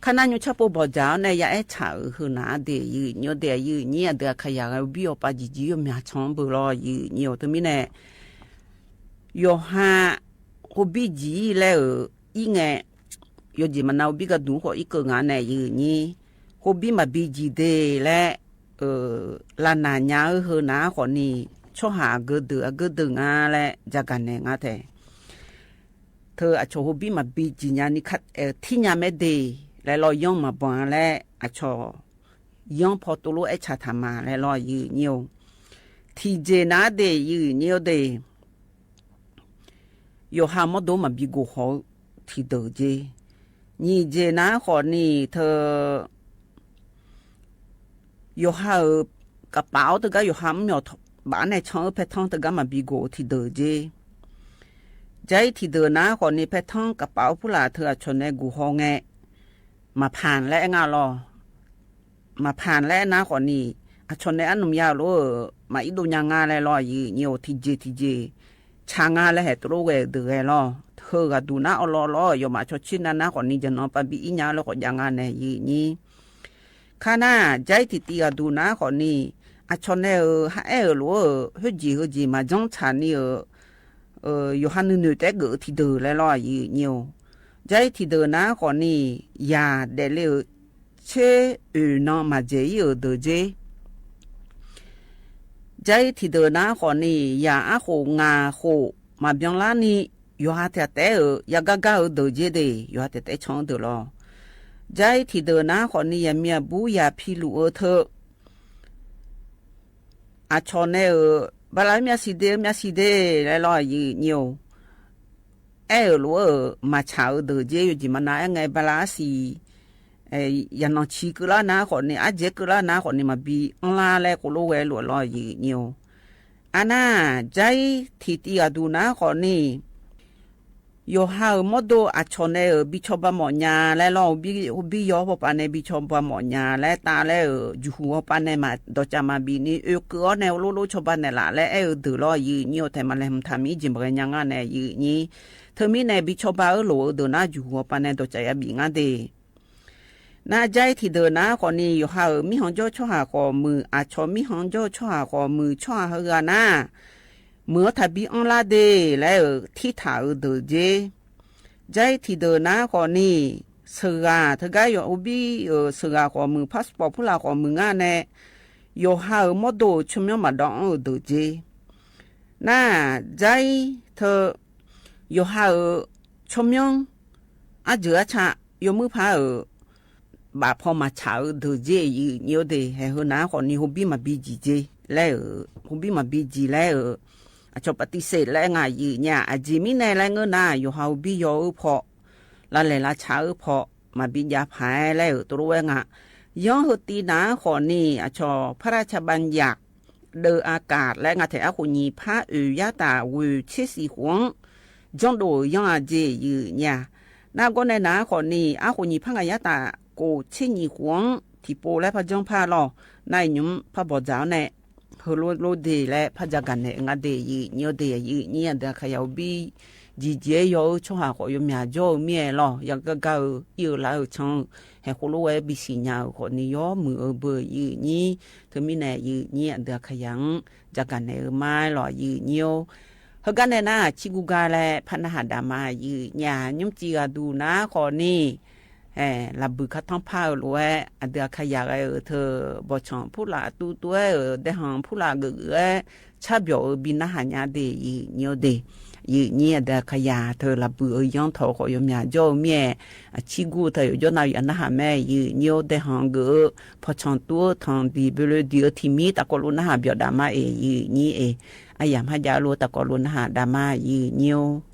ခါနၢ်ညိဆၣ်ဖိဘီၣ်ယၤန့ၣ် ယအဲၣ်ဆၣ်အုၣ်ဟၢနၤဒ့ၣ် ယိုဝ်းညိဝ်းဒ့ၣ် ယိုဝ်းညိဝ်း အဒုးအခါယၤ ဟိုဘံယီၤပာ်ယံာ်ယံာ် ယိၤမၠးဆီဘၢလီၤ ယိုဝ်းညိဝ်း တမံၤန့ၣ် ယီၤဟး ဟိုဘံယံာ်လၢအုၣ် အံၤငဲၣ် ယီၤက့ၤမနၤ ဟိုဘံကဒုၣ်ဃီၤအံၤကၢၢ်ငါန့ၣ် ယိုဝ်းညိဝ်း ဟိုဘံမၤဘံယံာ်ဒ့ၣ်လၢ လၢနၤညါအုၣ်ဟၢနၤဃီၤနံၤ ဆီၣ်ဟးအဂၢၢ်ဒၢး အဂၢၢ်ဒၢးငါလၢ ယကၢ်နဲၣ်ငါထဲ เธอ အဆီၣ်ဟိုဘံမၤဘံယံာ်ညါနံၤ ထံၣ်ညါမ့ၢ်ဒ့ၣ် လဲၤလီၤယီၢ်မၤဘှါလဲၣ် အဆီၣ် ယီၢ်ဖီတိၢ်လိာ်အဲၣ်ဆၣ်ထၣ်မး လဲၤလီၤ ယိုဝ်းညိဝ်း ထံၣ်က့ၤနၤဒ့ၣ် ယိုဝ်းညိဝ်းဒ့ၣ် ယီၤဟးမီၢ်ဒိၣ်မၤဘံကိၢ်ဃီၤ ထံၣ်ဒၢးက့ၤ နံၤက့ၤနၤဃီၤနံၤ เธอ ယီၤဟးဧၢ ကပာ်အီၤတဂၤ ယီၤဟးမီၢ်ဘၣ်န့ၣ် ဆီၣ်အုၣ်ဖဲထီ တဂၤမၤဘံကိၢ်ထံၣ်ဒၢးက့ၤ ကၠဲထံၣ်ဒၢးနၤဃီၤနံၤ ဖဲထီကပာ်အီၤဖုလၢ် เธอ အဆီၣ်န့ၣ် ကိၢ်ဃီၤငဲၣ် မၤဖၣ်လဲၣ်အငါလီၤ မၤဖၣ်လဲၣ်နၤဃီၤနံၤ အဆီၣ်န့ၣ် အနုာ်မယါလိၤဧၢ မၤအံၤဒိၣ်ညါငါလဲၣ်လီၤ ယိုဝ်းညိဝ်း ထံၣ်က့ၤထံၣ်က့ၤ ဆၣ်ငါလၢဟဲတရူဝဲဒၢးဂဲၤလီၤ ဟၢဂၤဒူၣ်နၤအီၤလီၤလီၤ ယီၤမးဆီၣ်ဆံနၤနၤဃီၤနံၤ ယနီၤပာ်ဘံအံၤညါ လၢဃီၤယါငါနဲၣ် ယိုဝ်းညိဝ်း ခါနၢ် ကၠဲထံၣ်တံၢ်အဒူၣ်နၤဃီၤနံၤ အဆီၣ်နဲၣ်ဧၢ ဟးအဲၣ်ဧၢလိၤဧၢ ဟ့ၣ်က့ၤဟ့ၣ်က့ၤ မၤကၠီဆၣ်နံၤဧၢ ယီၤဟးနုာ်နုာ်တဲဂ့ၤထံၣ်ဒၢးလဲၣ်လီၤ ယိုဝ်းညိဝ်း ကၠဲထံၣ်ဒၢးနၤဃီၤနံၤ ယၤဒဲးလၢ ဆ့အုၣ်နီၤမၤကဲၤအံၤအုၣ်ဒၢးက့ၤ ကၠဲထံၣ်ဒၢးနၤဃီၤနံၤ ယၤအါဃိးငါဃိး မၤဘျီလါနံၤ ယီၤဟးတၢ်တဲအုၣ် ယၤဂၤဂၤအုၣ်ဒၢးက့ၤဒ့ၣ် ယီၤဟးတၢ်တဲဆီၣ်အုၣ်ဒၢးလီၤ ကၠဲထံၣ်ဒၢးနၤဃီၤနံၤ ယၤမံယၤဘူယၤဖံလူၤအုၣ် เธอ အဆီၣ်နဲၣ်ဧၢ ဘၣ်လၢမၠးစံဒ့ မၠးစံဒ့ လဲၣ်လီၤ ယိုဝ်းညိဝ်း အဲၣ်ဧၢလိၤဧၢ မၤဆၣ်အုၣ်ဒၢးက့ၤ ယီၤက့ၤမနၤ အဲၣ်ငဲၣ် ဘၣ်လၢအါစံး ယနီၤဆံကုလၢနၤဃီၤနံၤ အါကဲကုလၢနၤဃီၤနံၤ မၤဘံအီၤလၢ်လဲၣ် ကိၣ်လိဝဲလိၤလီၤ ယိုဝ်းညိဝ်း အနၢ် ကၠဲထံၣ်တံၢ်အဒူၣ်နၤဃီၤနံၤ ယီၤဟးဧၢ မီၢ်ဒိၣ်အဆီၣ်နဲၣ်ဧၢ ဘံၣ်ဆီၣ်ဘၣ်မီၣ်ညါလဲၣ်လီၤ ဟိုဘံယီၤဖီပၤန့ၣ် ဘံၣ်ဆီၣ်ဘၣ်မီၣ်ညါလဲၣ် တၢ်လၢ ယူၢ်ဟူးဖီပၤန့ၣ် မၤဒီးကၢ်မၤဘံန့ၣ် အၢၣ်ကၢအီၤန့ၣ် အိၣ်လိလိဆီၣ်ဘၣ်နဲၣ်လးလဲၣ် အဲၣ်အုၣ်ဒၢးလီၤ ယိုဝ်းညိဝ်း ထဲမၤလဲၤမုၢ်ထါမံၤ ယံၤဘှဲညါငါနဲၣ် ယိုဝ်းညိဝ်း ထဲမံၤန့ၣ် ဘံၣ်ဆီၣ်ဘၣ်အၢလိၤအုၣ်ဒၢးနၤ ယူၢ်ဟူးဖီပၤန့ၣ် ဒီးကၢ်ယၤဘံၣ်ငါဒ့ၣ် နကၠဲထံၣ်ဒၢးနၤဃီၤနံၤ ယီၤဟးဧၢ မံၣ်ဟီၣ်ကၠီဆီၣ်ဟးဃီၤမုၢ် အဆီၣ်မံၣ်ဟီၣ်ကၠီဆီၣ်ဟးဃီၤမုၢ် ဆီၣ်ဟးဟဲဂၤနၤ မုၢ်အီထးဘံအီၤလၢ်ဒ့ၣ် လဲၣ်ဧၢ ထံထးအုၣ်ဒၢးက့ၤ ကၠဲထံၣ်ဒၢးနၤဃီၤနံၤ စှၤဂၤ ထဲဂၤယီၤဟိုဘံၣ်ဧၢ စှၤဂၤဃီၤမုၢ် passport ဖုလၢ်ဃီၤမုၢ်ငါနဲၣ် ယီၤဟးဧၢ မီၢ်ဒိၣ်ဆိမိၣ်မၤဒီးအီၤအုၣ်ဒၢးက့ၤ နကၠဲ ထဲ ယီၤဟးဧၢ ဆိမိၣ် အါစၢၤအါဆး ယီၤမုၢ်ဖးဧၢ ဘၣ်ဖီမၤဆၣ်အုၣ်ဒၢးက့ၤ ယိုဝ်းညိဝ်းဒ့ၣ် ဟဲဟၢနၤဃီၤနံၤ ဟိုဘံၣ်မၤဘံယံၤက့ၤ လဲၣ်ဧၢ ဟိုဘံၣ်မၤဘံယံၤလဲၣ်ဧၢ အဆီၣ်ပတံၤစ့းလဲၣ် ငါယိုဝ်းညိဝ်း အယံၤမံၤနဲၣ်လဲၣ် ငၢၢ်နၤ ယီၤဟးဟိုဘံၣ်ယီၤအုၣ်ဖီ လၢလဲၤလၢဆးအုၣ်ဖီ မၤဘံယါဖးလဲၣ်ဧၢ တရူဝဲငါ ယီၤဟၢတံၢ်နၤဃီၤနံၤ အဆီၣ် พระราชบัญญัติ เดินอากาศ လဲၣ် ငါထဲအါဃိးနံၣ် ဖးအုၣ်ယါတၢ်ဝဲၤ ဆ့ဆံဃိး ကၠီၣ်ဒိၣ်ယီၤအက့ၤ ယိုဝ်းညိဝ်း နဂီၢ်နဲၣ်နၤဃီၤနံၤ အါဃိးနံၣ် ဖးငါယါတၢ်ကိးဆ့နံၣ်ဃိး ထံၣ်ပိလဲဖးကၠီဖးလီၤ နအံၤညုမ်ဖးဘီၣ်စၢ်အီၤနဲၣ် ဟၢလိလိဒ့ၣ်လဲၣ် ဖးယါကၢ်နဲၣ်အငါဒ့ၣ် ယိုဝ်းညိဝ်းဒ့ၣ် ယိုဝ်းညိဝ်း အဒုးခါယၤ ဟိုဘံၣ်ယံၤက့ၤယီၤအုၣ်ဆီၣ်ဟးဃီၤ ယီၤမၠးကၠီအုၣ်မ့ၢ်အဲၣ်လီၤ ယၤဂၤဂၤအုၣ် အံၣ်အုၣ်လါအုၣ်ဆၣ်အုၣ် ဟဲဃိလိဝဲဘံၣ်ဆံညါအုၣ်ဃီၤနံၤ ယီၤမုၢ်အုၣ်ဘၢ ယိုဝ်းညိဝ်း ထဲမံၤနဲၣ် ယိုဝ်းညိဝ်း အဒုးခါယၤ ယါကၢ်နဲၣ်အမါလီၤ ယိုဝ်းညိဝ်း ဟဲကါနဲၣ်နၤ ချံကူကါလဲၣ် ဖးနဟးဒၣ်မး ယုၢ်ညါ ညွံးစံၣ်ဂၤဒူၣ်နၤ ဃီန့ၣ် အဲ လၢ်ဘုၣ်ခါထီဖးအၢၣ်လိာ်ဝဲ အဒုးအခါယၢ်ဂ့ၤအၢ ထၢၣ် ဘီၣ်ဆီၣ်ဖူလၢ်အတူတူၢ်ဝဲအၢ ဒဲဟီၣ်ဖူလၢ်ဂၢၢ်ဂၢၢ်ဝဲ ဆါဘျီၣ်အၢ ဘံနဟးညါဒ့ၣ် ယုၢ်ညါဒ့ၣ် ယုၢ်ညါအဒုးအခါယၢ် ထၢၣ် လၢ်ဘုၣ်အၢ ယီထီၣ်ဃီ ယီၤမၠးကၠီအၢ မ့ၢ် အချံကူထၢၣ် ယီၤကၠီနၤ ယီၤနဟးမ့ၢ် ယုၢ်ညါ ဒဲဟီၣ်ဂၢၢ်အၢ ဖီၣ်ဆီၣ်တူၢ်ထီၣ် ဒံၣ်ဘျီဒံၣ်အၢ ထံၣ်မံ တၢ်ကီလိာ်နဟးဘျီၣ်ဒၣ်မးအံၤ ယုၢ်ညါအံၤ အယၢ်မၤယၢ်လိာ် တၢ်ကီလိာ်နဟးဒၣ်မး ယုၢ်ညါ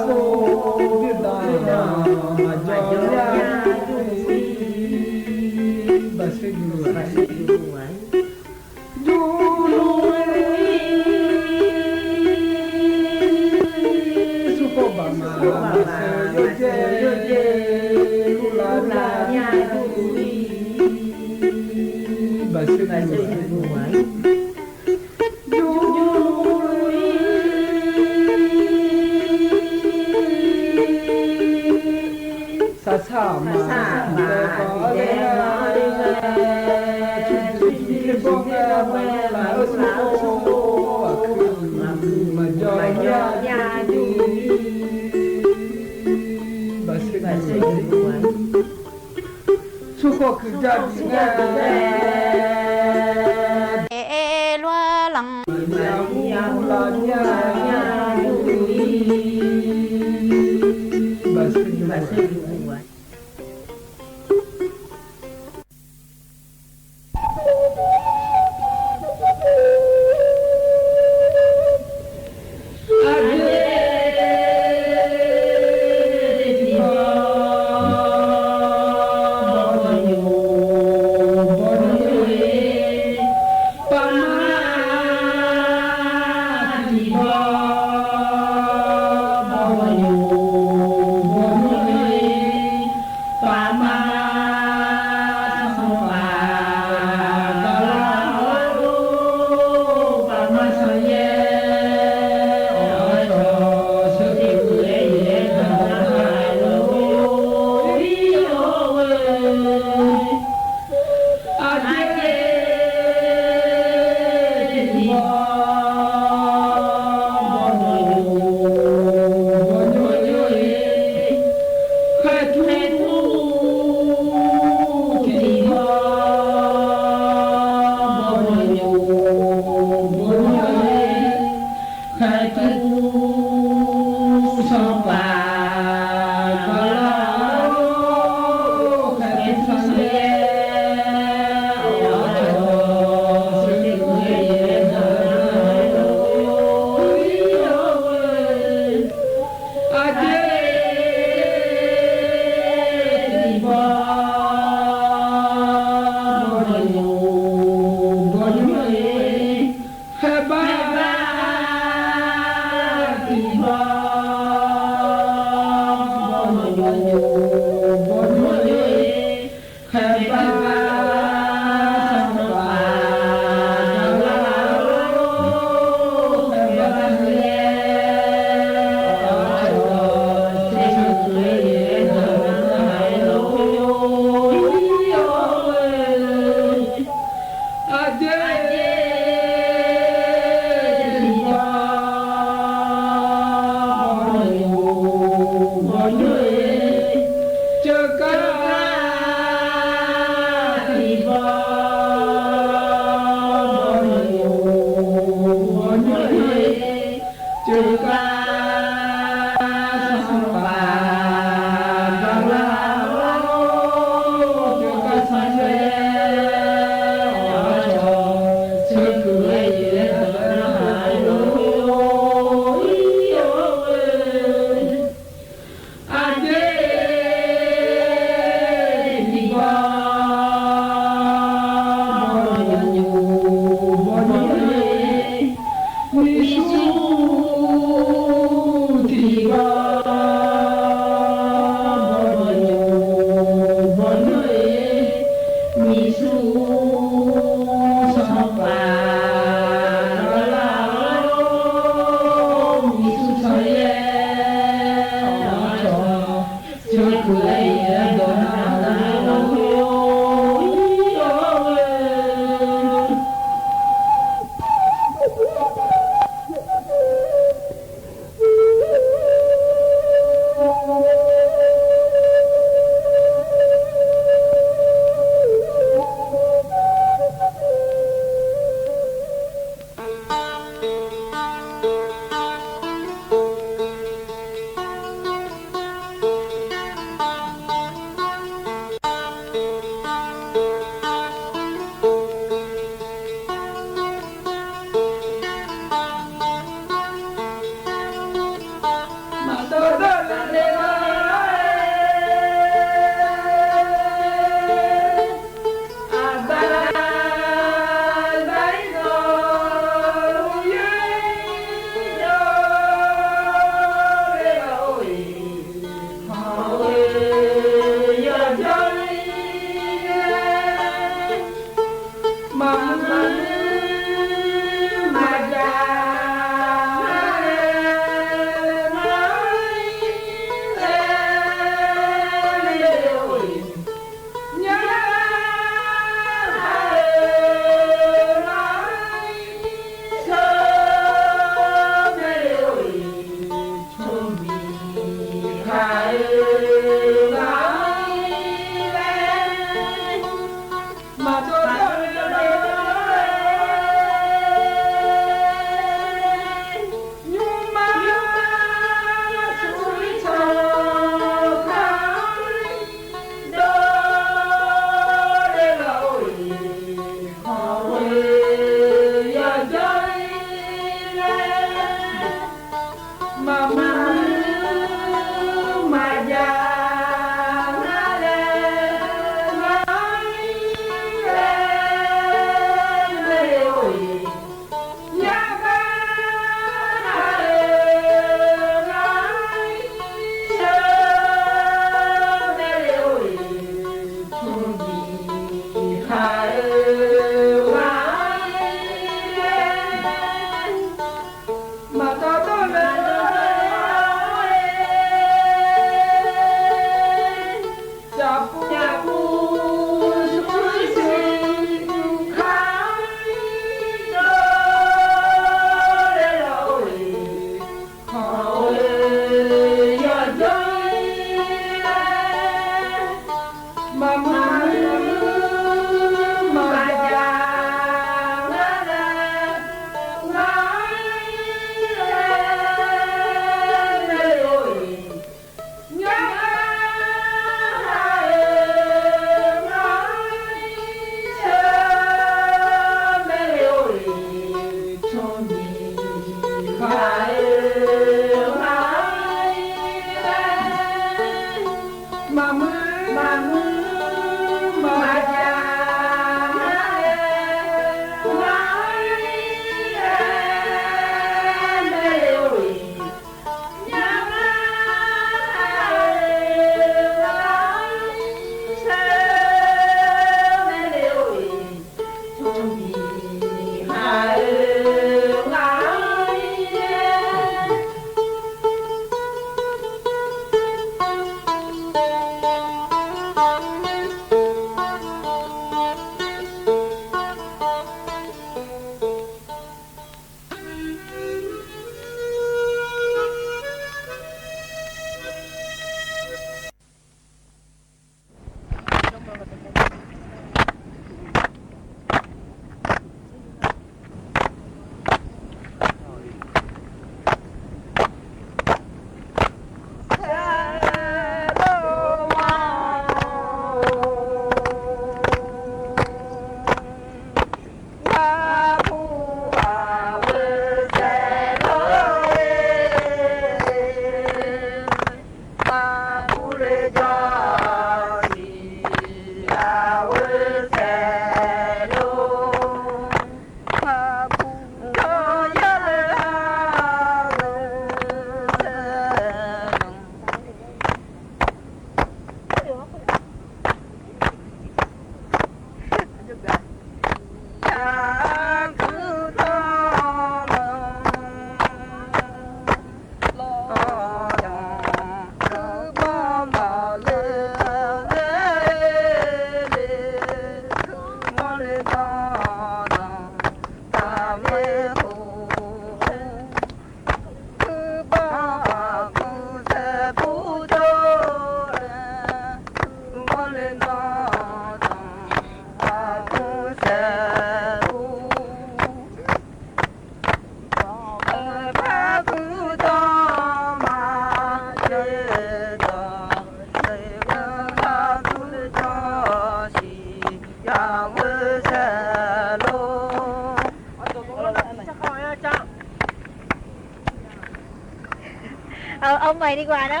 เอา เอาใหม่ดีกว่านะ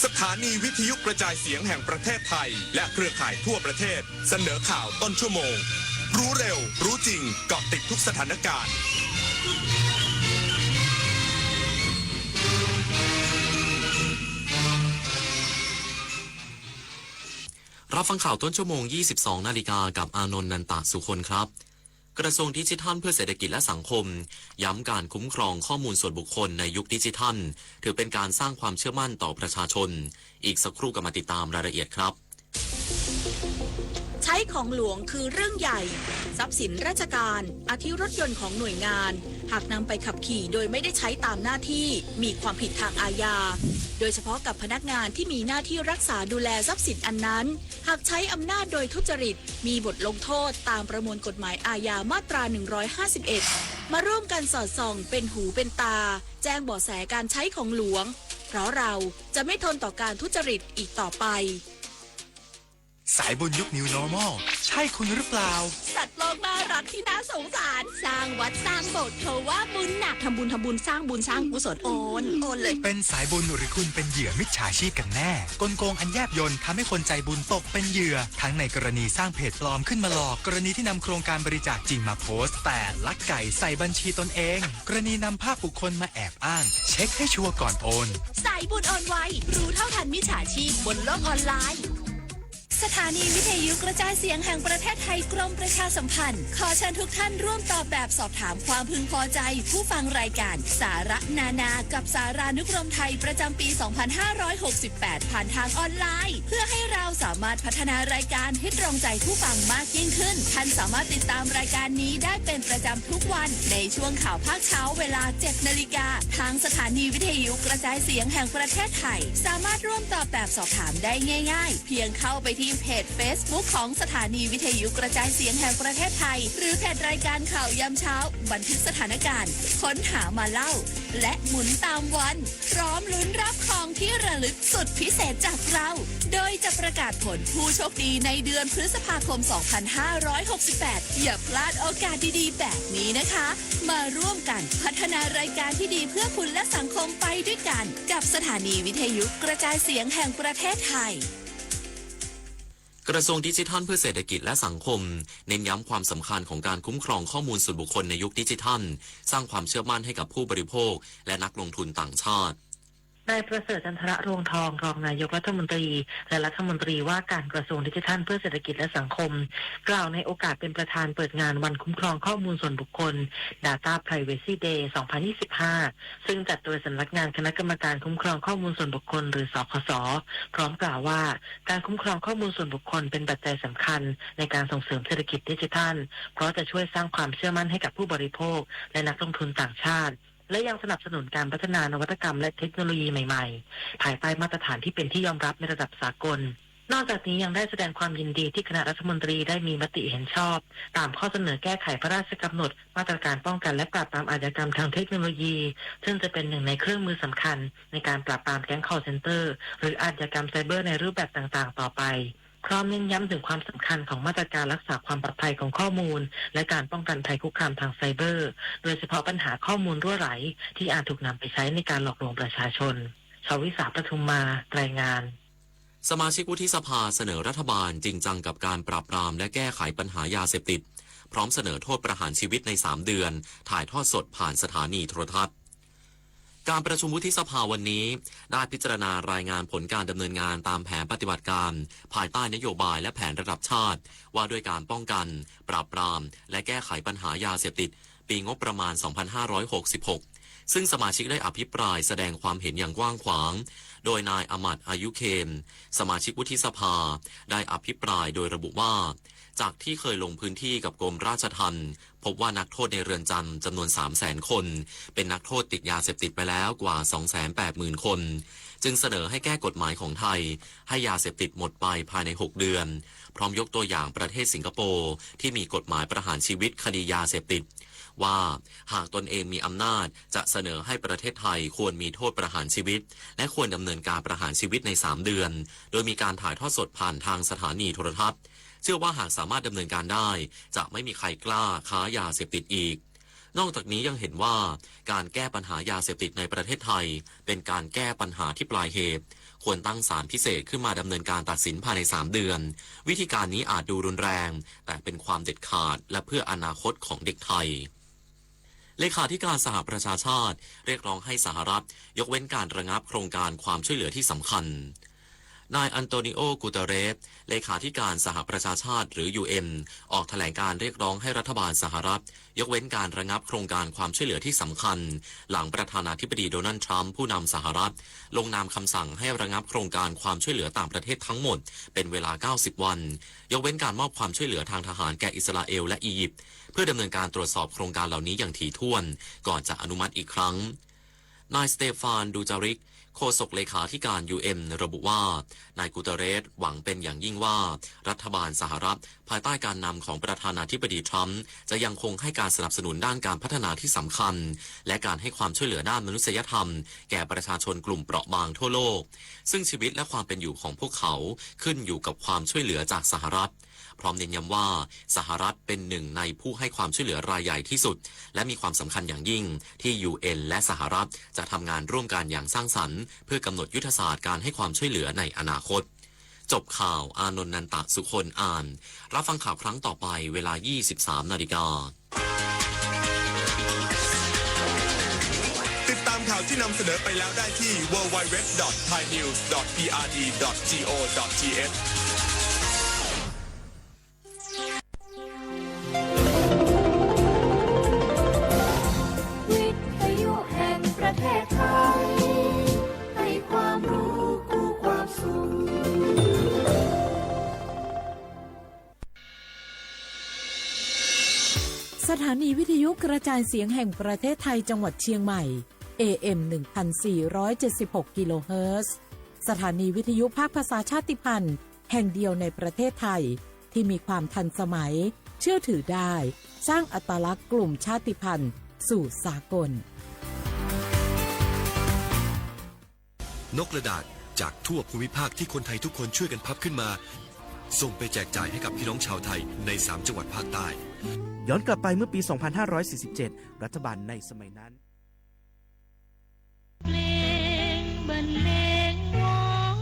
สถานีวิทยุกระจายเสียงแห่งประเทศไทย และเครือข่ายทั่วประเทศ เสนอข่าวต้นชั่วโมง รู้เร็ว รู้จริง เกาะติดทุกสถานการณ์ รับฟังข่าวต้นชั่วโมง ยี่สิบสองนาฬิกา กับอานนท์ นันตะสุคนครับ กระทรวงดิจิทัลเพื่อเศรษฐกิจและสังคม ย้ำการคุ้มครองข้อมูลส่วนบุคคลในยุคดิจิทัล ถือเป็นการสร้างความเชื่อมั่นต่อประชาชน อีกสักครู่กลับมาติดตามรายละเอียดครับ ใช้ของหลวงคือเรื่องใหญ่ ทรัพย์สินราชการ อาทิรถยนต์ของหน่วยงาน หากนำไปขับขี่โดยไม่ได้ใช้ตามหน้าที่ มีความผิดทางอาญา โดยเฉพาะกับพนักงานที่มีหน้าที่รักษาดูแลทรัพย์สินอันนั้น หากใช้อำนาจโดยทุจริต มีบทลงโทษตามประมวลกฎหมายอาญามาตรา หนึ่งร้อยห้าสิบเอ็ด มาร่วมกันสอดส่องเป็นหูเป็นตา แจ้งเบาะแสการใช้ของหลวง เพราะเราจะไม่ทนต่อการทุจริตอีกต่อไป สายบุญยุค New Normal ใช่คุณหรือเปล่า สัตว์โลกน่ารักที่น่าสงสาร สร้างวัดสร้างโบสถ์ เขาว่าบุญหนัก ทำบุญ ทำบุญ สร้างบุญ สร้างกุศล โอน โอนเลย เป็นสายบุญหรือคุณเป็นเหยื่อมิจฉาชีพกันแน่ กลโกงอันแยบยลทำให้คนใจบุญตกเป็นเหยื่อ ทั้งในกรณีสร้างเพจปลอมขึ้นมาหลอก กรณีที่นำโครงการบริจาคจริงมาโพสต์ แต่ลักไก่ใส่บัญชีตนเอง กรณีนำภาพบุคคลมาแอบอ้าง เช็คให้ชัวร์ก่อนโอน สายบุญโอนไว รู้เท่าทันมิจฉาชีพบนโลกออนไลน์ สถานีวิทยุกระจายเสียงแห่งประเทศไทย กรมประชาสัมพันธ์ ขอเชิญทุกท่านร่วมตอบแบบสอบถามความพึงพอใจผู้ฟังรายการสาระนานากับสารานุกรมไทยประจำปี สองพันห้าร้อยหกสิบแปด ผ่านทางออนไลน์ เพื่อให้เราสามารถพัฒนารายการให้ตรงใจผู้ฟังมากยิ่งขึ้น ท่านสามารถติดตามรายการนี้ได้เป็นประจำทุกวันในช่วงข่าวภาคเช้าเวลา เจ็ดนาฬิกา ทางสถานีวิทยุกระจายเสียงแห่งประเทศไทย สามารถร่วมตอบแบบสอบถามได้ง่ายๆ เพียงเข้าไปที่เพจ Facebook ของสถานีวิทยุกระจายเสียงแห่งประเทศไทย หรือเพจรายการข่าวยามเช้า บันทึกสถานการณ์ ค้นหามาเล่า และหมุนตามวัน พร้อมลุ้นรับของที่ระลึกสุดพิเศษจากเรา โดยจะประกาศผลผู้โชคดีในเดือนพฤษภาคม สองพันห้าร้อยหกสิบแปด อย่าพลาดโอกาสดีๆ แบบนี้นะคะ มาร่วมกันพัฒนารายการที่ดีเพื่อคุณและสังคมไปด้วยกัน กับสถานีวิทยุกระจายเสียงแห่งประเทศไทย กระทรวงดิจิทัลเพื่อเศรษฐกิจและสังคม เน้นย้ำความสำคัญของการคุ้มครองข้อมูลส่วนบุคคลในยุคดิจิทัล สร้างความเชื่อมั่นให้กับผู้บริโภค และนักลงทุนต่างชาติ นายประเสริฐ จันทรรวงศ์ทอง รองนายกรัฐมนตรี และรัฐมนตรีว่าการกระทรวงดิจิทัลเพื่อเศรษฐกิจและสังคม กล่าวในโอกาสเป็นประธานเปิดงานวันคุ้มครองข้อมูลส่วนบุคคล Data Privacy Day สองพันยี่สิบห้า ซึ่งจัดโดยสำนักงานคณะกรรมการคุ้มครองข้อมูลส่วนบุคคล หรือ สคส พร้อมกล่าวว่า การคุ้มครองข้อมูลส่วนบุคคลเป็นปัจจัยสำคัญในการส่งเสริมเศรษฐกิจดิจิทัล เพราะจะช่วยสร้างความเชื่อมั่นให้กับผู้บริโภค และนักลงทุนต่างชาติ และยังสนับสนุนการพัฒนานวัตกรรมและเทคโนโลยีใหม่ๆ ภายใต้มาตรฐานที่เป็นที่ยอมรับในระดับสากล นอกจากนี้ยังได้แสดงความยินดีที่คณะรัฐมนตรีได้มีมติเห็นชอบ ตามข้อเสนอแก้ไขพระราชกำหนดมาตรการป้องกันและปราบปรามอาชญากรรมทางเทคโนโลยี ซึ่งจะเป็นหนึ่งในเครื่องมือสำคัญในการปราบปรามแก๊ง call center หรืออาชญากรรมไซเบอร์ในรูปแบบต่างๆ ต่อไป พร้อมเน้นย้ำถึงความสำคัญของมาตรการรักษาความปลอดภัยของข้อมูล และการป้องกันภัยคุกคามทางไซเบอร์ โดยเฉพาะปัญหาข้อมูลรั่วไหลที่อาจถูกนำไปใช้ในการหลอกลวงประชาชน ชวิสา ปทุมมา รายงาน สมาชิกวุฒิสภาเสนอรัฐบาลจริงจังกับการปราบปรามและแก้ไขปัญหายาเสพติด พร้อมเสนอโทษประหารชีวิตในสามเดือน ถ่ายทอดสดผ่านสถานีโทรทัศน์ การประชุมวุฒิสภาวันนี้ได้พิจารณารายงานผลการดำเนินงานตามแผนปฏิบัติการ ภายใต้นโยบายและแผนระดับชาติ ว่าด้วยการป้องกัน ปราบปราม และแก้ไขปัญหายาเสพติด ปีงบประมาณ สองพันห้าร้อยหกสิบหก ซึ่งสมาชิกได้อภิปรายแสดงความเห็นอย่างกว้างขวาง โดยนายอมัตย์ อายุเคม สมาชิกวุฒิสภา ได้อภิปรายโดยระบุว่า จากที่เคยลงพื้นที่กับกรมราชทัณฑ์ พบว่านักโทษในเรือนจำจำนวน สามแสน คน เป็นนักโทษติดยาเสพติดไปแล้วกว่า สองแสนแปดหมื่น คน จึงเสนอให้แก้กฎหมายของไทย ให้ยาเสพติดหมดไปภายใน หก เดือน พร้อมยกตัวอย่างประเทศสิงคโปร์ ที่มีกฎหมายประหารชีวิตคดียาเสพติด ว่าหากตนเองมีอำนาจ จะเสนอให้ประเทศไทยควรมีโทษประหารชีวิต และควรดำเนินการประหารชีวิตใน สามเดือน โดยมีการถ่ายทอดสดผ่านทางสถานีโทรทัศน์ เชื่อว่าหากสามารถดำเนินการได้ จะไม่มีใครกล้าค้ายาเสพติดอีก นอกจากนี้ยังเห็นว่าการแก้ปัญหายาเสพติดในประเทศไทย เป็นการแก้ปัญหาที่ปลายเหตุ ควรตั้งศาลพิเศษขึ้นมาดำเนินการตัดสินภายใน สามเดือน วิธีการนี้อาจดูรุนแรง แต่เป็นความเด็ดขาด และเพื่ออนาคตของเด็กไทย เลขาธิการสหประชาชาติเรียกร้องให้สหรัฐยกเว้นการระงับโครงการความช่วยเหลือที่สำคัญ นายอันโตนิโอ กูเตเรส เลขาธิการสหประชาชาติหรือ ยูเอ็น ออกแถลงการเรียกร้องให้รัฐบาลสหรัฐยกเว้นการระงับโครงการความช่วยเหลือที่สำคัญ หลังประธานาธิบดีโดนัลด์ทรัมป์ผู้นำสหรัฐลงนามคำสั่งให้ระงับโครงการความช่วยเหลือต่างประเทศทั้งหมดเป็นเวลา เก้าสิบ วัน ยกเว้นการมอบความช่วยเหลือทางทหารแก่อิสราเอลและอียิปต์ เพื่อดำเนินการตรวจสอบโครงการเหล่านี้อย่างถี่ถ้วน ก่อนจะอนุมัติอีกครั้ง นายสเตฟาน ดูจาริก โฆษกเลขาธิการ ยูเอ็น ระบุว่า นายกูเตเรสหวังเป็นอย่างยิ่งว่า รัฐบาลสหรัฐ ภายใต้การนำของประธานาธิบดีทรัมป์ จะยังคงให้การสนับสนุนด้านการพัฒนาที่สำคัญ และการให้ความช่วยเหลือด้านมนุษยธรรม แก่ประชาชนกลุ่มเปราะบางทั่วโลก ซึ่งชีวิตและความเป็นอยู่ของพวกเขาขึ้นอยู่กับความช่วยเหลือจากสหรัฐ พร้อมเน้นย้ำว่าสหรัฐเป็นหนึ่งในผู้ให้ความช่วยเหลือรายใหญ่ที่สุด และมีความสำคัญอย่างยิ่งที่ ยูเอ็น และสหรัฐจะทำงานร่วมกันอย่างสร้างสรรค์ เพื่อกำหนดยุทธศาสตร์การให้ความช่วยเหลือในอนาคต จบข่าว อานนท์ นันตะสุคน อ่าน รับฟังข่าวครั้งต่อไปเวลา ยี่สิบสาม นาฬิกา ติดตามข่าวที่นำเสนอไปแล้วได้ที่ ดับเบิลยู ดับเบิลยู ดับเบิลยู ดอท ไทยนิวส์ ดอท พีอาร์ดี ดอท จี โอ ดอท ที เอช วิทยุแห่งประเทศไทย ให้ความรู้คู่ความสุข สถานีวิทยุกระจายเสียงแห่งประเทศไทยจังหวัดเชียงใหม่ เอ เอ็ม หนึ่งพันสี่ร้อยเจ็ดสิบหก กิโลเฮิรตซ์ สถานีวิทยุภาคภาษาชาติพันธุ์แห่งเดียวในประเทศไทย ที่มีความทันสมัย เชื่อถือได้ สร้างอัตลักษณ์กลุ่มชาติพันธุ์สู่สากล นกกระดาษจากทั่วภูมิภาคที่คนไทยทุกคนช่วยกันพับขึ้นมา ส่งไปแจกจ่ายให้กับพี่น้องชาวไทยในสามจังหวัดภาคใต้ ย้อนกลับไปเมื่อปี สองพันห้าร้อยสี่สิบเจ็ด รัฐบาลในสมัยนั้น เพลงบรรเลงวอน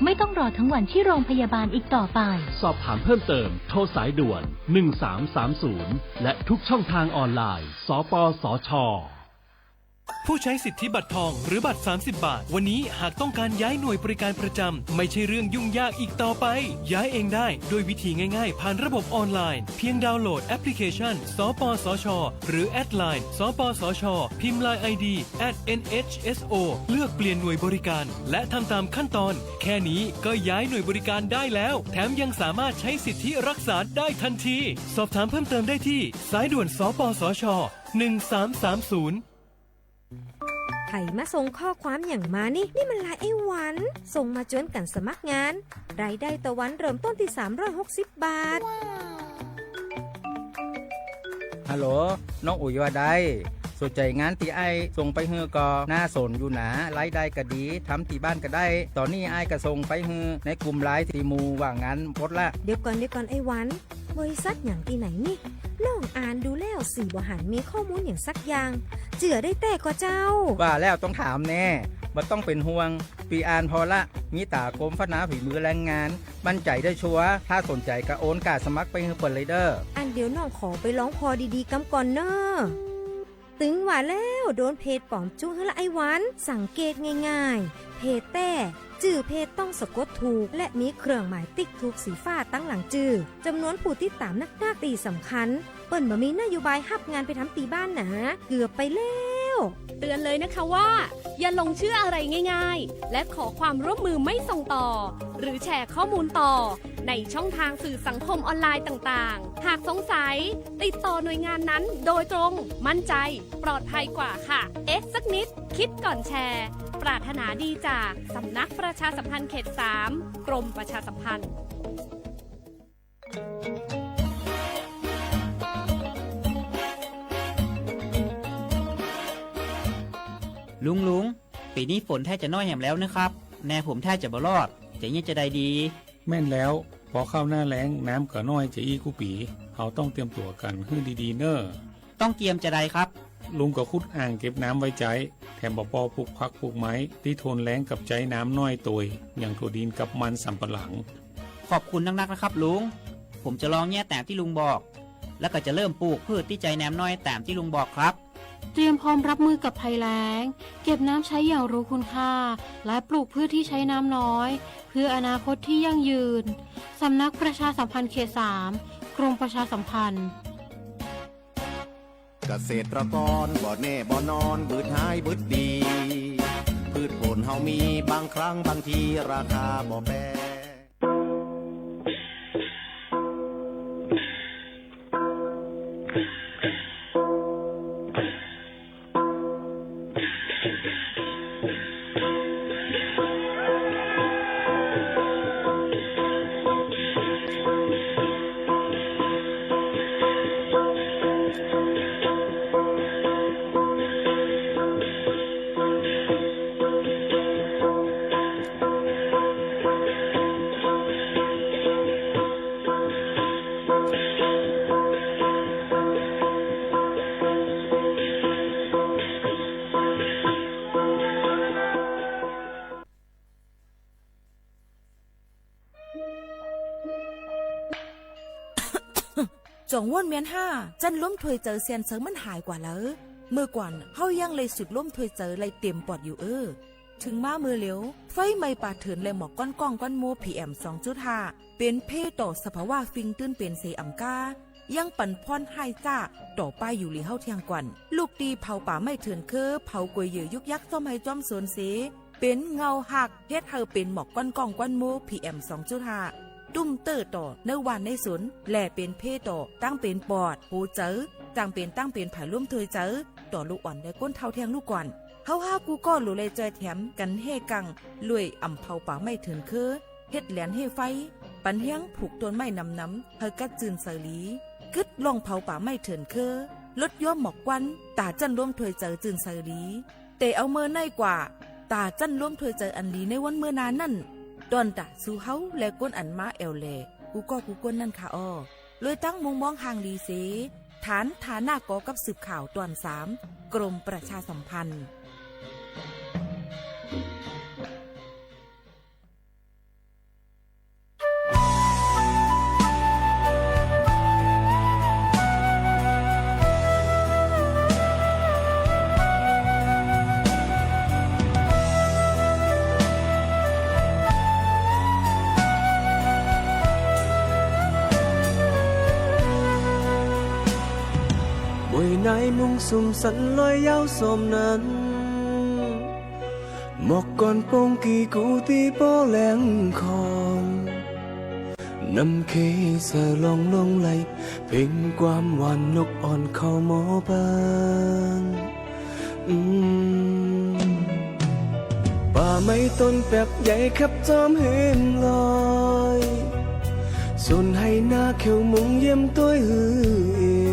ไม่ ต้องรอทั้งวันที่โรงพยาบาลอีกต่อไป สอบถามเพิ่มเติม โทรสายด่วน หนึ่งสามสามศูนย์ และทุกช่องทางออนไลน์ สปสช. ผู้ใช้สิทธิบัตรทองหรือบัตรสามสิบบาท วันนี้หากต้องการย้ายหน่วยบริการประจำ ไม่ใช่เรื่องยุ่งยากอีกต่อไป ย้ายเองได้ด้วยวิธีง่ายๆ ผ่านระบบออนไลน์ เพียงดาวน์โหลดแอปพลิเคชัน สปสช หรือแอดไลน์ สปสช พิมพ์ ไลน์ ไอดี แอท เอ็น เอช เอส โอ เลือกเปลี่ยนหน่วยบริการ และทำตามขั้นตอน แค่นี้ก็ย้ายหน่วยบริการได้แล้ว แถมยังสามารถใช้สิทธิรักษาได้ทันที สอบถามเพิ่มเติมได้ที่สายด่วน สปสช หนึ่งสามสามศูนย์ ใผมาส่งข้อความหยังมานี่ นี่มันไลน์ไอ้หวัน ส่งมาจวนกั๋นสมัครงาน รายได้ต่อวันเริ่มต้นตี้สามร้อยหกสิบบาท ฮัลโหล น้องอุ๋ยว่าใด สนใจ๋งานตี้อ้ายส่งไปหื้อก่อ น่าสนอยู่นา รายได้ก็ดี ทำตี้บ้านก็ได้ ต๋อนนี้อ้ายก็ส่งไปหื้อในกลุ่มไลน์ตี้หมู่ว่างงานหมดละ เดี๋ยวก่อน เดี๋ยวก่อนไอ้หวัน บริษัทหยังตี้ไหนนี่ น้องอ่านดูแล้วสี่บ่หันมีข้อมูลหยังสักอย่าง เจื้อได้แต๊ก่อเจ้า ว่าแล้วต้องถามแน่ บ่ต้องเป๋นห่วง ปี้อ่านผ่อละ มีต๋ากรมพัฒนาฝีมือแรงงาน มั่นใจ๋ได้ชัวร์ ถ้าสนใจ๋ก็โอนก้าสมัครไปหื้อเปิ้นเลยเด้อ อันเดี๋ยวน้องขอไปลองผ่อดีๆ กำก่อนเน่อ ตึงว่าแล้ว โดนเพจป๋อมจุหื้อละไอ้หวัน สังเกตง่ายๆ เพจแต๊ จื้อเพจต้องสะกดถูก และมีเครื่องหมายติ๊กถูกสีฟ้าตังหลังจื้อ จ๋ำนวนผู้ติดต๋ามนักๆ ตี้สำคัญ เปิ้นบ่มีนโยบายฮับงานไปทำตี้บ้านนา เกือบไปแล้ว เตือนเลยนะคะว่า อย่าหลงเชื่ออะไรง่ายๆ และขอความร่วมมือไม่ส่งต่อ หรือแชร์ข้อมูลต่อ ในช่องทางสื่อสังคมออนไลน์ต่างๆ หากสงสัย ติดต่อหน่วยงานนั้นโดยตรง มั่นใจ ปลอดภัยกว่าค่ะ เอ๊ะสักนิด คิดก่อนแชร์ ปรารถนาดีจากสำนักประชาสัมพันธ์เขตสาม กรมประชาสัมพันธ์ ลุง ลุง ปี๋นี้ฝนแทบจะน้อยแหมแล้วนะครับ นาผมแทบจะบ่รอด จะเยียะจาใดดี แม่นแล้ว ปอเข้าหน้าแล้ง น้ำก็น้อยจะอี้กู้ปี๋ เฮาต้องเตรียมตั๋วกั๋นหื้อดีๆ เน่อ ต้องเตรียมจาใดครับ ลุงก็ขุดอ่างเก็บน้ำไว้ใจ๊ แถมบ่ปอปลูกผักปลูกไม้ ตี้ทนแล้งกับใจ๊น้ำน้อยโตย อย่างถั่วดินกับมันสำปะหลัง ขอบคุณนักๆ นะครับลุง ผมจะลองเยียะต๋ามตี้ลุงบอก แล้วก็จะเริ่มปลูกพืชตี้ใจ๊น้ำน้อยต๋ามตี้ลุงบอกครับ เตรียมพร้อมรับมือกับภัยแล้ง เก็บน้ำใช้อย่างรู้คุณค่า และปลูกพืชที่ใช้น้ำน้อย เพื่ออนาคตที่ยั่งยืน สำนักประชาสัมพันธ์เขตสาม กรมประชาสัมพันธ์ เกษตรกรบ่แน่บ่นอน บืดหายบืดดี พืชผลเฮามี บางครั้งบางทีราคาบ่แปร จ๋องว่นเมียนห้า จั้นลมถ้วยเจอเซียนเซิงมันหายกว่าแล้ว เมื่อก่อนเฮายังได้สูดลมถ้วยเจอได้เต๋มปอดอยู่เอ้อ เถิงมาเมื่อเหลียว ไฟไหม้ป่าเถื่อนและหมอกก้อนก้องก้อนโม พีเอ็ม สองจุดห้า เป๋นเภต่อสภาวะฟิงตื้นเป๋นเสอ่ำก้า ยังปั๋นผ่อนฮ้ายจ๊าต่อป้ายอยู่หลีเฮาเที่ยงก่อน ลูกตี้เผาป่าไม้เถื่อนเค้อ เผากวยเหยื่อยุกยักษ์จ้อมไฮ่จ้อมสวนเส เป๋นเงาหัก เฮ็ดหื้อเป๋นหมอกก้อนก้องก้อนโม พีเอ็ม สองจุดห้า ตุ้มเต๊อะต่อในบ้านในสวน และเป๋นเภต่อตั้งเป๋นปอด หัวเจอ จ่างเป๋นตั้งเป๋นผายลมถ้วยเจอ ต่อลูกอ่อนและก้นเฒ่าเที่ยงลูกก่อน เฮาฮ้ากู้ก้อหลูได้จ้อยแถมกั๋นเฮ่กัง รวยอ่ำเผาป่าไม้เถื่อนเค้อ เฮ็ดแหลนเฮ่ไฟ ปั๋นเฮี้ยงผูกต้นไม้หนำๆ หื้อกัดจื้นใสหลี กึ๊ดล่องเผาป่าไม้เถื่อนเค้อ ลดย้อมหมอกควัน ต๋าจั้นลมถ้วยเจอจื้นใสหลี แต่เอาเมื่อไหนกว่า ต๋าจั้นลมถ้วยเจออันหลีในวันเมื่อหน้านั้น ต้อนต๋าสู่เฮาและก้นอันมาแอ่วแหล่ กู้ก้อกู้ก้นนั้นค่ะอ้อ รวยตั้งมุมมองห่างหลีเส ฐานฐานะก่อกับสืบข่าวตอนสาม กรมประชาสัมพันธ์ เ ยายมุ่งสุมสันลอยยาวสมนั้น หมอกก้อนโป่งกี่กูตี้ป้อแหลงคอง น้ำเคสะลองลงไหล เพ็งความหวานนกอ่อนเข้าหมอปาน อืม ป่าไม้ต้นแปบใหญ่คับจอมหืนลอย สวนไฮ่นาเขียวมุงเยี่ยมตวยหือเอง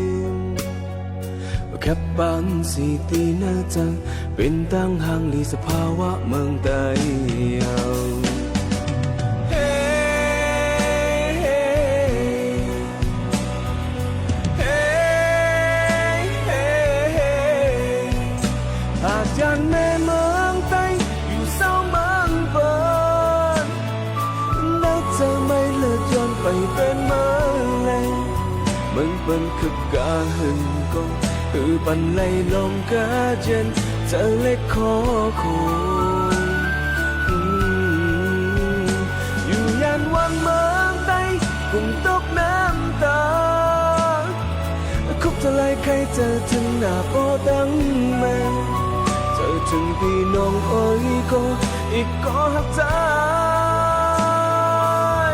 แคบปานสีตี้เนื้อจัง เป๋นตางห่างหลีสภาวะเมืองใต้เฮา เฮ้ เฮ้ เฮ้ เฮ้ หาดยานแม่เมืองใต้ อยู่เซาเมืองเปิ้น นักจะไม่เลิศย้อนไปเปิ้นเมืองแล เมืองเปิ้นคึกกาหึงก็ หื้อปันไหลลงกาเจียน เจอเล็กขอคง อืม อยู่ยานวันเมืองใต้ กุ้งตกน้ำตา คุกจะไหลใค่เจอเถิงหน้าป้อตังแม่ เจอเถิงปี้น้องเอ๋ยก็ อีกก็ฮักจาย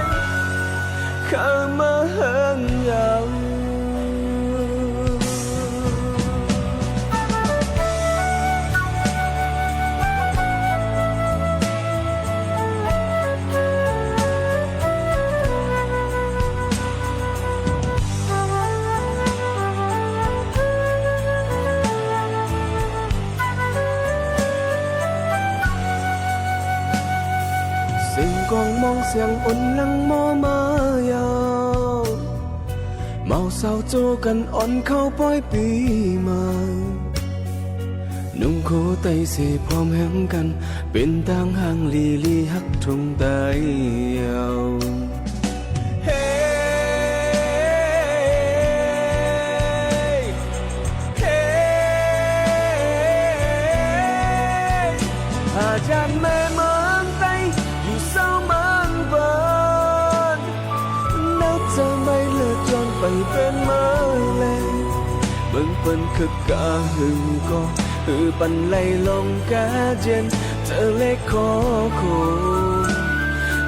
เข้ามาเฮิงเยา เสียงกลองมองเสียงอ่อนหลั่งมอมาเยา เมาสาวโจ้กั๋นอ่อนเข้าป้อยปี้ใหม่ นุ่งโคไต้เสพร้อมแหมกั๋น เป๋นตางห่างหลีหลีฮักทุ่งใต้เฮา เฮ้ เฮ้ หาดยานแม่เมืองใต้ อยู่เซาเมืองเปิ้น นักจะไม่เลิศย้อนไปเปิ้นเมืองแล เมืองเปิ้นคึกกาหึงก็ หื้อปันไหลลงกาเจียน เจอเล็กขอคง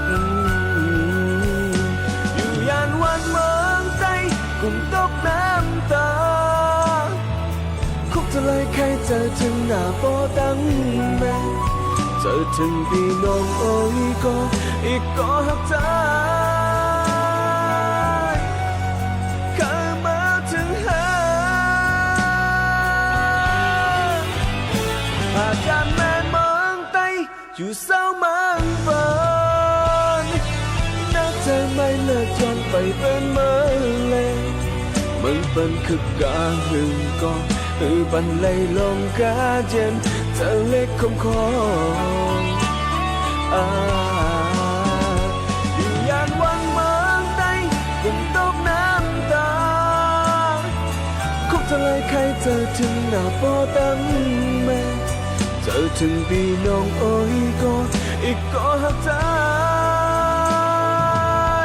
อืม อยู่ยานวันเมืองใต้ กุ้งตกน้ำตา คุกจะไหลใค่เจอเถิงหน้าป้อตังแม่ เจอเถิงปี้น้องเอ๋ยก็ อีกก็ฮักจาย เข้ามาเถิงหา หาดยานแม่เมืองใต้ อยู่เซาเมืองเปิ้น นักจะไม่เลิศย้อนไปเปิ้นเมืองแล เมืองเปิ้นคึกกาหึงก็ หื้อปันไหลลงกาเจียน เจอเล็กคมคอง อ่า อยู่ยานวันเมืองใต้ กุ้งตกน้ำตา คุกจะไหลใค่เจอเถิงหน้าป้อตังแม่ เจอเถิงปี้น้องเอ๋ยก็ อีกก็ฮักจา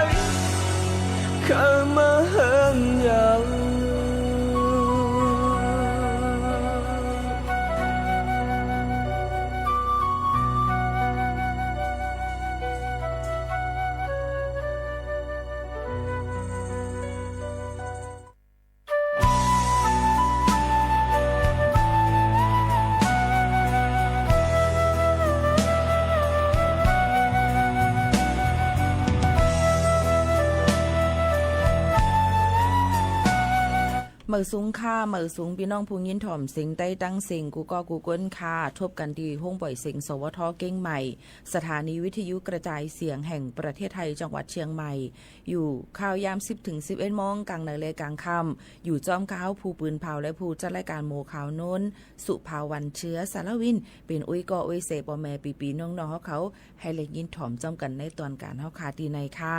ย เข้ามาเฮิงเยา เหมยสูงค่ะ เหมยสูงปี้น้องผู้ยินถ่อมเสียงใต้ตังเสียงกู้ก้อกู้คนค่ะ ทบกั๋นตี้ห้องป่อยเสียง สวท เกียงใหม่ สถานีวิทยุกระจายเสียงแห่งประเทศไทย จังหวัดเชียงใหม่ อยู่ข่าวยามสิบเถิงสิบเอ็ดโมง ก๋างในและก๋างค่ำ อยู่จ้อมข้าผู้ปืนเผาและผู้จัดรายก๋านหมู่ข่าวโน้น สุภาวัน เชื้อสารวิน เป๋นอุ้ยก้ออุ้ยเสป้อแม่ปี้ๆ น้องๆ เฮาเขา หื้อได้ยินถ่อมจ้อมกั๋นในตอนก๋านเฮาค่ะ ตี้ในค่ะ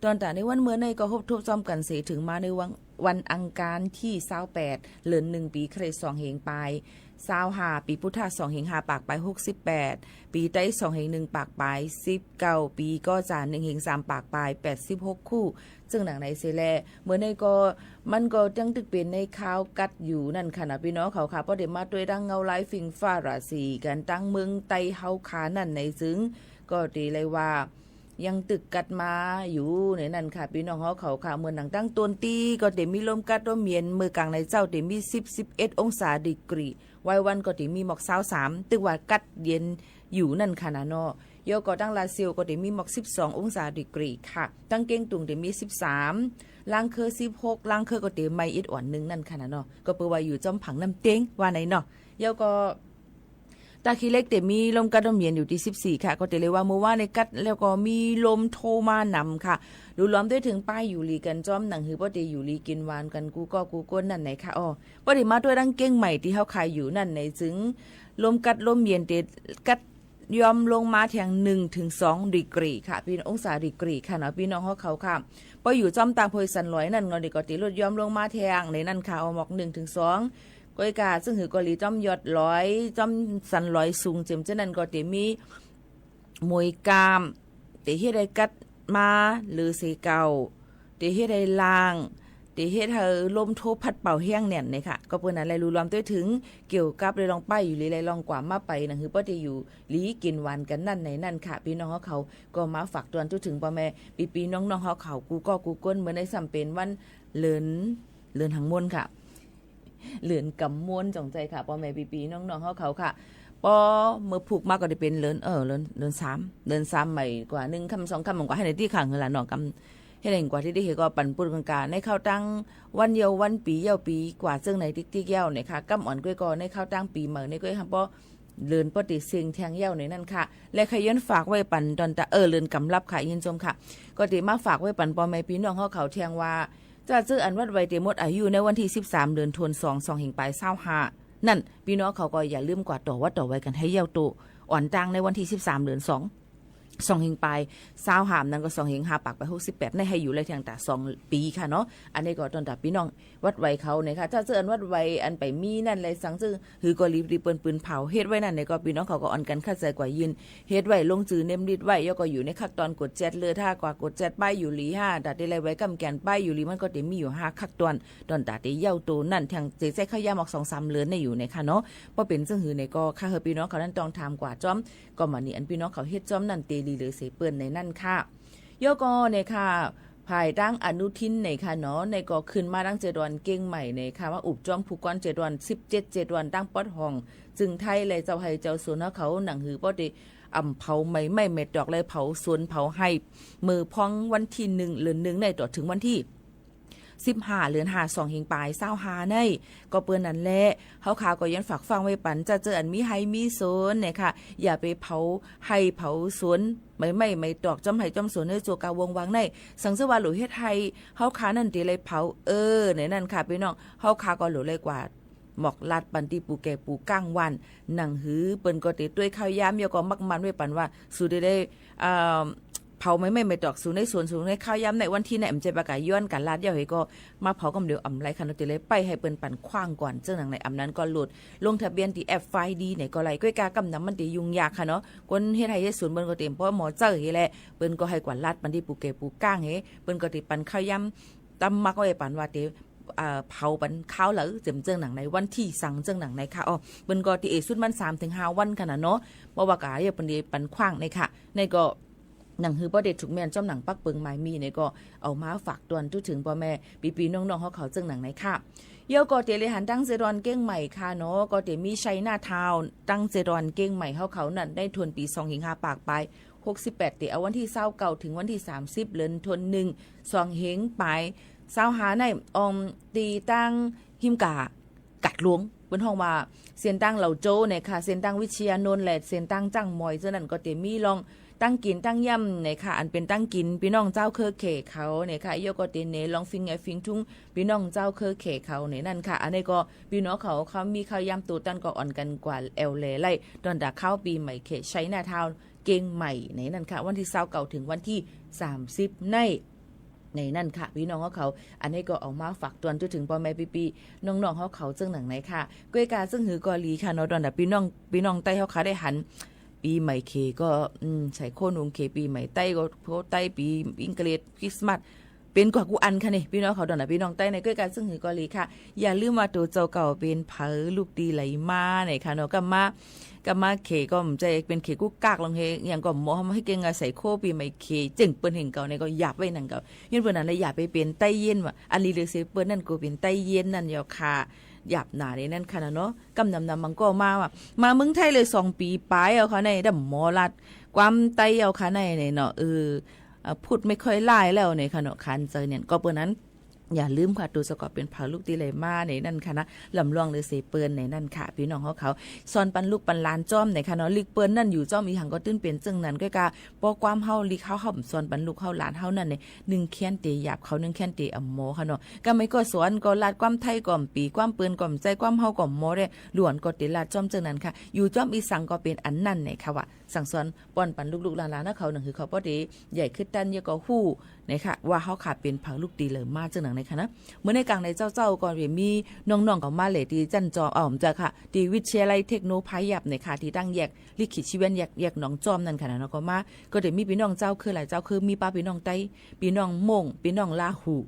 ตอนต๋าในวันเมื่อในก็ฮบทบจ้อมกั๋นเสยเถิงมาในวัน วันอังคารตี้ซาวแปด เดือนหนึ่ง ปี๋คริสต์สองเฮงปาย ซาวห้า ปี๋พุทธะ สองเฮงห้าปากปาย หกสิบแปด ปี๋ไต๊ สองเฮงหนึ่งปากปาย สิบเก้า ปี๋ก๋อจ๋า หนึ่งเฮงสามปากปาย แปดสิบหก คู่ เซิ่งหนังในเสียแล เมื่อในก็ มันก็ยังตึกเป๋นในข่าวกั๊ดอยู่นั่นค่ะนะ ปี้น้องเขาค่ะ ป้อเต๋มาตวยตังเงาลายฟิงฟ้าราศีกั๋น ตังเมืองไต้เฮาขานั่นในจึง ก็เต๋เลยว่า ยังตึกกั๊ดมาอยู่ในนั่นค่ะ ปี้น้องเฮาเขาค่ะ เมื่อหนังตังต้นตี้ก็เต๋มีลมกั๊ดลมเย็น เมื่อกลางในเจ๊าเต๋มีสิบ สิบเอ็ดองศาดีกรี วายวันก็เต๋มีหมอกซาวสาม ตึกว่ากั๊ดเย็นอยู่นั่นค่ะนะเนาะ เยียะก็ตังลาดเซียวก็เต๋มีหมอกสิบสององศาดีกรีค่ะ ตังเก้งตุงเต๋มีสิบสาม ลางเคิวสิบหก ลางเคิวก็เต๋ไหม้อิดอ่อนนึ่งนั่นค่ะนะเนาะ ก็เปื้อว่าอยู่จ้อมผังน้ำเต๊งว่าในเนาะ เยียะก็ ต้าขี้เหล็กเต๋มีลมกั๊ดลมเย็นอยู่ตี้สิบสี่ค่ะ ก็เต๋เลยว่าเมื่อวานในกั๊ดแล้วก็มีลมโทมานำค่ะ หลูหลอมตวยเถิงป้ายอยู่หลีกั๋นจ้อม หนังหื้อป้อเต๋อยู่หลีกิ๋นหวานกั๋นกู้ก้อกู้ก้นนั่นไหนค่ะ อ้อ ป้อเต๋มาตวยตังเก้งใหม่ตี้เฮาขายอยู่นั่นในจึง ลมกั๊ดลมเย็นเต๋กั๊ดย่อมลงมาแทงหนึ่งเถิงสองดีกรีค่ะ ปี้องศาดีกรีค่ะเนาะ ปี้น้องเฮาเขาค่ะ ป้ออยู่จ้อมตางโพยสันลอยนั่นก็เต๋ก็เต๋ลดย่อมลงมาแทงในนั่นค่ะ อ้อ หมอกหนึ่งเถิงสอง ก้อยก่า เซิ่งหื้อก็หลีจ้อมยอดลอย จ้อมสันลอยสูงเจ๋มเจ้านั่นก็เต๋มี หมวยกาม เต๋เฮ็ดหื้อกั๊ดมาเหลือเสียเก่า เต๋เฮ็ดหื้อลาง เต๋เฮ็ดหื้อลมโทพัดเป่าแฮงแน่นเนี่ยค่ะ ก็เปื้อนั้นแหละ หลูหลอมตวยเถิง เกี่ยวกับเรื่องป้ายอยู่หลีและเรื่องความมาไป หนังหื้อป้อเต๋อยู่หลีกิ๋นหวานกั๋นนั่นในนั่นค่ะ ปี้น้องเฮาเขา ก็มาฝากตวนตวยเถิงป้อแม่ ปี้ๆ น้องๆ เฮาเขา กู้ก้อกู้ก้น เมื่อในซ้ำเป๋นวันเหลิน เหลินหางมนต์ค่ะ เหลินก๋ำมนต์จ๋องใจ๋ค่ะ ป้อแม่ปี้ๆ น้องๆ เฮาเขาค่ะ ป้อเมื่อผูกมาก็ได้เป๋นเหลิน เออ เหลิน เหลินสาม เหลินสามใหม่กว่า นึ่งค่ำสองค่ำมันกว่า หื้อในตี้ข้างหื้อละเนาะ กำ หื้อในกว่าตี้ได้เฮก็ปันปุ้นกั๋นกา ในคราวตังวันเยียะวันปี๋เยียะปี๋กว่าเซิ่งในติ๊กๆ เย้าเนี่ยค่ะ ก้ำอ่อนก้อยก็ในคราวตังปี๋ใหม่ในก้อยค่ะ ป้อเหลินป้อเต๋เซ็งแทงเย้าในนั่นค่ะ และใค่ย้อนฝากไว้ปันตอนตะ เออ เหลินก๋ำลับค่ะ ยินชมค่ะ ก็เต๋มาฝากไว้ปันป้อแม่ปี้น้องเฮาเขาแทงว่า จ้าเจื้ออันวัดไว้เต๋หมดอายุในวันตี้สิบสาม เดือนธันวาคม สองเฮงปายซาวห้า นั่น ปี้น้องเขาก็อย่าลืมกวาดต่อวัดต่อไว้กั๋นหื้อเย้าโต อ่อนตังในวันตี้สิบสาม เดือนสอง สองเฮงปายซาวห้า นั้นก็สองเฮงห้าปากปาย หกสิบแปด ในหื้ออยู่ได้แทงตะสองปี๋ค่ะเนาะ อันนี้ก็ตอนตะปี้น้องวัดไว้เขาเนี่ยค่ะ จ้าเจื้ออันวัดไว้อันไปมีนั่นเลยสังเจื้อ หื้อก็รีบๆ เปิ้นๆ เผา เฮ็ดไว้นั่นเนี่ยก็ปี้น้องเขาก็อ่อนกั๋นคัดใจ๋กว่ายืน เฮ็ดไว้ลงจื้อเน็มริดไว้ แล้วก็อยู่ในขั้นตอนกดแจ๊ดเลย ถ้ากว่ากดแจ๊ดป้ายอยู่หลีห้า ต๋าเต๋ไล่ไว้ก้ำแก่นป้ายอยู่หลี มันก็เต๋มีอยู่ห้าขั้นตอน ตอนต๋าเต๋เย้าโตนั่น แทงเจ๊ใจ๊ข้าวยามออกสองสามเหลินในอยู่เนี่ยค่ะเนาะ ป้อเป๋นเซิ่งหื้อเนี่ยก็ ข้าหื้อปี้น้องเขานั้นต้องถามกว่าจ้อม ก็มานี่อันปี้น้องเขาเฮ็ดจ้อมนั่นเต๋หลีเหลือเสียเปิ้นในนั่นค่ะ เยียะก็เนี่ยค่ะ ภายตังอนุทินเนี่ยค่ะเนาะ ในก็ขึ้นมาตังเจดวันเก้งใหม่เนี่ยค่ะ ว่าอุบจ้อมผู้ก้อนเจดวัน สิบเจ็ดเจดวัน ตังปอดห้อง จึงไทยและเจ้าไฮ่เจ้าสวนเฮาเขา หนังหื้อป้อเต๋อ่ำเผาไหม้ไม้ไม้ตอกและเผาสวนเผาไฮ่ เมื่อพ่องวันตี้หนึ่ง เหลินหนึ่งในต่อเถิงวันตี้สิบห้า เหลินห้า สองเฮงปายซาวห้าใน ก็เปื้อนั้นแหละ เฮาขาก็ย้อนฝากฟังไว้ปัน จ้าเจื้ออันมีไฮ่มีสวนเนี่ยค่ะ อย่าไปเผาไฮ่เผาสวน ไหม้ไม้ไม้ตอกจ้อมไฮ่จ้อมสวนในจั่วกาวงวางใน สังเจื้อว่าหลูเฮ็ดไฮ่ เฮาขานั่นเต๋ไล่เผา เออ ในนั่นค่ะปี้น้อง เฮาขาก็หลูไล่กวาด หมอกลาดปันตี้ปู่แก่ปู่ก้างวัน หนังหื้อเปิ้นก็เต๋ตวยข้าวยาม แล้วก็มักมันไว้ปันว่า สูเต๋ได้ เอ่อ เผาไหม้ไม้ไม้ตอกสูในสวนสูในข้าวยามในวันตี้ใน แอมเจ็บปากกาย้อนก๋านลาดเย้าหื้อก็มาเผาก้ำเดียวอ่ำไลค่ะเนาะ เต๋ไล่ไปหื้อเปิ้นปันขว้างก่อน เซิ่งหนังใน อำนั้นก็โหลดลงทะเบียนตี้แอปไฟดีเนี่ยก็ไล่ ก้อยก่าก้ำนำมันเต๋ยุ่งยากค่ะเนาะ คนเฮ็ดไฮ่เฮ็ดสวนเปิ้นก็เต๋ป้อหมอเจ้าหื้อแหละ เปิ้นก็หื้อกวาดลาดปันตี้ปู่แก่ปู่ก้างหื้อ เปิ้นก็เต๋ปันข้าวยาม ตำมักไว้ปันว่าเต๋ อ่า เผาปันคาวเหลอ เจิ่มเซิ่งหนังในวันตี้สังเซิ่งหนังในค่ะ อ้อ เปิ้นก็ตี้เอสุดมันสามเถิงห้าวันค่ะนะเนาะ บ่ว่ากาเยียะเปิ้นเต๋ปันขว้างในค่ะ ในก็หนังหื้อป้อเต๋ถูกแม่นจ้อมหนังปักเปิงหมายมีในก็เอามาฝากตวนตุ๊เถิงป้อแม่ปี้ๆ น้องๆ เฮาเขาเซิ่งหนังในค่ะ เยียะก็เต๋เลยหันตังเจดวันเก้งใหม่ค่ะเนาะ ก็เต๋มีชัยนาทาวน์ตังเจดวันเก้งใหม่เฮาเขานั่น ในถ้วนปี๋สองเฮงห้าปากปาย หกสิบแปด เต๋เอาวันตี้ซาวเก้าเถิงวันตี้สามสิบ เหลินธันวาคม สองเฮงปาย ซาวห้าใน อ่อม ตี้ตังฮิมก่า กาดหลวง เปิ้นฮ้องว่า เส้นตางเหล่าโจ๊วเนี่ยค่ะ เส้นตางวิชยานนท์ และเส้นตางจ้างมอย เจ้านั้นก็เต๋มีล่อง ตังกิ๋นตังย่ำเนี่ยค่ะ อันเป๋นตังกิ๋นปี้น้องจาวเครือเขตเขาเนี่ยค่ะ เยียะก็เต๋เนล่องฟิงแงฟิงทุง ปี้น้องจาวเครือเขตเขาเนี่ยนั่นค่ะ อันนี้ก็ปี้น้องเขา เขามีข้าวยามโตตันก็อ่อนกั๋นกว่าแอ่วแลไล่ ตอนต๋าข้าวปี๋ใหม่เขตชัยนาทาวน์ เก้งใหม่ในนั่นค่ะ วันตี้ซาวเก้าเถิงวันตี้สามสิบใน ในนั้นค่ะ ปี้น้องเฮาเขา อันนี้ก็เอามาฝากตวนจนเถิงป้อแม่ปี้ๆ น้องๆ เฮาเขาเซิ่งหนังในค่ะ ก้อยกาเซิ่งหือก็ดีค่ะเนาะ ตอนนี้ปี้น้อง ปี้น้องใต้เฮาค่ะได้หัน ปี๋ใหม่เขก็ อืม ใส่โค่นุงเข ปี๋ใหม่ใต้ก็โพใต้ ปี๋อังกฤษ คริสต์มาส เป๋นกว่ากู้อันค่ะนี่ ปี้น้องเขา ตอนนี้ปี้น้องใต้ใน ก้อยกาเซิ่งหือก็ดีค่ะ อย่าลืมว่าตั๋วเจ้าเก่าเป๋นใผ ลุกตี้ไหลมาไหนค่ะเนาะ กำมา กำมาเขก็บ่ใจ้เป๋นเขกู้กากลองเฮ อย่างก็หมอทำหื้อเก่งอะ ใส่โค่ปี๋ใหม่เข เจ๋งเปิ้นแห่งเก่าในก็หยาบไว้หนังเก่า ย้อนเปิ้นนั้นแหละ อย่าไปเป๋นใต้เย็นว่ะ อันนี้เลยเสียเปิ้นนั่นก็เป๋นใต้เย็นนั่นเยียะค่ะ หยาบหนาในนั้นค่ะนะเนาะ กำนำนำมันก็มาว่ะ มาเมืองไทยเลยสองปี๋ป๋ายเอาค่ะใน ดำหมอลัด ความใต้เอาค่ะในเนี่ยเนาะ เออ อ่ะ พูดไม่ค่อยได้แล้วเนี่ยค่ะเนาะ คันใจ๋เนี่ย ก็เปิ้นนั้น อย่าลืมค่ะ ตั๋วเจ้าเก่าเป๋นใผ ลุกตี้ไหลมาในนั้นค่ะนะ ลำลองเลยเสียเปิ้นในนั้นค่ะ ปี้น้องเฮาเขา สอนปันลูกปันหลานจ้อมในค่ะเนาะ ลิกเปิ้นนั่นอยู่จ้อม อีหังก็ตึงเป๋นเซิ่งนั้น ก้อยกา ป้อความเฮาลิกเฮา เฮาบ่สอนปันลูกเฮาหลานเฮานั่นเนี่ย นึ่งแค้นเต๋หยาบเขา นึ่งแค้นเต๋อ่ำหมอค่ะเนาะ กำไม่ก็สอนก็ลัด ความไทยก็บ่ปี๋ ความเปิ้นก็บ่ใจ้ ความเฮาก็บ่หมอได้ หลวนก็เต๋ลัดจ้อมเซิ่งนั้นค่ะ อยู่จ้อมอีสังก็เป๋นอันนั้นเนี่ยค่ะว่า สั่งสอนป้อนปันลูกๆ หลานๆ นะเขา หนังหือเขาป้อเต๋ใหญ่ขึ้นตันเยียะก็ฮู้นะคะ ว่าเฮาค่ะเป๋นใผ ลุกตี้ไหลมาเซิ่งหนังในค่ะนะ เมื่อในกลางในเจ้าๆ ก็เป๋นมีน้องๆ เขามาเลยตี้จั่นจอม เอ้า บ่ใจ้ค่ะ ตี้วิทยาลัยเทคโนพายัพเนี่ยค่ะ ตี้ตั้งแยกลิขิตชีวะ แยก แยกหนองจอมนั่นค่ะนะ แล้วก็มา ก็เต๋มีปี้น้องเจ้าเค้อหลายเจ้าเค้อ มีป้าปี้น้องใต้ ปี้น้องม่ง ปี้น้องลาหู่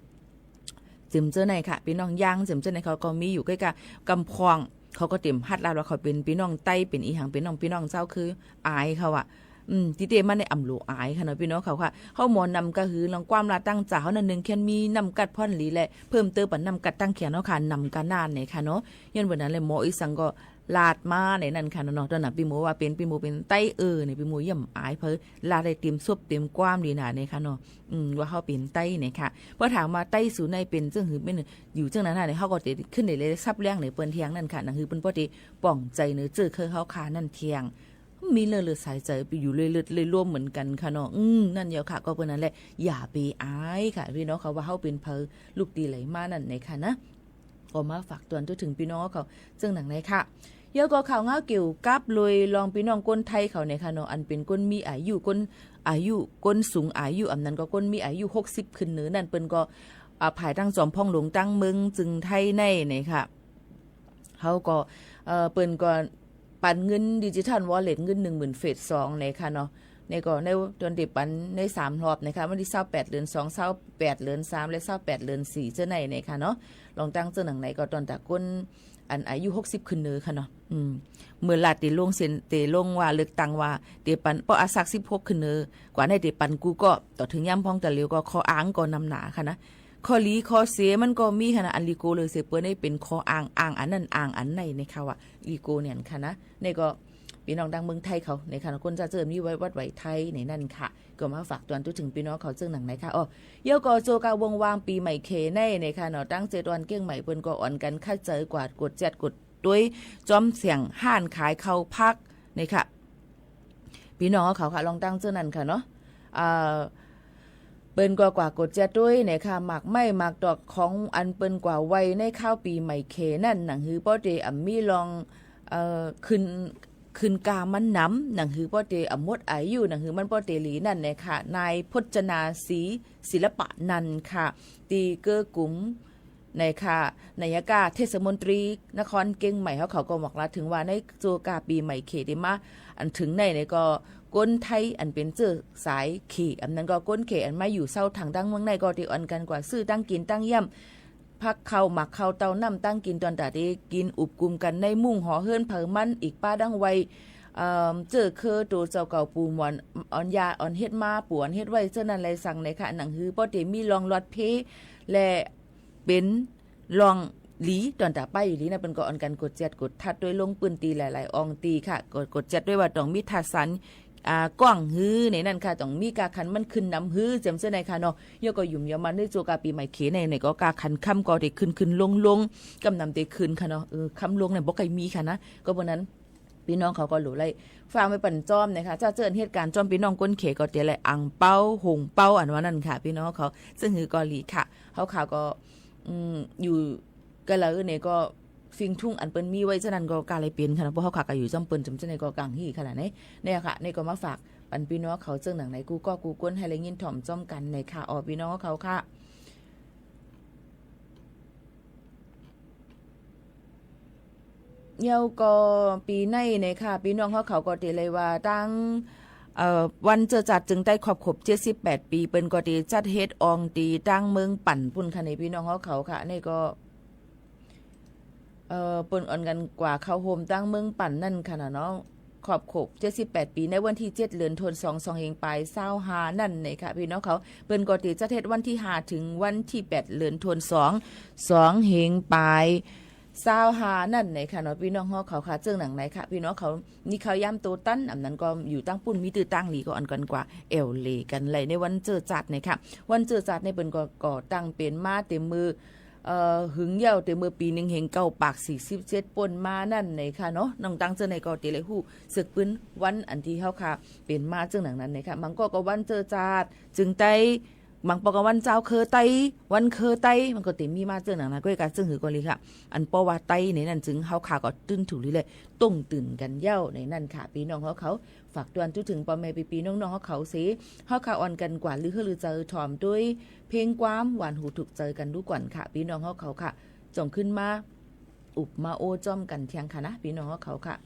เจิมเจ้าในค่ะ ปี้น้องยาง เจิมเจ้าในเขาก็มีอยู่ ก้อยกา กำพอง เขาก็เต๋บ่ฮัดลาดว่าเขาเป๋นปี้น้องใต้ เป๋นอีหัง เป๋นน้องปี้น้องเจ้าเค้อ อายเขาอะ อืม ตี้เต๋มาในอ่ำหลูอายค่ะเนาะ ปี้น้องเขาค่ะ เฮาหมอนำกะหือ ลองความลาดตั้งจ๋าเฮานั่น นึ่งแค้นมีน้ำกัดพ่อนหลีแหละ เพิ่มเติมปันน้ำกัดตั้งแขนเฮาค่ะ นำกะนานเนี่ยค่ะเนาะ ย้อนเปิ้นนั้นเลย หมออีสังก็ ลาดมาในนั้นค่ะเนาะ ตอนนั้นปี้หมูว่าเป๋น ปี้หมูเป๋นใต้ เออ เนี่ย ปี้หมูย่ำอายใผ ลาดได้เต๋มซบเต๋มความดีนาเนี่ยค่ะเนาะ อืม ว่าเฮาเป๋นใต้เนี่ยค่ะ พอถามว่าใต้สูในเป๋นเซิ่งหือ เป๋นอยู่เซิ่งนั้นนะเนี่ย เฮาก็เต๋ขึ้นได้เลย สับแลงในเปิ้นแทงนั่นค่ะ หนังหือเปิ้นป้อเต๋ป่องใจ๋เนอะ เจ้อเค้อเฮาค่ะนั่นแทง มีเลือดเลือดสายใจ๋ไปอยู่เลย เลือดเลยร่วมเหมือนกั๋นค่ะเนาะ อืม นั่นเยียะค่ะ ก็เปิ้นนั้นแหละ อย่าไปอายค่ะ ปี้น้องเขา ว่าเฮาเป๋นใผ ลุกตี้ไหลมานั่นเนี่ยค่ะนะ ก็มาฝากตวนจนเถิงปี้น้องเขาเซิ่งหนังในค่ะ เยียะก็ข่าวเงาเกี่ยวกับโดยรวมปี้น้องคนไทยเขาเนี่ยค่ะเนาะ อันเป๋นคนมีอายุ คนอายุ คนสูงอายุ อันนั้นก็คนมีอายุหกสิบขึ้นเนอะ นั่นเปิ้นก็ อ่า ภายใต้จอมพ่องหลวงตั้งเมืองจึงไทยในเนี่ยค่ะ เฮาก็ เอ่อ เปิ้นก็ปันเงินดิจิทัลวอลเล็ต เงินหนึ่งหมื่นเฟสสองเนี่ยค่ะเนาะ เนี่ยก็ในตอนเต๋ปันในสามรอบเนี่ยค่ะ วันตี้ซาวแปดเดือนสอง ซาวแปดเดือนสาม และซาวแปดเดือนสี่ เจ้าในเนี่ยค่ะเนาะ ลองตั้งเซิ่งหนังในก็ตอนตะคน อันอายุหกสิบขึ้นเนอะค่ะเนาะ อืม เมื่อลาดเต๋ลงเส้น เต๋ลงว่าเลือกตั้งว่าเต๋ปัน ป้ออาสักสิบหกขึ้นเนอะ กว่าในเต๋ปันกู้ก็ ต่อเถิงยามพ่องตะเหลียวก็ข้ออ้างก็นำหนาค่ะนะ ข้อดีข้อเสียมันก็มีค่ะนะ อันลีโกเลยเสียเปิ้นได้เป๋นข้ออ้าง อ้างอันนั้นอ้างอันในเนี่ยค่ะว่า ลีโกเนี่ยค่ะนะ เนี่ยก็ ปี้น้องตังเมืองไทยเขาเนี่ยค่ะเนาะ คนจะเจิ่นมีไว้วัดไหวไทยในนั้นค่ะ ก็มาฝากตวนจนเถิงปี้น้องเขาเซิ่งหนังในค่ะ อ้อ เยียะก็โจกาวงวางปี๋ใหม่เขในเนี่ยค่ะเนาะ ตั้งเจ็ดวันเกียงใหม่เปิ้นก็อ่อนกั๋นคัดเจอกวาดกวดแจ๊ดกวดตวย จ้อมเสี้ยงฮ้านขายข้าวผักเนี่ยค่ะ ปี้น้องเขาค่ะ ลองตั้งเซิ่งนั้นค่ะเนาะ อ่า เปิ้นก็กวาดกวดแจ๊ดตวยเนี่ยค่ะ หมากไม้หมากตอกของอันเปิ้นกวาดไว้ในคาวปี๋ใหม่เขนั่น หนังหือป้อเต๋อ่ำมีลอง เอ่อ ขึ้น ขึ้นก้ามันหนำ หนังหือป้อเต๋อ่ำหมดอายุ หนังหือมันป้อเต๋หลีนั่นเนี่ยค่ะ นายพจนา ศรีศิลปะนันท์ค่ะ ตี้เก๊อกุ๋ม ในค่ะ นายกาเทศมนตรีนครเกียงใหม่เฮาเขาก็บอกลาดเถิงว่าในโจกาปี๋ใหม่เขตี้มาอันเถิงในเนี่ยก็คนไทยอันเป๋นเจ้าสายเข อันนั้นก็คนเขอันมาอยู่เซาถางตังเมืองในก็ตี้อ่อนกั๋นกวาดซื้อตังกิ๋นตังเยี่ยม ผักข้าวหมากข้าวเต้าน้ำตังกิ๋นตอนตาตี้กิ๋นอุบกุมกั๋นในมุ้งหอเฮือนเผามันอีกป้าดังวัย เอ่อ เจ้อเค้อโตเจ้าเก่าปู่หมอนอ่อนยาอ่อนเฮ็ดมาปู่อ่อนเฮ็ดไว้เจ้านั้นแลสั่งในค่ะ หนังหือป้อเต๋มีลองลอดเพ และ เป๋นลองหลี ตอนตาไปอยู่หลีนะ เปิ้นก็อ่อนกั๋นกวดแจ๊ดกวดทัดตวยลงปื้นตี้หลายๆ อ่องตี้ค่ะ ก็กวดแจ๊ดตวยว่าต้องมีธาตุสาร อ่า ก้องหื้อในนั้นค่ะ ต้องมีก้าคันมันขึ้นนำหื้อ เจิ่มเจ้าในค่ะเนาะ เยียะก็หยุ่มเยียะมาในโจกาปี๋ใหม่เขใน ในก็ก้าคันค่ำก็เต๋ขึ้นขึ้นลงลง กำนำเต๋ขึ้นค่ะเนาะ เออ ค่ำลงเนี่ยบ่ใค่มีค่ะนะ ก็เปิ้นนั้น ปี้น้องเขาก็หลู่ไล่ฟังไว้ปันจ้อมนะคะ จะเจิ่นเหตุก๋ารณ์จ้อมปี้น้องคนเขก็เต๋ไล่อังเปา หงเปา อันว่านั่นค่ะ ปี้น้องเขา เซิ่งหือก็หลีค่ะ เฮาค่ะก็ อืม อยู่กั๋นแล้วเนี่ยก็สิ่งทุกข์อันเปิ้นมีไว้เจ้านั้นก็ก้าไล่เป๋นค่ะนะ เพราะเฮาค่ะก็อยู่จ้อมเปิ้นจ้อมเจ้าในก็ก้างหื้อค่ะนะ เนี่ย เนี่ยค่ะ เนี่ยก็มาฝาก อันปี้น้องเขาเซิ่งหนังในกู้ก้อกู้ก้นหื้อได้ยินถ่อมจ้อมกั๋นในค่ะ อ๋อ ปี้น้องเขาค่ะ แล้วก็ปี๋ในในค่ะ ปี้น้องเขา เขาก็เต๋เลยว่าตัง เอ่อ วันเจื้อจาติจึงใต้ครบ ครบเจ็ดสิบแปดปี๋ เปิ้นก็เต๋จัดเฮ็ดอ่องตี้ตังเมืองปั่นปู้นค่ะ ในปี้น้องเขา เขาค่ะ ในก็ เอ่อ เปิ้นอ่อนกั๋นกว่าเข้าโฮมตังเมืองปั่นนั่นค่ะนะเนาะ ครบ ครบเจ็ดสิบแปดปี๋ ในวันตี้เจ็ด เดือนธันวาคม สอง สองเฮงป๋ายซาวห้านั่นในค่ะ ปี้น้องเขา เปิ้นก็เต๋จัดเฮ็ดวันตี้ห้าเถิงวันตี้แปด เดือนธันวาคม สอง สองเฮงป๋ายซาวห้านั่นในค่ะเนาะ ปี้น้องเขาค่ะ เซิ่งหนังในค่ะ ปี้น้องเขา นี่เขาย้ำโตตัน อันนั้นก็อยู่ตังปู้น มีตื้อตังหลีก็อ่อนกั๋นกว่า แอ่วเหล่กั๋นไหลในวันเจื้อจาติในค่ะ วันเจื้อจาติในเปิ้นก็ก่อตั้งเป๋นมาเต๋มมือ เอ่อ หึงเย้าเต๋มมือปี๋หนึ่งเฮงเก้าปากสี่สิบเจ็ดปู้นมานั่นในค่ะเนาะ น้องตังเซิ่งในก็เต๋เลยฮู้เสิกปื๊นวันอันตี้เฮาค่ะเป๋นมาเซิ่งหนังนั้นในค่ะ บางก็ก็วันเจื้อจาติจึงใต้ บางปอก็วันจาวเครือไต วันเครือไต มันก็เต๋มีมาเซิ่งหนังนั้น ก็กะเซิ่งหื้อก็เลยค่ะ อันป้อว่าไตในนั้นจึงเฮาค่ะก็ตื่นถูกเลย ต้องตื่นกั๋นเย้าในนั้นค่ะ ปี้น้องเขา เขา ฝากตวนตุ๊เถิงป้อแม่ปี้ๆน้องๆเขา เขาเส เฮาค่ะอ่อนกั๋นกว่าลือหื้อลือใจ๋ถ่อมตวยเพลงความหวานหูถูกใจ๋กั๋นดูก่อนค่ะ ปี้น้องเขา เขาค่ะ จ่องขึ้นมาอุบมาโอ้จ้อมกั๋นเตียงค่ะนะ ปี้น้องเขา เขาค่ะ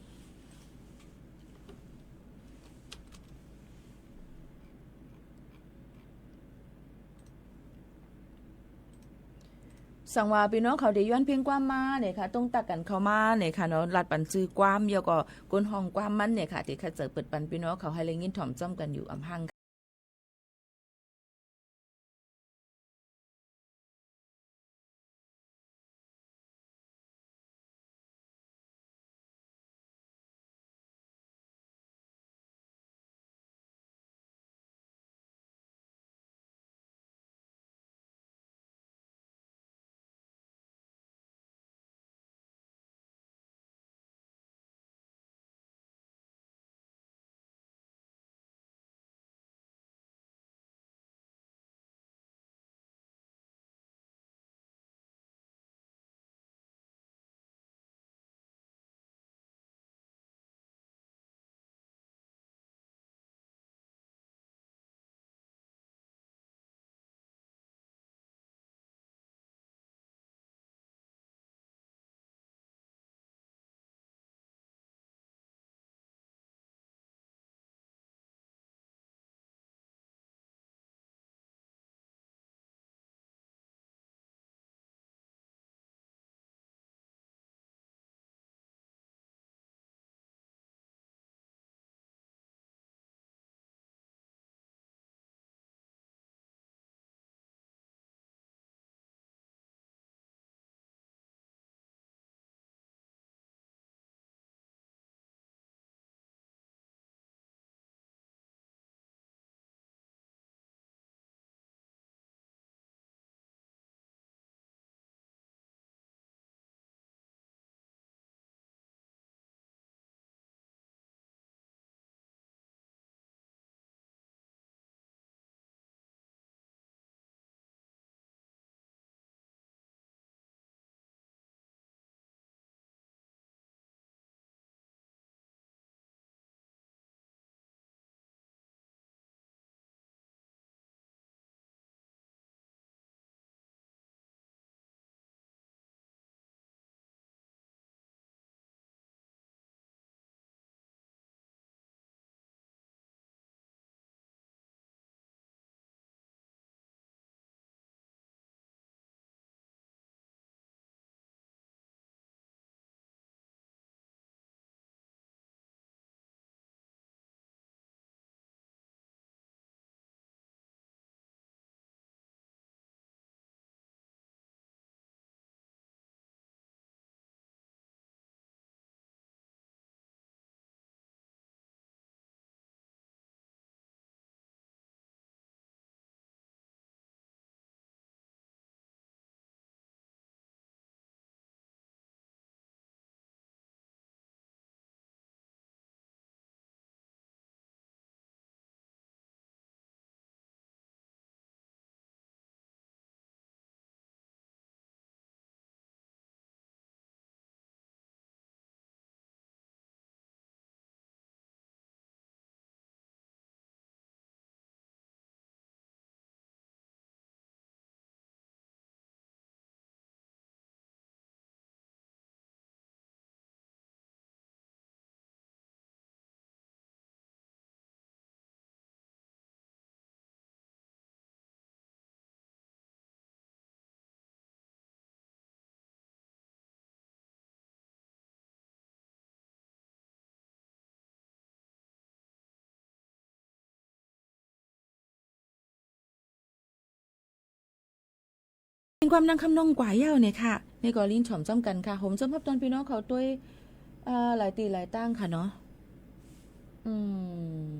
สังว่าปี้น้องเขาเต๋ย้อนเพลงความมาในค่ะ ต้องตักกั๋นเข้ามาในค่ะเนาะ ลัดปันจื้อความ แล้วก็คนฮ้องความมันในค่ะ เต๋ใค่เจิดเปิดปันปี้น้องเขาหื้อได้ยินถ่อมจ้อมกั๋นอยู่อำหัง เป๋นความนังคำนองกว่าเย้าเนี่ยค่ะ นี่ก็ลิ้นถ่อมจ้อมกั๋นค่ะ ผมจมฮับตอนปี้น้องเขาตวย อ่า หลายตี้หลายตางค่ะเนาะ อืม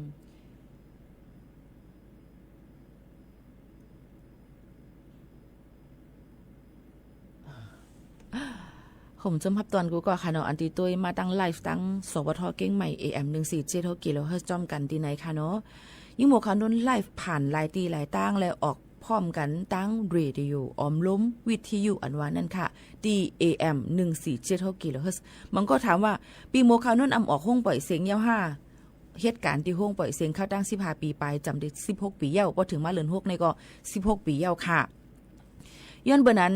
ผมจมฮับตอนกูก็ค่ะเนาะ อันตี้ตวยมาตั้งไลฟ์ตั้ง สวท เกียงใหม่ เอเอ็ม หนึ่งสี่เจ็ดหกกิโลเฮิรตซ์ จ้อมกั๋นตี้ไหนค่ะเนาะ ยิ่งหมวกข่าวนุ้นไลฟ์ผ่านหลายตี้หลายตาง และออกพร้อมกั๋นตั้งเรดิโอออมลม วิทยุอันว่านั้นค่ะ ตี้ เอเอ็ม หนึ่งสี่เจ็ดหกกิโลเฮิรตซ์ มันก็ถามว่า ปี้หมวกข่าวนุ้นอำออกโฮงป่อยเสียงเย้าห้า เหตุก๋ารณ์ตี้โฮงป่อยเสียงเข้าตั้งสิบห้าปี๋ป๋าย จ๋ำได้สิบหกปี๋เย้า พอเถิงมาเดือนหกนี่ก็สิบหกปี๋เย้าค่ะ ย้อนเบอร์นั้น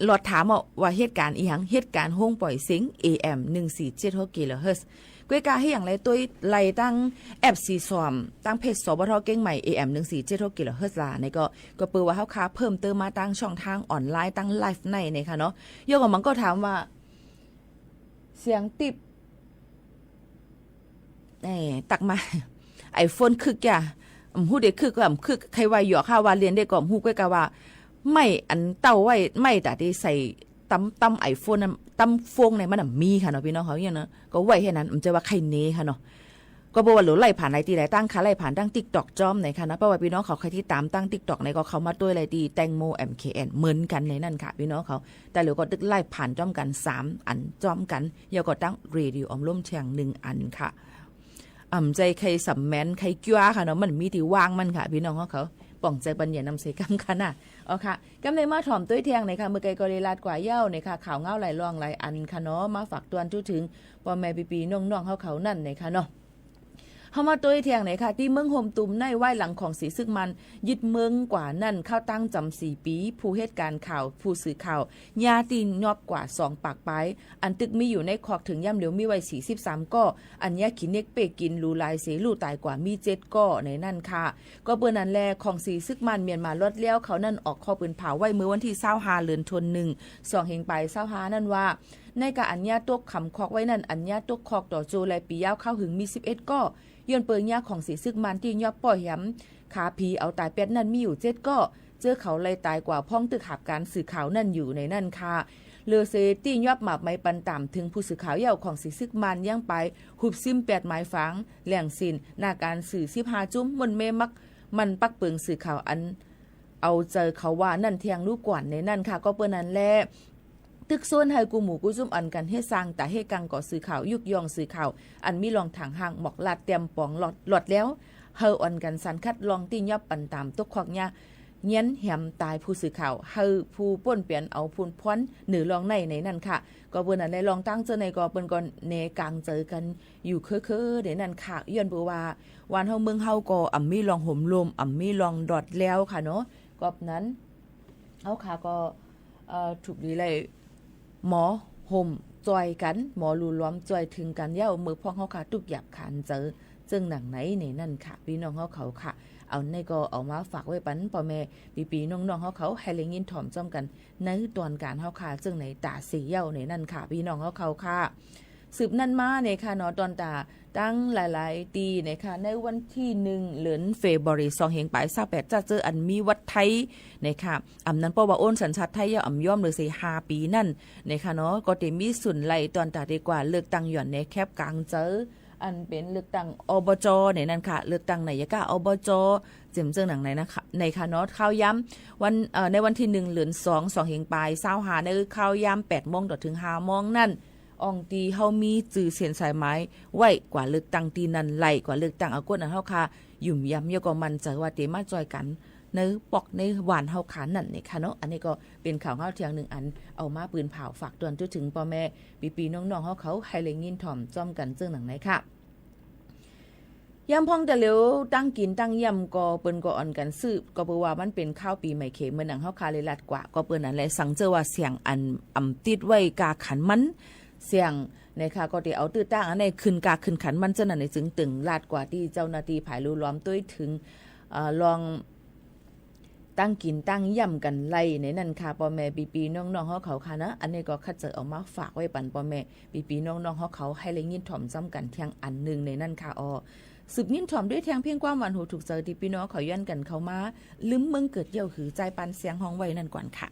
หลอดถามเอาว่าเหตุก๋ารณ์อีหยัง เหตุก๋ารณ์โฮงป่อยเสียง เอเอ็ม หนึ่งสี่เจ็ดหกกิโลเฮิรตซ์ ก้วยกาเฮาหยังไล่ตวยไล่ตั้งแอปสีส้ม ตั้งเพจ สวท เกียงใหม่ เอเอ็ม หนึ่งสี่เจ็ดหกกิโลเฮิรตซ์ ลา นี่ก็ ก็เปื้อว่าเฮาค่ะเพิ่มเติมมาตั้งช่องตางออนไลน์ ตั้งไลฟ์ใน นี่ค่ะเนาะ เยียะก่อมันก็ถามว่า เสียงติ๊บ เอ่อ ตักมา ไอโฟนคึกจ้ะ อืม ฮู้ได้คึกก็ อืม คึก ใค่ว่าหยอก หาว่าเล่นได้ก็ อืม ฮู้ก้วยกาว่า ไมค์อันเต้าไว้ ไมค์ตาตี้ใส่ตำ ตำไอโฟนนั้น ตำโฟนในมันน่ะมีค่ะเนาะ ปี้น้องเขาเยียะเนาะ ก็ไว้แค่นั้น อืม บ่ใจ้ว่าใค่เน่ค่ะเนาะ ก็เปื้อว่าเหลือไล่ผ่านหลายตี้หลายตางค่ะ ไล่ผ่านตั้งติ๊กต็อกจ้อมไหนค่ะนะ เพราะว่าปี้น้องเขาใค่ติดต๋ามตั้งติ๊กต็อกไหนก็เข้ามาตวยไล่ตี้แตงโม เอ็มเคเอ็น เหมือนกั๋นในนั้นค่ะ ปี้น้องเขา แต่เหลือก็ตึกไล่ผ่านจ้อมกั๋นสามอันจ้อมกั๋น เยียะก็ตั้งเรดิโอออมลมเทียงหนึ่งอันค่ะ อ่ำ บ่ใจ้ใค่สำแมนใค่จ้าค่ะเนาะ มันมีตี้ว่างมันค่ะ ปี้น้องเขา ป่องใจ๋ปัญญานำใส่กำค่ะนะ เอาค่ะ กำในมาถ่อมตวยเทียงไหนค่ะ เมื่อไกลก็ได้ลาดกว่าเย้าไหนค่ะ ข่าวเงาหลายรองหลายอันค่ะเนาะ มาฝากตวนทั่วเถิง ป้อแม่ปี้ๆ น้องๆ เฮาเขานั้นไหนค่ะเนาะ เฮามาตวยเทียงไหนค่ะ ตี้เมืองโฮมตุมใน วายหลังของสีศึกมานยึดเมืองกว่านั้น เข้าตั้งจ๋ำสี่ปี๋ ผู้เหตุก๋ารณ์ข่าว ผู้สื่อข่าว เยียะตี้ยอบกว่าสองปากป๋าย อันตึกมีอยู่ในคอกเถิงย่ำเหลียวมีไว้สี่สิบสามก้อ อันเยียะขี้เหน็กเป๊กกิ๋นหลูหลายเส ลู่ต๋ายกว่ามีเจ็ดก้อในนั้นค่ะ ก็เปื้อนั้นแล ของสีศึกมานเมียนมาลอดเลี้ยวเขานั้นออกข้อปืนเผาไว้เมื่อวันตี้ซาวห้า เดือนธันวาคม สองเฮงป๋ายซาวห้านั้นว่า ในกาอันเยียะตกขำคอกไว้นั้น อันเยียะตกคอกต่อโจไล่ปี๋ยาวเข้าหึงมีสิบเอ็ดก้อ ย้อนเปื้อเยียะของสีศึกมานตี้ยอบป้อแหม ขาผีเอาต๋ายแป๊ดนั้นมีอยู่เจ็ดก้อ เจื้อเขาไล่ต๋ายกว่าพ่องตึกหาบก๋านสื่อข่าวนั้นอยู่ในนั้นค่ะ เหลือเสตี้ยอบหมาบไหมปันต๋ามเถิงผู้สื่อข่าวเย้าของสีศึกมานยังไป หุบซิมแปดหมายฝาง แหล่งสิน หน้าก๋านสื่อสิบห้าจุ้ม ม่วนเม้มัก มันปักเปิงสื่อข่าวอัน เอาใจ๋เขาว่านั้นเทียงลูกก่อนในนั้นค่ะ ก็เปื้อนั้นแล ตึกซ้วนหื้อกู้หมู่กู้จุ้มอันกั๋นเฮ็ดสร้างต๋าเฮกังก่อสื่อข่าว ยุกย่องสื่อข่าว อันมีรองถางห้างหมอกลาดเตียมป๋องลอด ลอดแล้ว หื้ออ่อนกั๋นสันคัดลองตี้ยอบปันต๋ามตกคอกเยียะ เยียะแหมต๋ายผู้สื่อข่าว หื้อผู้ป้นเปียนเอาพูนพ้อนเหนือลองในในนั้นค่ะ ก็เปื้อนั้นแล ลองตั้งเจื้อในก็เปิ้นก็แหนก๋างใจ๋กั๋นอยู่เค้อๆ ในนั้นค่ะ ย้อนเปื้อว่า วานเฮาเมืองเฮาก็อ่ำมีลองโหมลม อ่ำมีลองดอดแล้วค่ะเนาะ ก็นั้น เฮาค่ะก็ เอ่อ ถูกดีเลย หมอโฮมจ้อยกั๋น หมอหลู่หลอมจ้อยเถิงกั๋นเย้า เมื่อพ่องเฮาค่ะตุ๊กข์ยากขานใจ๋ เจิ่งหนังไหนในนั้นค่ะ ปี้น้องเฮาเขาค่ะ เอาในก็เอามาฝากไว้ปันป้อแม่ปี้ๆ น้องๆ เฮาเขา หื้อได้ยินถ่อมจ้อมกั๋น ในตอนก๋านเฮาค่ะ เจิ่งในต๋าเสียเย้าในนั้นค่ะ ปี้น้องเฮาเขาค่ะ สืบนั้นมาในค่ะเนาะ ตอนต๋า ตั้งหลายๆ ตี้ในค่ะ ในวันตี้หนึ่ง เดือนเฟบรุรี สองเฮงป๋ายซาวแปด จะเจออันมีวัดไทยในค่ะ อ่ำนั้นเปิ้นว่าโอนสัญชาติไทยเย้าอ่ำยอมเหลือเสห้าปี๋นั้นในค่ะเนาะ ก็ได้มีสุนไล่ตอนต๋าได้กว่าเลือกตั้งหย่อนในแคบก๋างใจ๋ อันเป๋นเลือกตั้ง อบจ ในนั้นค่ะ เลือกตั้งนายกอบจ เจิ่งเจิ่งหนังในนะคะ ในค่ะเนาะ ข่าวยามวัน เอ่อ ในวันตี้หนึ่ง เดือนสอง สองเฮงป๋ายซาวห้า ในข่าวยามแปดโมงต่อเถิงห้าโมงนั้น อ่องตี้เฮามีจื้อเส้นสายหมายไว้กว่าเลือกตั้งตี้นั้นไล่กว่าเลือกตั้งเอาก้นอันเฮาค่ะ หยุ่มยำเยียะก็มั่นใจ๋ว่าเต๋มาจ้อยกั๋นในปอกในหว่านเฮาค่ะนั้นในค่ะเนาะ อันนี้ก็เป๋นข่าวเฮาเทียงหนึ่งอัน เอามาปืนผ่าวฝากตวนทั่วเถิงป้อแม่ปี้ๆ น้องๆ เฮาเขา หื้อได้ยินถ่อมจ้อมกั๋นเจิ่งหนังในค่ะ ยามพ่องต๋าเหลียวตั้งกิ๋นตั้งเยี่ยมก็เปิ้นก็อ่อนกั๋นซื้อ ก็เปื้อว่ามันเป๋นข่าวปี๋ใหม่เขม เหมือนหนังเฮาค่ะได้ลาดกว่า ก็เปื้อนั้นแล สังเจอว่าเสี้ยงอันอ่ำติดไว้กาขันมัน เสี้ยงในค่ะ ก็ได้เอาตื้อตั้งอันในขึ้นกาขึ้นขันมัน เจ้านั้นในจึงตึงลาดกว่าตี้เจ้าหน้าตี้ฝ่ายหลู่หลอมตวยเถิง เอ่อ ลอง ตั้งกิ๋นตั้งเยี่ยมกั๋นไล่ในนั้นค่ะ ป้อแม่ปี้ๆ น้องๆ เฮาเขาค่ะนะ อันนี้ก็ข้าเจ้าเอามาฝากไว้ปันป้อแม่ปี้ๆ น้องๆ เฮาเขา หื้อได้ยินถ่อมจ้อมกั๋นเทียงอันหนึ่งในนั้นค่ะ อ้อ สืบยินถ่อมตวยเทียงเพียงความหวานหูถูกใจ๋ตี้ปี้น้องเขาย้อนกั๋นเข้ามา ลืมเมืองเกิดเย้าหือ จ่ายปันเสียงฮ้องไว้นั้นก่อนค่ะ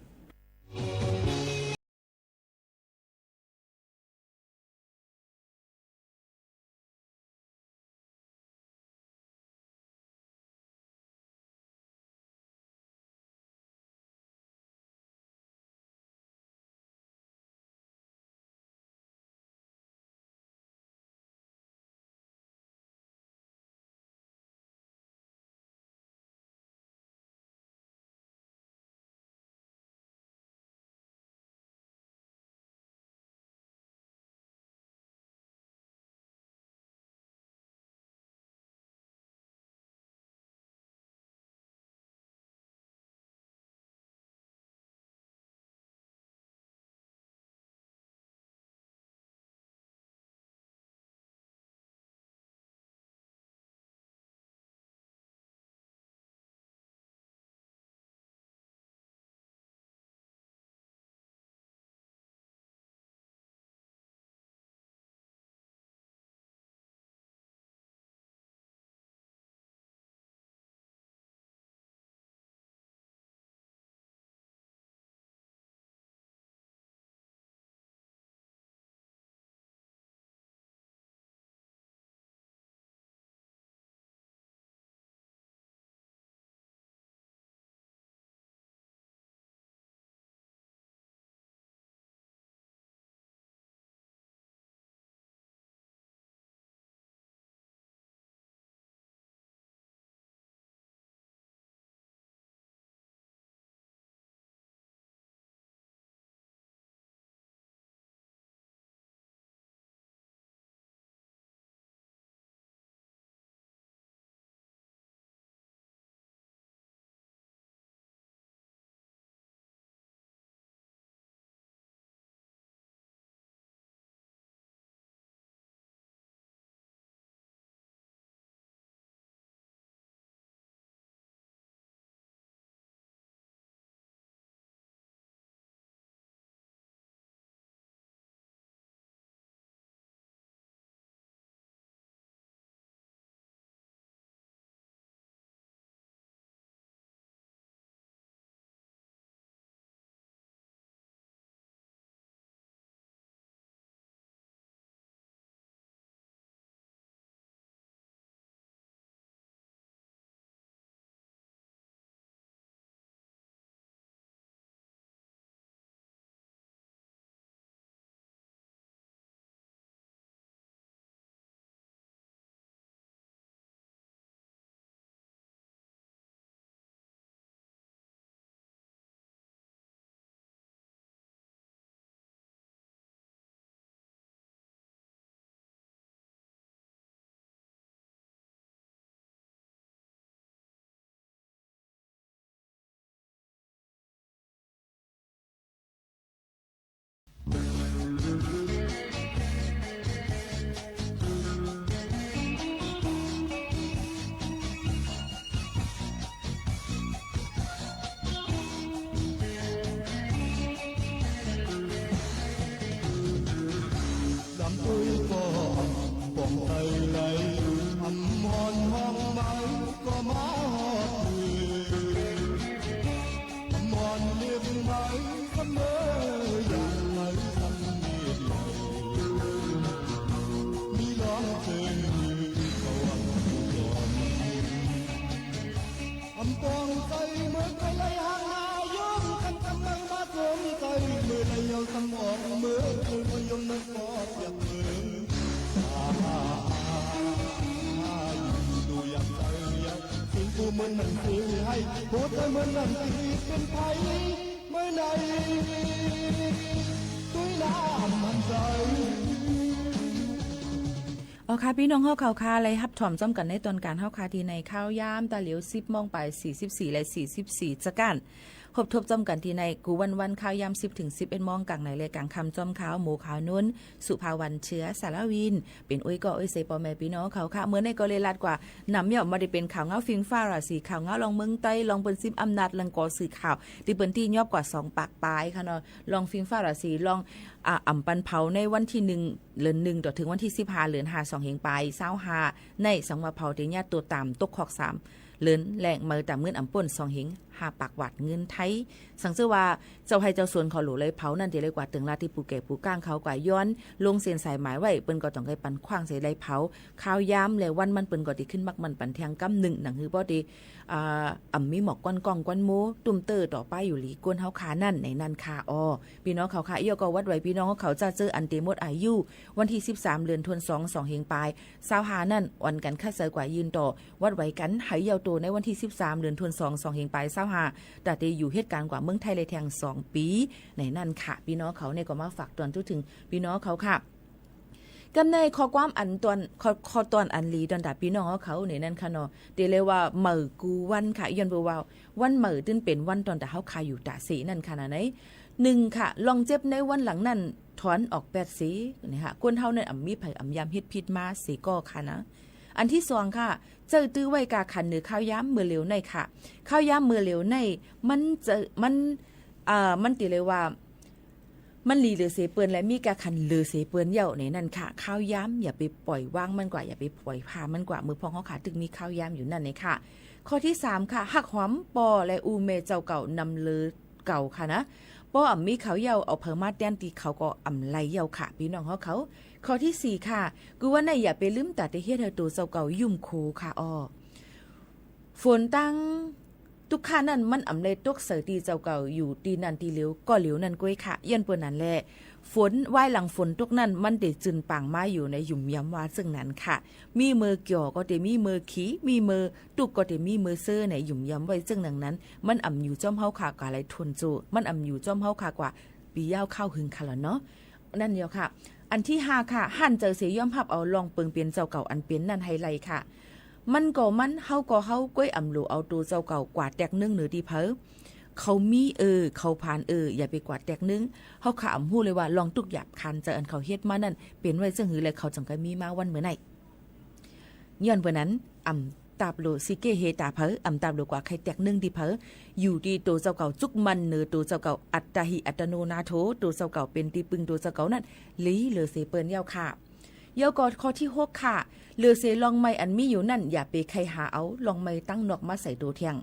ลำตุ้ยก็อ่ำป่องไตไหล อ่ำฮอนฮ้องไหมก็มาฮอดหือ อ่ำฮอนเลียบไหมเสมอ อย่างไหลสังเวียนไหล มีร้องเพลงหือ สวรรค์ผู้ยอม อำปองใสเมื่อไกลไหลห่างหน้า ย่อมกันกำลังมาสวมใส เมื่อไกลเยาว์สมอง เมื่อไกลมายมนั้นก็เปรียบเหมือน อ่า อ่า อ่า อยู่ดูอย่างใส สิ่งผู้เหมือนหนังสือให้ หัวใจเหมือนหนังสือเป็นไผ เมื่อไหร่ ตุ้ยน้ำมันใส อ๋อค่ะ ปี้น้องเฮาเขาค่ะ ไล่ฮับถอมจ้อมกั๋นในตอนก๋างเฮาค่ะ ตี้ในข่าวยามตาเหลียว สิบโมงไปสี่สิบสี่ และสี่สิบสี่ จะก้าน พบทบจ้อมกั๋นตี้ในกู้วันวันข่าวยาม สิบเถิงสิบเอ็ดโมง ก๋างในและก๋างค่ำจ้อมข่าว หมู่ข่าวนุ้น สุภาวรรณ เชื้อสารวิน เป๋นอุ้ยก่ออุ้ยเซ ป้อแม่ปี้น้องเขาค่ะ เมื่อในก็เลยลาดกว่า นำย่อมบ่ได้เป๋นข่าวเหงาฟิงฟ้าราศี ข่าวเหงาลองเมืองใต้ ลองเปิ้นซิมอำนาจ เรื่องก่อสื่อข่าว ตี้เปิ้นตี้ยอบกว่าสองปากปายค่ะเนาะ ลองฟิงฟ้าราศี ลอง อ่า อ่ำปันเผาในวันตี้หนึ่ง เดือนหนึ่ง ต่อเถิงวันตี้สิบห้า เดือนห้า สองเฮงปายซาวห้า ในสังว่าเผาเตียญาติตั๋วต๋ามตกคอกสามเดือน และเมินต๋ามเงินอ่ำป้นสองเฮง ห้าปากหวาดเงินไทย สังเจ้าว่าเจ้าไฮ่เจ้าสวนเขาหลู่ไล่เผานั้น เต๋เลยกวาดเติ่งลาดตี้ปู่แก่ปู่ก้างเขา กว่าย้อนลงเส้นสายหมายไว้ เปิ้นก็ต้องได้ปันขว้างเสียไล่เผา คาวย้ำและวันมันเปิ้นก็เต๋ขึ้นมักมันปันแทงกำนึ่ง หนังหื้อป้อเต๋ อ่า อ่ำมีหมอกควันก้องควันโม ตุ้มเต๊อะต่อไปอยู่หลีก้นเฮาข้านั้น ในนั้นค่ะ อ้อ ปี้น้องเขาค่ะ เอี้ยก็วัดไหวปี้น้องเขาจ้า เจ้าอันเต๋หมดอายุ วันตี้สิบสาม เดือนธันวา สองเฮงปายซาวห้านั้น อ่อนกั๋นคัดเสาะกว่ายืนต่อ วัดไหวกั๋นไหเยี่ยวโตในวันตี้สิบสาม เดือนธันวา สองเฮงปายซาวห้า ต๋าเต๋อยู่เหตุก๋ารณ์กว่าเมืองไทยเลยแทงสองปี๋ ในนั้นค่ะ ปี้น้องเขาเนี่ยก็มาฝากต๋อนจุ๊เถิงปี้น้องเขาค่ะ กำในข้อความอันต๋อน ข้อ ข้อต๋อนอันหลีต๋อนต๋าปี้น้องเขาในนั้นค่ะเนาะ เต๋เลยว่าเหมยกู้วันค่ะ ย้อนเปื้อว่าวันเหมยตึงเป๋นวันต๋อนต๋าเฮาข้าอยู่ต๋าเสนั้นค่ะนะ ใน นึ่งค่ะ ลองเจ็บในวันหลังนั้น ถอนออกแป๊ดเส นี่ค่ะ คนเฮานั้นอ่ำมีใผอ่ำยามเฮ็ดผิดมาเสก่อค่ะนะ อันตี้สองค่ะ เจ้าตื้อไว้ก้าขันเหนือคาวยามเมื่อเหลียวในค่ะ คาวยามเมื่อเหลียวใน มันจะ มัน อ่า มันเต๋เลยว่า มันหลีเหลือเสเปิ้นและมีก้าขันเหลือเสเปิ้นเยี่ยวในนั้นค่ะ คาวยามอย่าไปป่อยวางมันกว่า อย่าไปป่อยผ่ามันกว่า เมื่อพ่องเฮาข้าตึงมีคาวยามอยู่นั้นในค่ะ ข้อตี้สามค่ะ ฮักหอมป้อและอู้แม่เจ้าเก่านำเหลือ เก่าค่ะนะ ป้ออ่ำมีเขาเยี่ยว เอาใผมาแตนตี้เขาก็อ่ำไหลเยี่ยวค่ะ ปี้น้องเฮาเขา ข้อตี้สี่ค่ะ กู้วันในอย่าไปลืมต๋าเต๋เฮ็ดหื้อตั๋วเจ้าเก่ายุ่มโขค่ะ อ้อ ฝนตังตุ๊กข้านั้นมันอ่ำไหลตกใส่ตี้เจ้าเก่าอยู่ตี้นั้นตี้เหลียวก็เหลียวนั้นก้วยค่ะ ย้อนเปื้อนั้นแหละ ฝน วายหลังฝนตกนั้นมันเต๋จืนป่างมาอยู่ใน หยุมย้ำว่าเซิ่งนั้นค่ะ มีเมื่อเกี่ยวก็เต๋มีเมื่อขี มีเมื่อ ตุ๊กก็เต๋มีเมื่อเซอใน หยุมย้ำไว้เซิ่งนั้นนั้น มันอ่ำอยู่จ้อมเฮาข้ากว่าไหลทนโจ มันอ่ำอยู่จ้อมเฮาข้ากว่าปี๋ยาวข้าวหึงค่ะละเนาะ นั้นเยี่ยวค่ะ อันตี้ห้าค่ะ หันเจอเสยอมฮับเอาลองเปิงเป๋นเจ้าเก่าอันเป๋นนั้นไหไล่ค่ะ มันก็มัน เฮาก็เฮา ก้วยอ่ำหลู่เอาตั๋วเจ้าเก่ากว่าแตกเนึ่งเหนือตี้เผอ เขามีเออ เขาผานเออ อย่าไปกว่าแตกเนึ่ง เฮาข้าอ่ำฮู้เลยว่าลองตุ๊กหยาบคานเจออันเขาเฮ็ดมานั้น เป๋นไว้เซิ่งหื้อและเขาจั่งก้ามีมาวันเมื่อใน ย้อนเปื้อนั้น อ่ำตาบหลู่สิเก้เฮต๋าเผอ อ่ำตาบหลู่กว่าใค่แตกเนึ่งตี้เผอ อยู่ตี้ตั๋วเจ้าเก่าจุกมั่นเหนือตั๋วเจ้าเก่า อัตตาหิอัตตโนนาโถ ตั๋วเจ้าเก่าเป๋นตี้ปึงตั๋วเจ้าเก่านั้น หลีเหลือเสเปิ้นเยี่ยวค่ะ เยี่ยวก็ข้อตี้หกค่ะ เหลือเสลองใหม่อันมีอยู่นั้น อย่าไปใค่หาเอาลองใหม่ตังนอกมาใส่ตั๋วแทง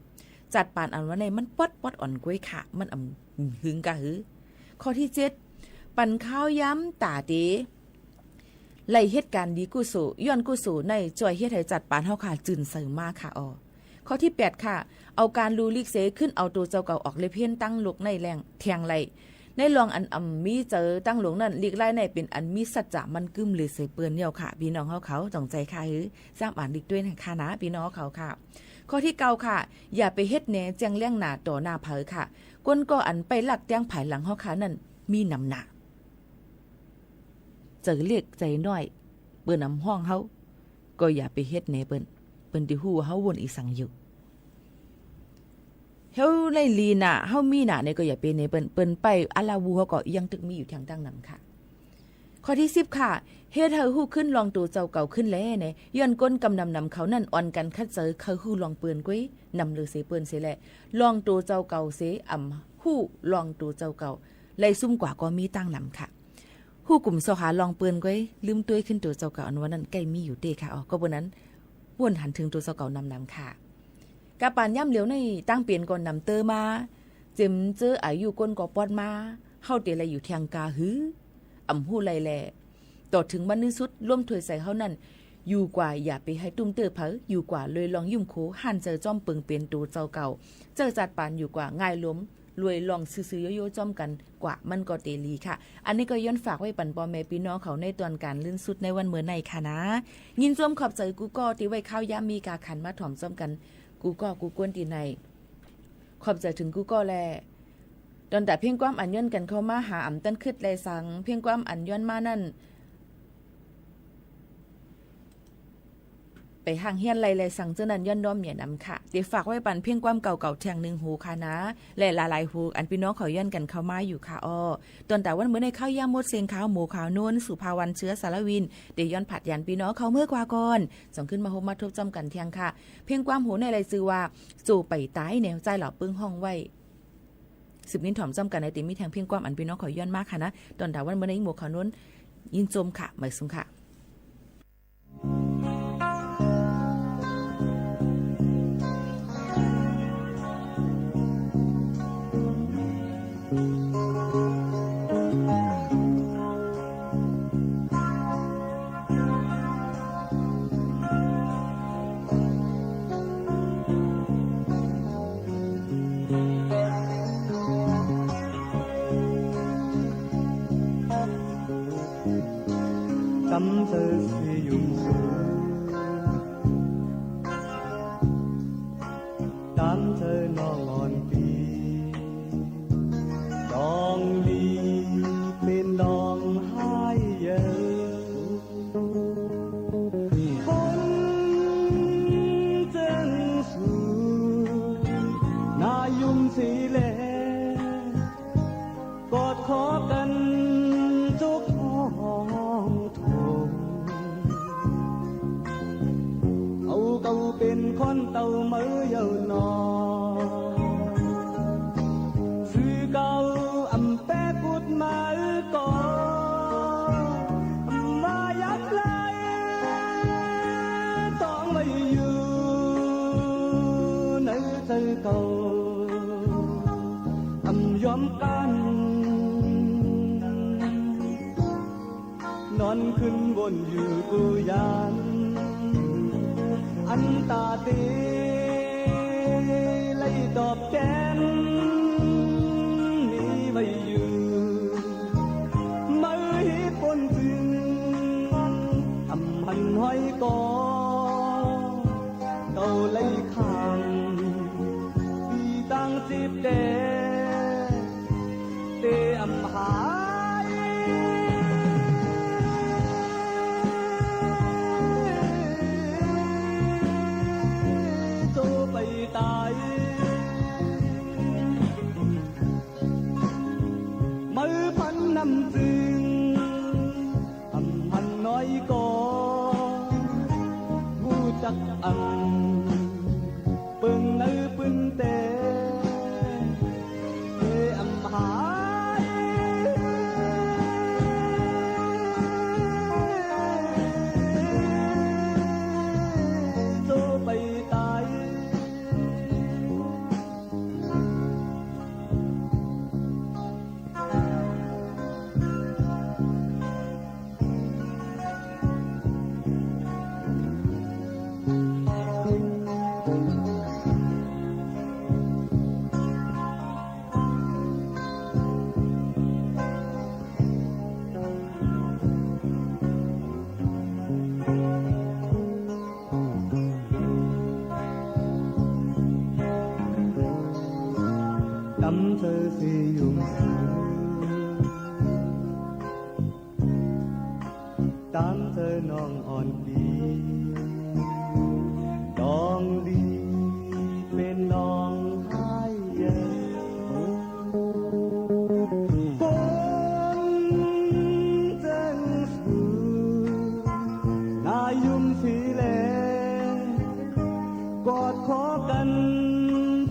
จัดปานอันว่าในมันป๊อดป๊อดอ่อนก้วยค่ะ มันอ่ำหึงก้าหื้อ ข้อตี้เจ็ด ปันคาวยามต๋าเต๋ ไล่เหตุก๋ารณ์ดีกุศล ย้อนกุศลในจ้อยเฮ็ดหื้อจัดปานเฮาข้าจืนใสมาค่ะ อ้อ ข้อตี้แปดค่ะ เอาก๋านลู่ลีกเสขึ้นเอาตั๋วเจ้าเก่าออกเล็บเฮี้ยนตังโลกในแหล่งแทงไล่ ในลองอันอ่ำมีเจอตังหลวงนั้น ลีกไล่ในเป๋นอันมีสัจจะมั่นกึ้มเหลือเสเปิ้นเยี่ยวค่ะ ปี้น้องเฮาเขา จ่องใจ๋ค่ะหื้อ ซ้ำอ่านอีกตวยนะคะนะ ปี้น้องเฮาเขาค่ะ ข้อตี้เก้าค่ะ อย่าไปเฮ็ดแหนแจ้งแล้งหนาต่อหน้าเผอค่ะ ก้นก่ออันไปลักแต๊งผายหลังเฮาข้านั้น มีนำหนา ใจ๋เล็กใจ๋น้อย เปิ้นอ่ำฮ้องเฮา ก็อย่าไปเฮ็ดแหนเปิ้น เปิ้นตี้ฮู้ว่าเฮาว่นอีสังอยู่ เฮาได้ลีหนา เฮามีหนาในก็อย่าไปแหนเปิ้น เปิ้นไปอาละวาดเฮาก็ยังตึกมีอยู่แทงตังนำค่ะ ข้อตี้สิบค่ะ เฮ็ดหื้อฮู้ขึ้นลองตั๋วเจ้าเก่าขึ้นแลใน ย้อนก้นกำนำนำเขานั้นอ่อนกั๋นคัดเจอใค่ฮู้ลองเปิ้นก้วย นำเหลือเสเปิ้นเสแล ลองตั๋วเจ้าเก่าเสอ่ำฮู้ลองตั๋วเจ้าเก่า ไล่ซุ่มกว่าก็มีตังนำค่ะ ฮู้กุ่มซอหาลองเปิ้นก้วย ลืมตวยขึ้นตั๋วเจ้าเก่าอันว่านั้นใก้มีอยู่เต๊ค่ะ อ้อ ก็เปื้อนั้น ว่นหันเถิงตั๋วเจ้าเก่านำนำค่ะ ก้าปานยามเหลียวในตังเป๋นก็นำเต๊อะมา เจ๋มเจออายุก้นก็ป๊อดมา เฮาเต๋ไล่อยู่แทงก้าหื้อ อ่ำฮู้ไล่แล ต่อเถิงวันนี้สุด ล้มถ้วยใส่เฮานั้น อยู่กว่าอย่าไปหื้อตุ้มเต๊อะเผอ อยู่กว่าเลยลองยุ่มโข หันเจอจ้อมเปิงเป๋นตั๋วเจ้าเก่า เจอจัดปานอยู่กว่าง่ายลม รวยลองซื่อๆ โยๆ จ้อมกั๋นกว่ามันก็เต๋หลีค่ะ อันนี้ก็ย้อนฝากไว้ปันป้อแม่ปี้น้องเขาในต๋อนก๋านลื่นสุดในวันเมื่อในค่ะนะ ยินจมขอบใจ๋กู้ก้อตี้ไว้คาวยามมีก้าขันมาถ่อมจ้อมกั๋น กู้ก้อกู้ก้นตี้ใน ขอบใจ๋เถิงกู้ก้อแล ต๋อนต๋าเพียงความอันย้อนกั๋นเข้ามาหา อ่ำตันกึ๊ดแลสัง เพียงความอันย้อนมานั้น ไปห้างเฮียนไล่แลสังเจ้านั้นย้อนน้อมเยียะนำค่ะ เต๋ฝากไว้ปันเพียงความเก่าๆ แทงนึ่งฮูค่ะนะ และหลายๆฮู อันปี้น้องเขาย้อนกั๋นเข้ามาอยู่ค่ะ อ้อ ต๋อนต๋าวันเมื่อในคาวยามหมดเสียง ข่าวหมู่ข่าวโน้น สุภาวัน เชื้อสารวิน เต๋ย้อนผัดหยันปี้น้องเขาเมื่อกว่าก่อน จ่องขึ้นมาฮบมาทบจ้อมกั๋นแทงค่ะ เพียงความฮูในไล่จื้อว่า โจไปต๋ายแนวใจ้เหล่าปึ้งฮ้องไว้ สืบยินถ่อมจ้อมกั๋นในเต๋มีแทงเพียงความอันปี้น้องเขาย้อนมาค่ะนะ ต๋อนต๋าวันเมื่อในหมู่ข่าวโน้น ยินจมค่ะ หมายสุงค่ะ ต๋ามเจ้าสี่ยุมสูง ต๋ามเจ้าน้องอ่อนปี ดองลีเป๋นดองฮ้ายเยอะ คนเจิงสูง หน้ายุมสีแล กอดคอกั๋นจุกห้องโถง เอาเก่าเป๋นคนเต้าเมื่อเยาว์นอ จื้อเก่าอำแป๊กุดมาก่อ อำว่ายับไหล ต้องไว้อยู่ ในใจ๋เก่า อำยอมกั๋น นอนขึ้นวนอยู่กู้ยาม อันต๋าเต ไล่ตอบแตน มีไว้อยู่ เมื่อฮีปนจึง อำหันห้อยก่อ เก่าไล่ข้าม ตี้ตั้งจิบแด เต๋อำหาย โจไปต๋าย เมื่อพันนำจึง อำหันน้อยก่อ ฮู้จักอำ เปิงในปืนแต เต๋อำหาย โจไปต๋าย ต๋ามเจ้าสี่ยุมสูง ต๋ามเจ้าน้องอ่อนปี ดองลีเป๋นดองฮ้ายเยอะ คนเจิงสูง หน้ายุมสีแล กอดคอกั๋น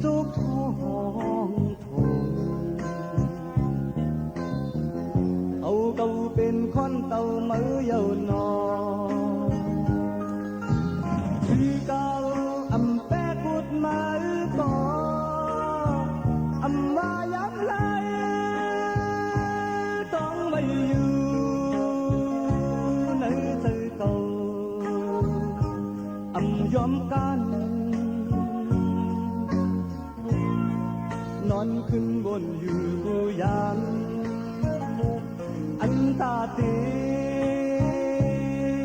จุกห้อง เอาเก่าเป๋นคนเต้าเมื่อเยาว์นอ จื้อเก่าอำแป๊กุดมาก่อ อำว่ายับไหล ต้องไว้อยู่ ในใจ๋เก่า อำยอมกั๋น นอนขึ้นวนอยู่กู้ยาม อันต๋าเต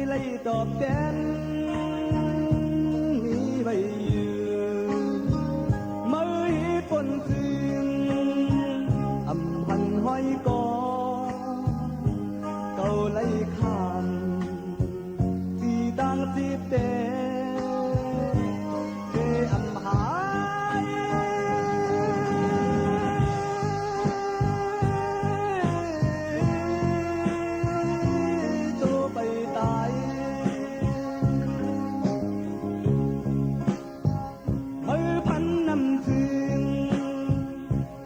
ไล่ตอบแตน มีไว้อยู่ เมื่อฮีปนจึง อำหันห้อยก่อ เก่าไล่ข้าม ตี้ตั้งจิบแด เต๋อำหาย โจไปต๋าย เมื่อพันนำจึง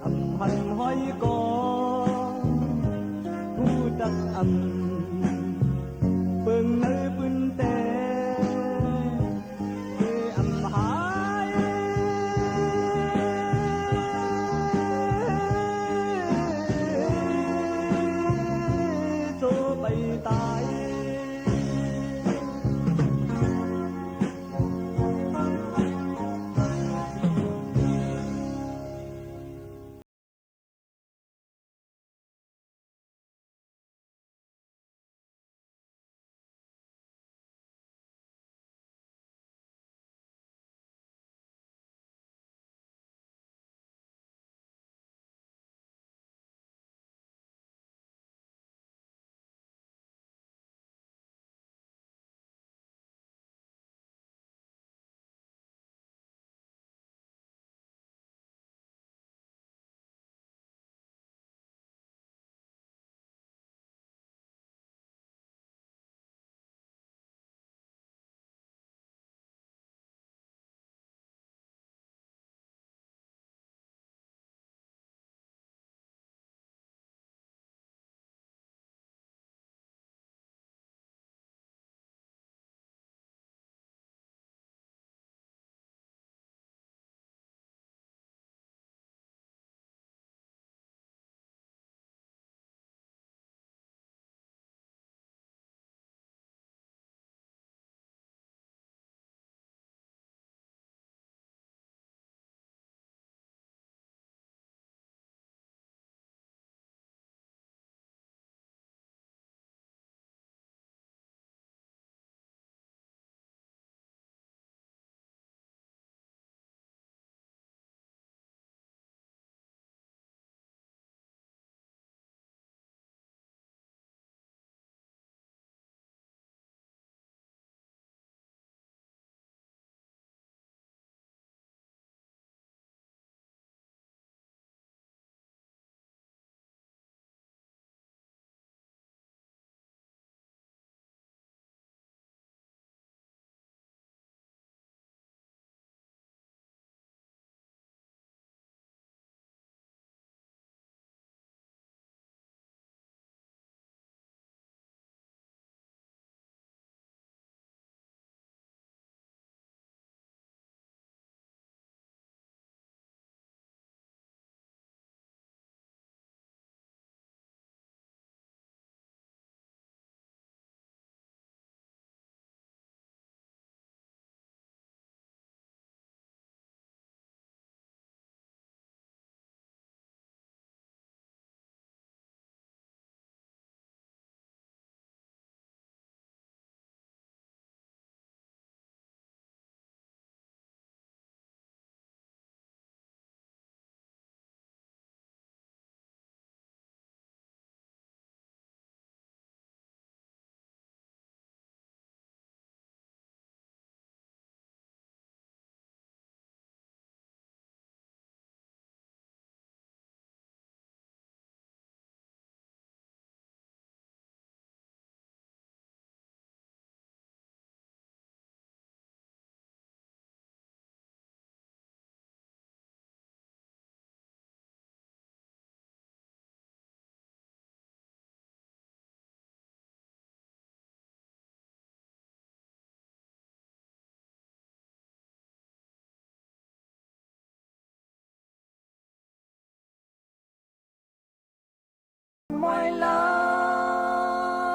อำหันห้อยก่อ ฮู้จักอำ เปิงในปืนแต เต๋อำหาย โจไปต๋าย ไม่หลั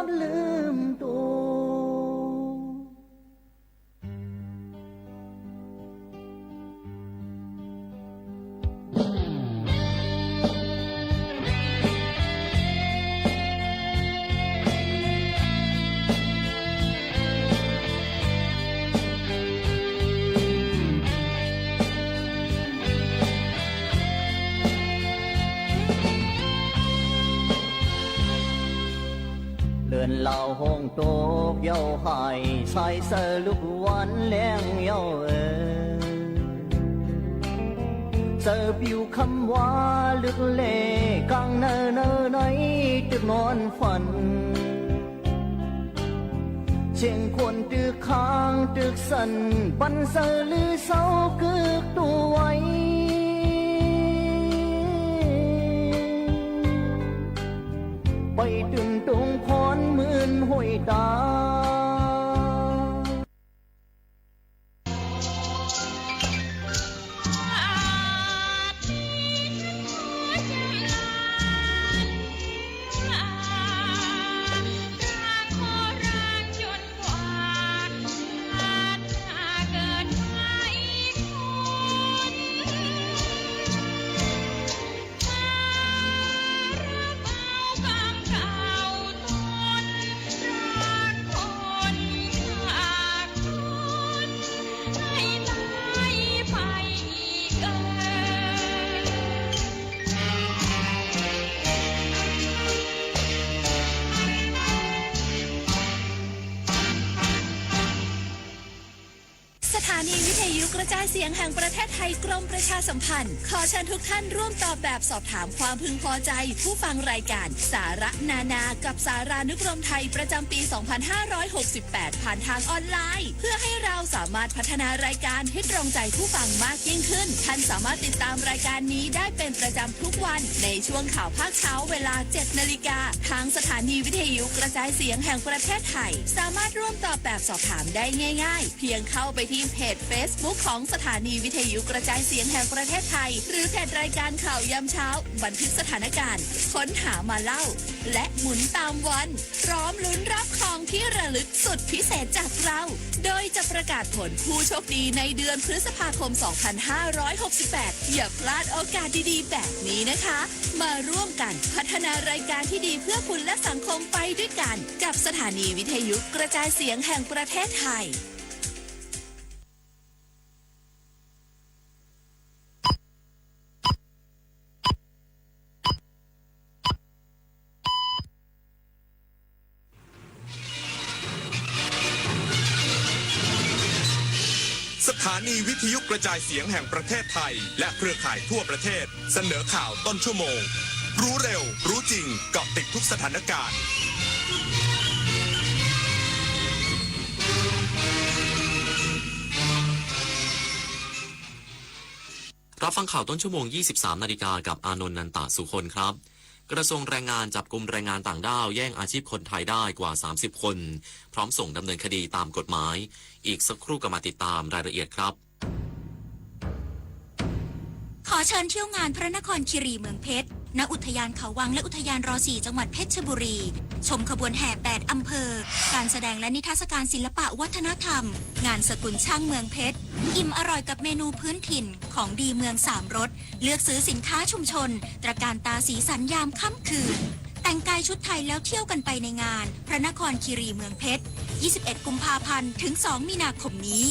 บลืมตัว เลินลาวห้องตกเย้า หายสายเซอลุกวันแลงเย้าเอ๋ย เซอปิวคำว่าลึกแล ก๋างเนินเนินในตึกนอนฝัน เสียงคนตึกค้างตึกสั่น ปันเซอลือเศร้ากึกตัวไว ไปตึงตรงคอนหมื่นห้วยตา สถานีวิทยุกระจายเสียงแห่งประเทศไทย กรมประชาสัมพันธ์ ขอเชิญทุกท่านร่วมตอบแบบสอบถามความพึงพอใจผู้ฟังรายการสาระนานากับสารานุกรมไทยประจำปี สองพันห้าร้อยหกสิบแปด ผ่านทางออนไลน์ เพื่อให้เราสามารถพัฒนารายการให้ตรงใจผู้ฟังมากยิ่งขึ้น ท่านสามารถติดตามรายการนี้ได้เป็นประจำทุกวันในช่วงข่าวภาคเช้าเวลา เจ็ดนาฬิกา ทางสถานีวิทยุกระจายเสียงแห่งประเทศไทย สามารถร่วมตอบแบบสอบถามได้ง่ายๆ เพียงเข้าไปที่เพจเฟซบุ๊กของสถานีวิทยุกระจายเสียงแห่งประเทศไทย หรือเพจรายการข่าวยามเช้า บันทึกสถานการณ์ ค้นหามาเล่า และหมุนตามวัน พร้อมลุ้นรับของที่ระลึกสุดพิเศษจากเรา โดยจะประกาศผลผู้โชคดีในเดือนพฤษภาคม สองพันห้าร้อยหกสิบแปด อย่าพลาดโอกาสดีๆ แบบนี้นะคะ มาร่วมกันพัฒนารายการที่ดีเพื่อคุณและสังคมไปด้วยกัน กับสถานีวิทยุกระจายเสียงแห่งประเทศไทย สถานีวิทยุกระจายเสียงแห่งประเทศไทย และเครือข่ายทั่วประเทศ เสนอข่าวต้นชั่วโมง รู้เร็ว รู้จริง เกาะติดทุกสถานการณ์ รับฟังข่าวต้นชั่วโมง ยี่สิบสามนาฬิกา กับอานนท์ นันตะสุคนครับ กระทรวงแรงงานจับกุมแรงงานต่างด้าวแย่งอาชีพคนไทยได้กว่า สามสิบคน พร้อมส่งดำเนินคดีตามกฎหมาย อีกสักครู่กลับมาติดตามรายละเอียดครับ ขอเชิญเที่ยวงานพระนครคีรีเมืองเพชร ณ อุทยานเขาวังและอุทยานรอสี่ จังหวัดเพชรบุรี ชมขบวนแห่แปดอำเภอ การแสดงและนิทรรศการศิลปะวัฒนธรรม งานสกุลช่างเมืองเพชร อิ่มอร่อยกับเมนูพื้นถิ่น ของดีเมืองสามรส เลือกซื้อสินค้าชุมชน ตระการตาสีสันยามค่ำคืน แต่งกายชุดไทยแล้วเที่ยวกันไปในงาน พระนครคีรีเมืองเพชร ยี่สิบเอ็ดกุมภาพันธ์ ถึง สองมีนาคมนี้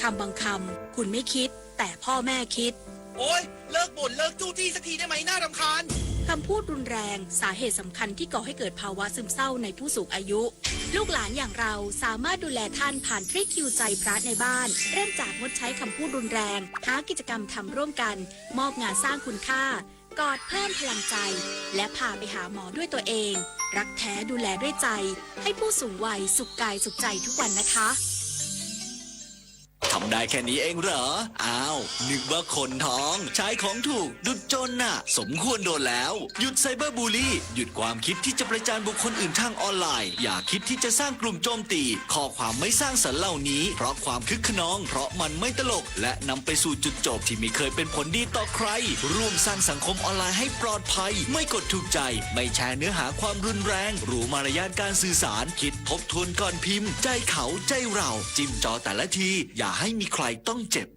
คำบางคำ คุณไม่คิด แต่พ่อแม่คิด โอ๊ย เลิกบ่น เลิกจู้จี้สักทีได้ไหม น่ารำคาญ คำพูดรุนแรง สาเหตุสำคัญที่ก่อให้เกิดภาวะซึมเศร้าในผู้สูงอายุ ลูกหลานอย่างเราสามารถดูแลท่านผ่านทริคฮิวใจพระในบ้าน เริ่มจากงดใช้คำพูดรุนแรง หากิจกรรมทำร่วมกัน มอบงานสร้างคุณค่า กอดเพิ่มพลังใจ และพาไปหาหมอด้วยตัวเอง รักแท้ดูแลด้วยใจ ให้ผู้สูงวัยสุขกายสุขใจทุกวันนะคะ ค ได้แค่นี้เองเหรอ อ้าว นึกว่าคนท้อง ใช้ของถูก ดุจจนน่ะ สมควรโดนแล้ว หยุดไซเบอร์บูลลี่ หยุดความคิดที่จะประจานบุคคลอื่นทางออนไลน์ อย่าคิดที่จะสร้างกลุ่มโจมตี ข้อความไม่สร้างสรรค์เหล่านี้ เพราะความคึกคะนอง เพราะมันไม่ตลก และนำไปสู่จุดจบที่ไม่เคยเป็นผลดีต่อใคร ร่วมสร้างสังคมออนไลน์ให้ปลอดภัย ไม่กดถูกใจ ไม่แชร์เนื้อหาความรุนแรง รู้มารยาทการสื่อสาร คิดทบทวนก่อนพิมพ์ ใจเขา ใจเรา จิ้มจอแต่ละที อย่าให้มีใครต้องเจ็บ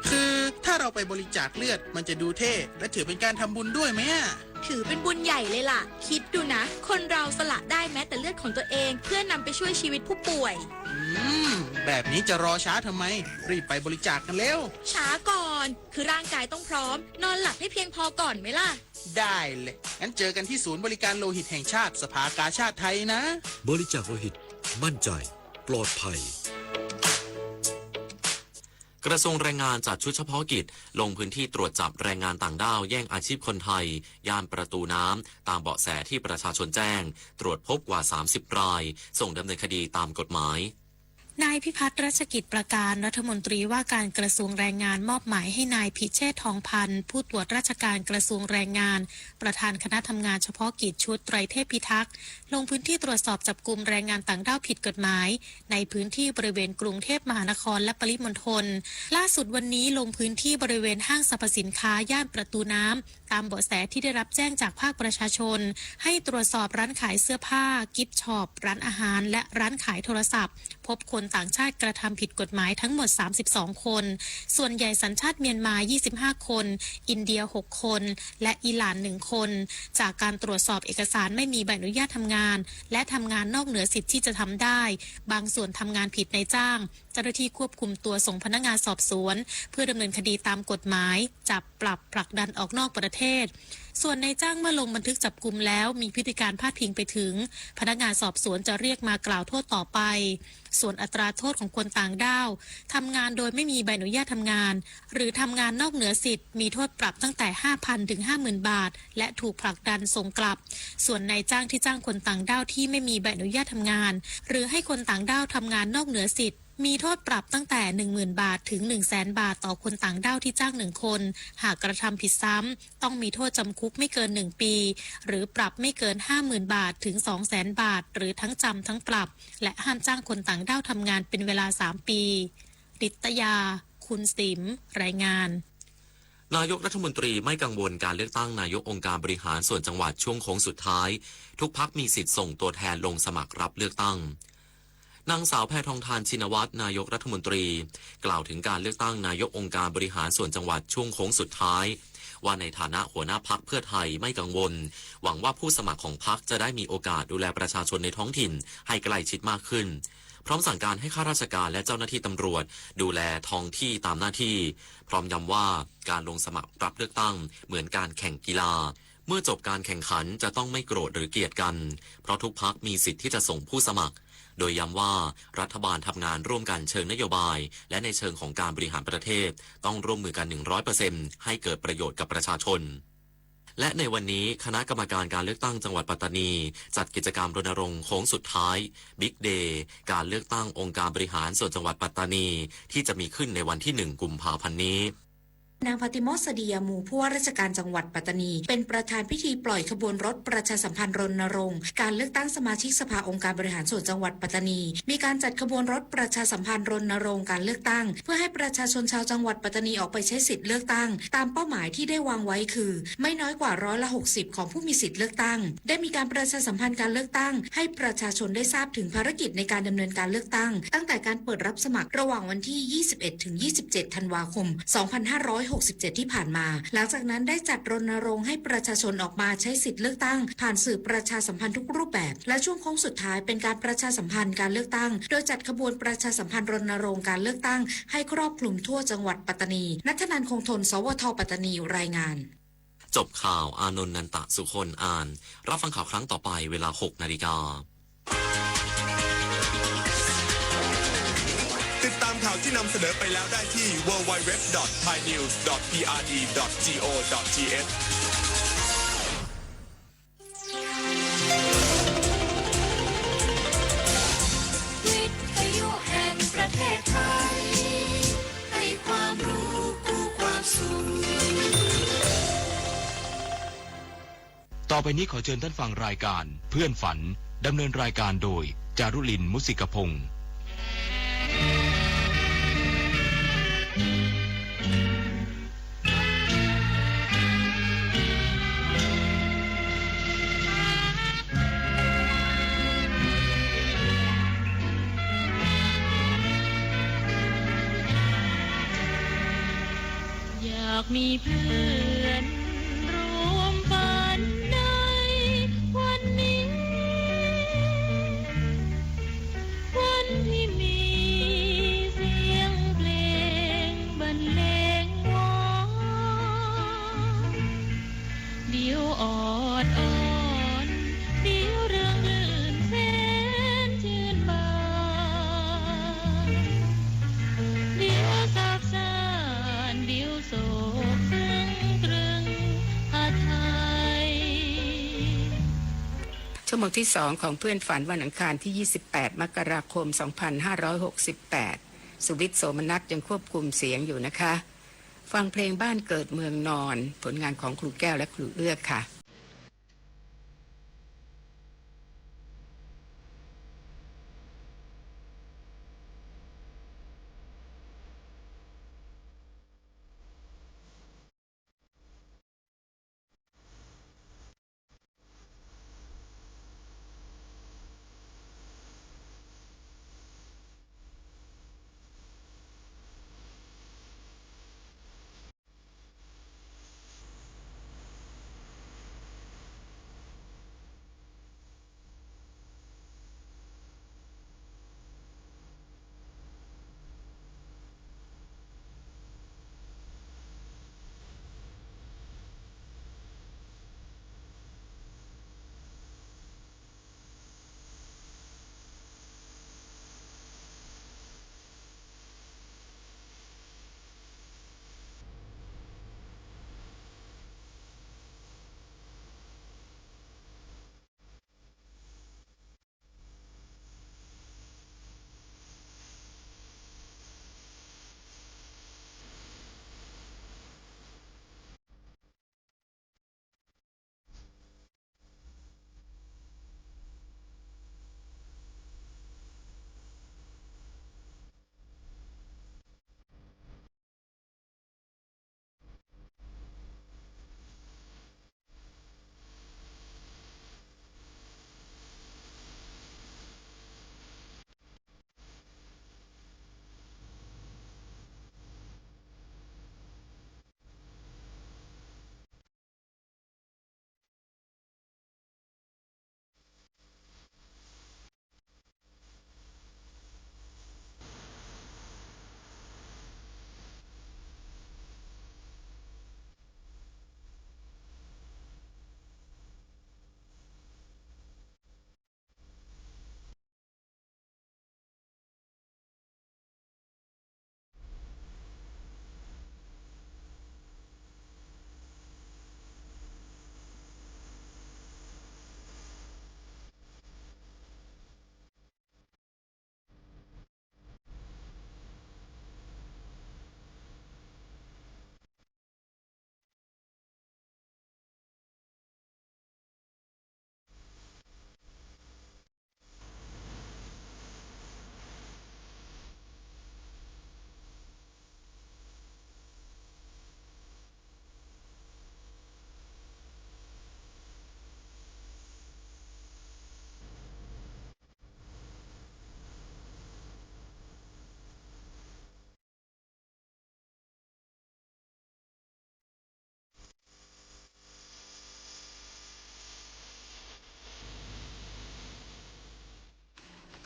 คือถ้าเราไปบริจาคเลือด มันจะดูเท่ และถือเป็นการทำบุญด้วยไหมอะ ถือเป็นบุญใหญ่เลยล่ะ คิดดูนะ คนเราสละได้แม้แต่เลือดของตัวเอง เพื่อนำไปช่วยชีวิตผู้ป่วย อืม แบบนี้จะรอช้าทำไม รีบไปบริจาคกันเร็ว ช้าก่อน คือร่างกายต้องพร้อม นอนหลับให้เพียงพอก่อนไหมล่ะ ได้เลย งั้นเจอกันที่ศูนย์บริการโลหิตแห่งชาติ สภากาชาดไทยนะ บริจาคโลหิต มั่นใจ ปลอดภัย กระทรวงแรงงานจัดชุดเฉพาะกิจ ลงพื้นที่ตรวจจับแรงงานต่างด้าวแย่งอาชีพคนไทย ย่านประตูน้ำ ตามเบาะแสที่ประชาชนแจ้ง ตรวจพบกว่า สามสิบ ราย ส่งดำเนินคดีตามกฎหมาย นายพิพัฒน์ รัชกิจประการ รัฐมนตรีว่าการกระทรวงแรงงาน มอบหมายให้นายพิเชษฐ์ ทองพันธ์ ผู้ตรวจราชการกระทรวงแรงงาน ประธานคณะทำงานเฉพาะกิจชุดไตรเทพพิทักษ์ ลงพื้นที่ตรวจสอบจับกุมแรงงานต่างด้าวผิดกฎหมาย ในพื้นที่บริเวณกรุงเทพมหานครและปริมณฑล ล่าสุดวันนี้ลงพื้นที่บริเวณห้างสรรพสินค้าย่านประตูน้ำ ตามเบาะแสที่ได้รับแจ้งจากภาคประชาชน ให้ตรวจสอบร้านขายเสื้อผ้า กิฟต์ช็อป ร้านอาหาร และร้านขายโทรศัพท์ พบคนต่างชาติกระทำผิดกฎหมายทั้งหมด สามสิบสอง คน ส่วนใหญ่สัญชาติเมียนมา ยี่สิบห้า คน อินเดีย หก คน และอิหร่าน หนึ่ง คน จากการตรวจสอบเอกสารไม่มีใบอนุญาตทำงาน และทำงานนอกเหนือสิทธิ์ที่จะทำได้ บางส่วนทำงานผิดนายจ้าง เจ้าหน้าที่ควบคุมตัวส่งพนักงานสอบสวน เพื่อดำเนินคดีตามกฎหมาย จับ ปรับ ผลักดันออกนอกประเทศ ส่วนนายจ้างเมื่อลงบันทึกจับกุมแล้ว มีพฤติการพาดพิงไปถึง พนักงานสอบสวนจะเรียกมากล่าวโทษต่อไป ส่วนอัตราโทษของคนต่างด้าว ทำงานโดยไม่มีใบอนุญาตทำงาน หรือทำงานนอกเหนือสิทธิ์ มีโทษปรับตั้งแต่ ห้าพัน ถึง ห้าหมื่น บาท และถูกผลักดันส่งกลับ ส่วนนายจ้างที่จ้างคนต่างด้าวที่ไม่มีใบอนุญาตทำงาน หรือให้คนต่างด้าวทำงานนอกเหนือสิทธิ์ มีโทษปรับตั้งแต่ หนึ่งหมื่น บาท ถึง หนึ่งแสน บาท ต่อคนต่างด้าวที่จ้างหนึ่งคน หากกระทำผิดซ้ำ ต้องมีโทษจำคุกไม่เกินหนึ่งปี หรือปรับไม่เกิน ห้าหมื่น บาท ถึง สองแสน บาท หรือทั้งจำทั้งปรับ และห้ามจ้างคนต่างด้าวทำงานเป็นเวลาสามปี นิตยา คุณสิมห์ รายงาน นายกรัฐมนตรีไม่กังวลการเลือกตั้งนายกองค์การบริหารส่วนจังหวัดช่วงโค้งสุดท้าย ทุกพรรคมีสิทธิ์ส่งตัวแทนลงสมัครรับเลือกตั้ง นางสาวแพทองธาร ชินวัตร นายกรัฐมนตรี กล่าวถึงการเลือกตั้งนายกองค์การบริหารส่วนจังหวัดช่วงโค้งสุดท้าย ว่าในฐานะหัวหน้าพรรคเพื่อไทยไม่กังวล หวังว่าผู้สมัครของพรรคจะได้มีโอกาสดูแลประชาชนในท้องถิ่นให้ใกล้ชิดมากขึ้น พร้อมสั่งการให้ข้าราชการและเจ้าหน้าที่ตำรวจดูแลท้องที่ตามหน้าที่ พร้อมย้ำว่าการลงสมัครรับเลือกตั้งเหมือนการแข่งกีฬา เมื่อจบการแข่งขันจะต้องไม่โกรธหรือเกลียดกัน เพราะทุกพรรคมีสิทธิ์ที่จะส่งผู้สมัคร โดยย้ำว่ารัฐบาลทำงานร่วมกันเชิงนโยบาย และในเชิงของการบริหารประเทศ ต้องร่วมมือกัน หนึ่งร้อยเปอร์เซ็นต์ ให้เกิดประโยชน์กับประชาชน และในวันนี้คณะกรรมการการเลือกตั้งจังหวัดปัตตานี จัดกิจกรรมรณรงค์โค้งสุดท้าย บิ๊กเดย์ การเลือกตั้งองค์การบริหารส่วนจังหวัดปัตตานี ที่จะมีขึ้นในวันที่ หนึ่ง กุมภาพันธ์นี้ นาง ฟาติมอส สะดียามู ผู้ว่าราชการจังหวัดปัตตานี เป็นประธานพิธีปล่อยขบวนรถประชาสัมพันธ์รณรงค์การเลือกตั้งสมาชิกสภาองค์การบริหารส่วนจังหวัดปัตตานี มีการจัดขบวนรถประชาสัมพันธ์รณรงค์การเลือกตั้ง เพื่อให้ประชาชนชาวจังหวัดปัตตานีออกไปใช้สิทธิ์เลือกตั้ง ตามเป้าหมายที่ได้วางไว้คือ ไม่น้อยกว่าร้อยละหกสิบของผู้มีสิทธิ์เลือกตั้ง ได้มีการประชาสัมพันธ์การเลือกตั้ง ให้ประชาชนได้ทราบถึงภารกิจในการดำเนินการเลือกตั้ง ตั้งแต่การเปิดรับสมัครระหว่างวันที่ ยี่สิบเอ็ด ถึง ยี่สิบเจ็ด ธันวาคม สองพันห้าร้อยหกสิบเจ็ด ที่ผ่านมา หลังจากนั้นได้จัดรณรงค์ให้ประชาชนออกมาใช้สิทธิ์เลือกตั้ง ผ่านสื่อประชาสัมพันธ์ทุกรูปแบบ และช่วงโค้งสุดท้ายเป็นการประชาสัมพันธ์การเลือกตั้ง โดยจัดขบวนประชาสัมพันธ์รณรงค์การเลือกตั้ง ให้ครอบคลุมทั่วจังหวัดปัตตานี ณัฐนันท์ คงทน สวท ปัตตานี รายงาน จบข่าว อานนท์ นันตะสุคน อ่าน รับฟังข่าวครั้งต่อไปเวลา หก นาฬิกา ติดตามข่าวที่นำเสนอไปแล้วได้ที่ ดับเบิลยู ดับเบิลยู ดับเบิลยู ดอท ไทยนิวส์ ดอท พีอาร์ดี ดอท จี โอ ดอท ที เอช วิทยุแห่งป ต่อไปนี้ขอเชิญท่านฟังรายการเพื่อนฝัน ดำเนินรายการโดย จารุลิน มุสิกพงษ์ อยากมีเพื่อนร่วมฝันในวันนี้ วันที่มีเสียงเพลงบรรเลงวอน เดี๋ยวออดอ้อน เดี๋ยวเริงรื่นแสนชื่นบาน เดี๋ยวซาบซ่าน เดี๋ยวโศกตึงตรึงหาไทย ชั่วโมงที่สองของเพื่อนฝันวันอังคารที่ยี่สิบแปดมกราคมสองพันห้าร้อยหกสิบแปด สุวิทย์ โสมนัสยังควบคุมเสียงอยู่นะคะ ฟังเพลงบ้านเกิดเมืองนอน ผลงานของครูแก้วและครูเอื้อค่ะ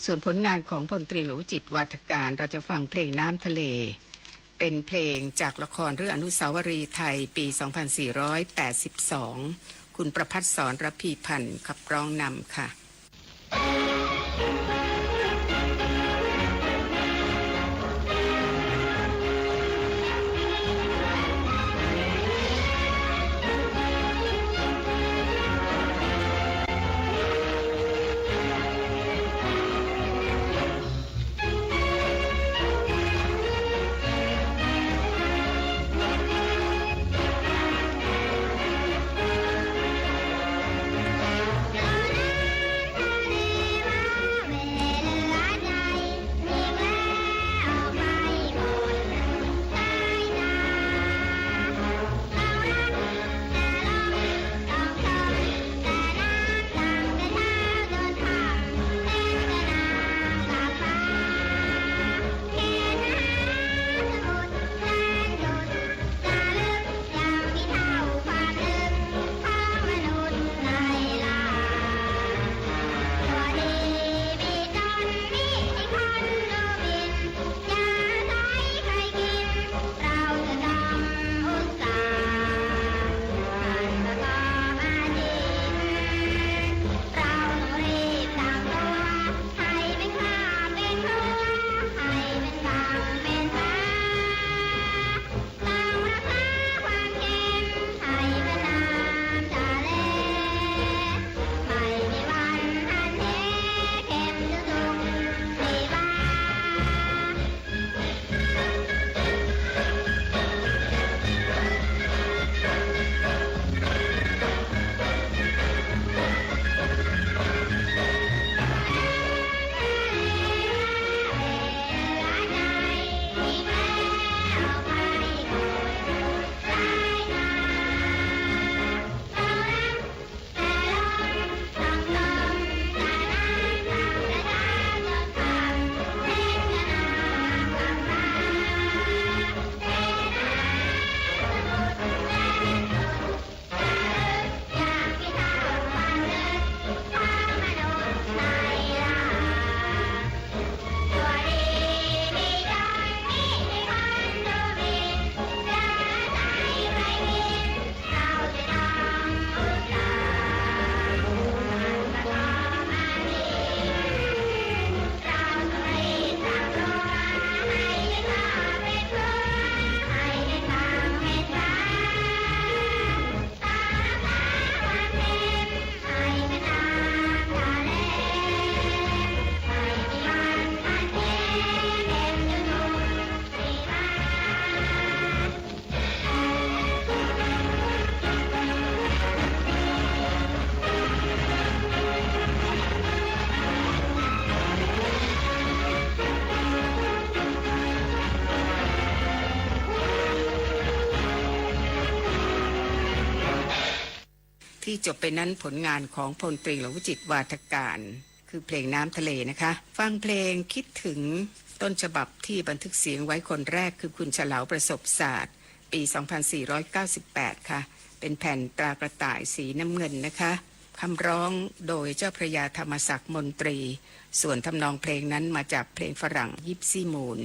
ส่วนผลงานของพลตรีหนูจิต วาทการ เราจะฟังเพลงน้ำทะเล เป็นเพลงจากละครเรื่องอนุสาวรีย์ไทย ปีสองพันสี่ร้อยแปดสิบสอง คุณประภัสสร ระพีพันธ์ ขับร้องนำค่ะ ที่จบไปนั้นผลงานของพลตรีหลวงวิจิตร วาทการ คือเพลงน้ำทะเลนะคะ ฟังเพลงคิดถึงต้นฉบับที่บันทึกเสียงไว้คนแรกคือคุณเฉลา ประสบศาสตร์ ปี สองพันสี่ร้อยเก้าสิบแปด ค่ะ เป็นแผ่นตรากระต่ายสีน้ำเงินนะคะ คำร้องโดยเจ้าพระยาธรรมศักดิ์มนตรี ส่วนทำนองเพลงนั้นมาจากเพลงฝรั่ง Gypsy Moon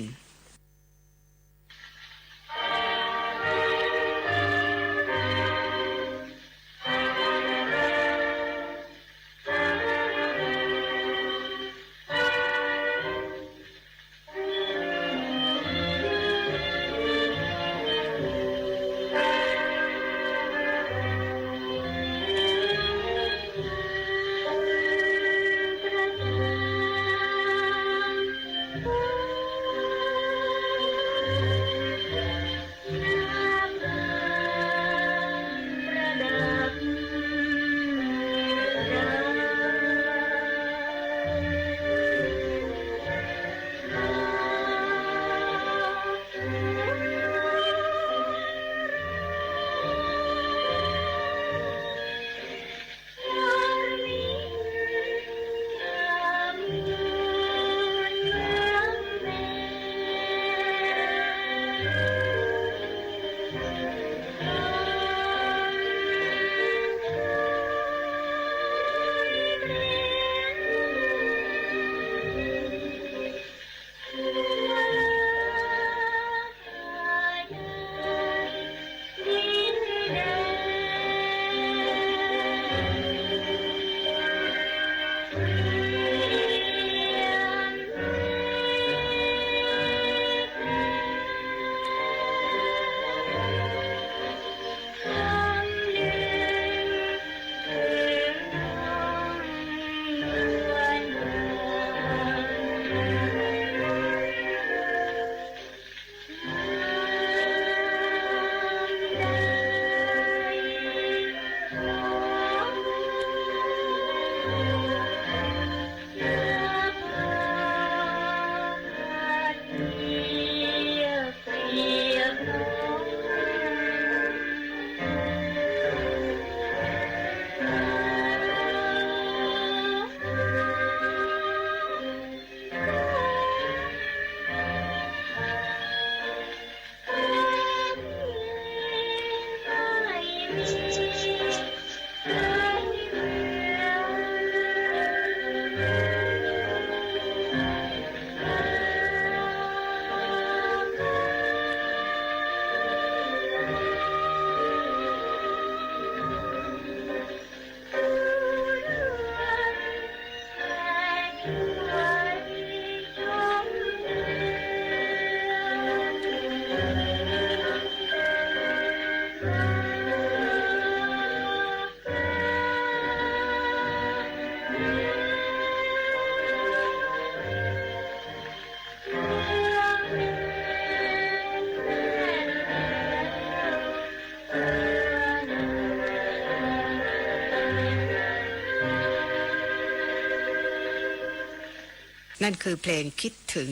นั่นคือเพลงคิดถึง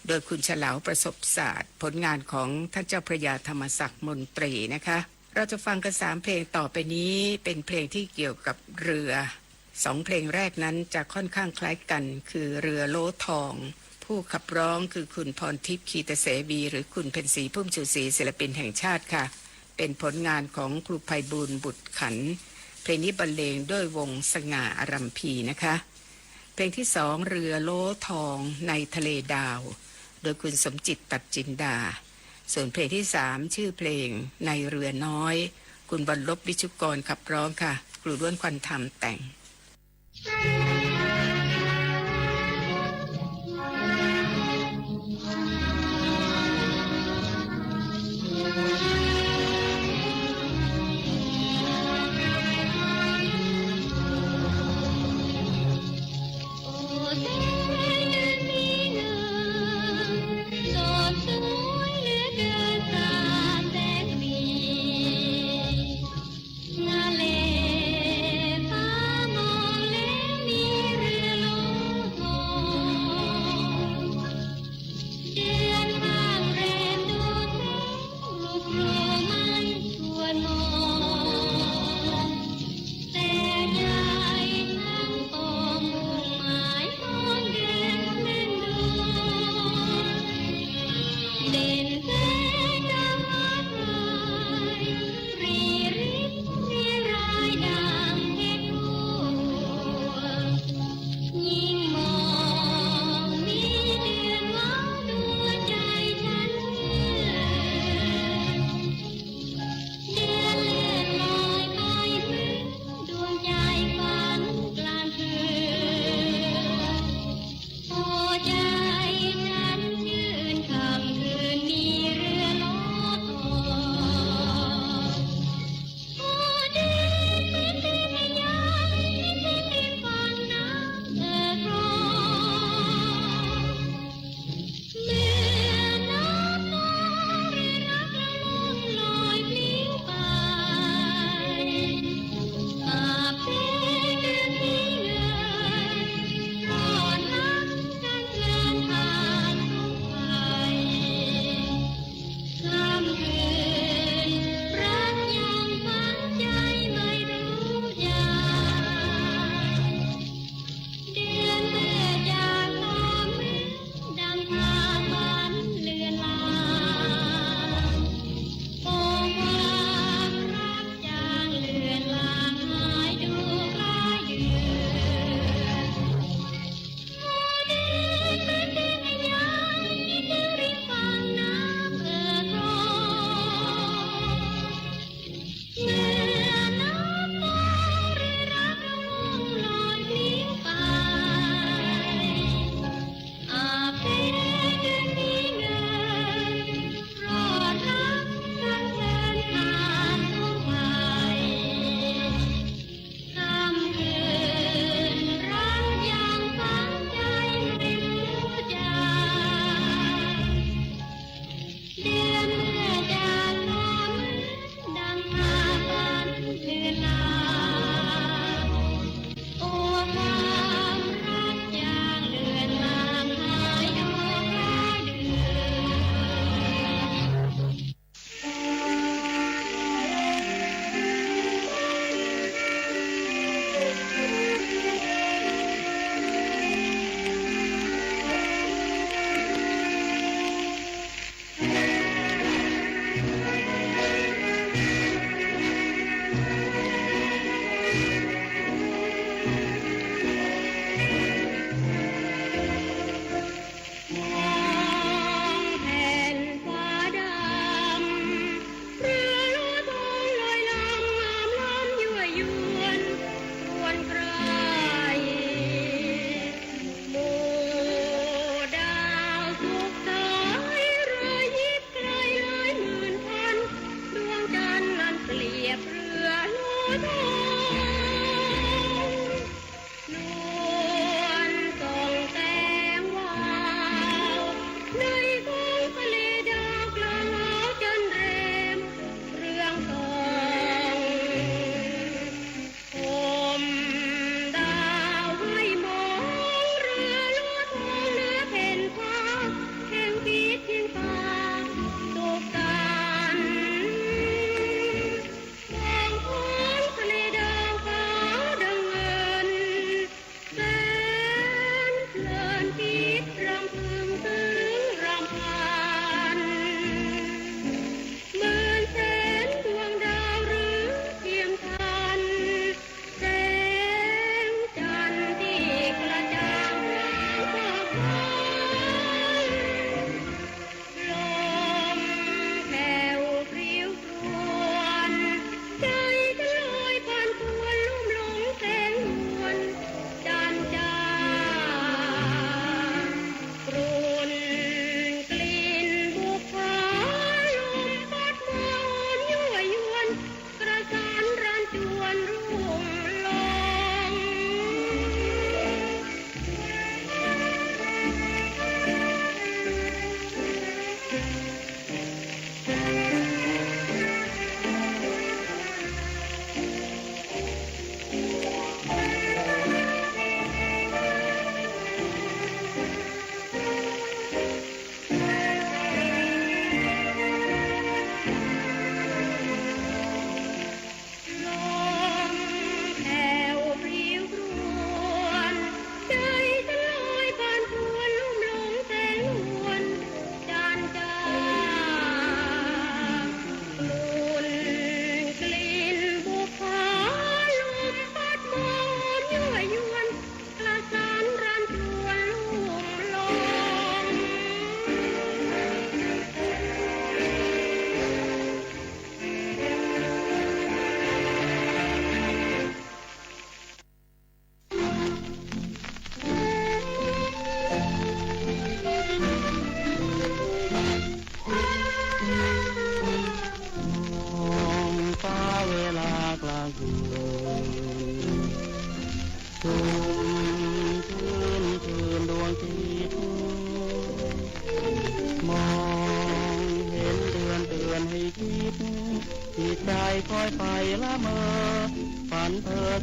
โดยคุณเฉลา ประสบศาสตร์ ผลงานของท่านเจ้าพระยาธรรมศักดิ์มนตรีนะคะ เราจะฟังกันสามเพลงต่อไปนี้ เป็นเพลงที่เกี่ยวกับเรือ สองเพลงแรกนั้นจะค่อนข้างคล้ายกัน คือเรือโล้ทอง ผู้ขับร้องคือคุณพรทิพย์ คีตเสวี หรือคุณเพ็ญศรี พุ่มชูศรี ศิลปินแห่งชาติค่ะ เป็นผลงานของครูไพบูลย์ บุตรขัน เพลงนี้บรรเลงด้วยวงศ์สง่า อารัมภี นะคะ เพลงที่สอง เรือโล้ทองในทะเลดาว โดยคุณสมจิต ตัดจินดา ส่วนเพลงที่สาม ชื่อเพลงในเรือน้อย คุณบรรลบ วิชุกร ขับร้องค่ะ ครูด้วน ควันธรรม แต่ง เดือนข้างแรมดูแสง ลูกครูมันชวนมอง แส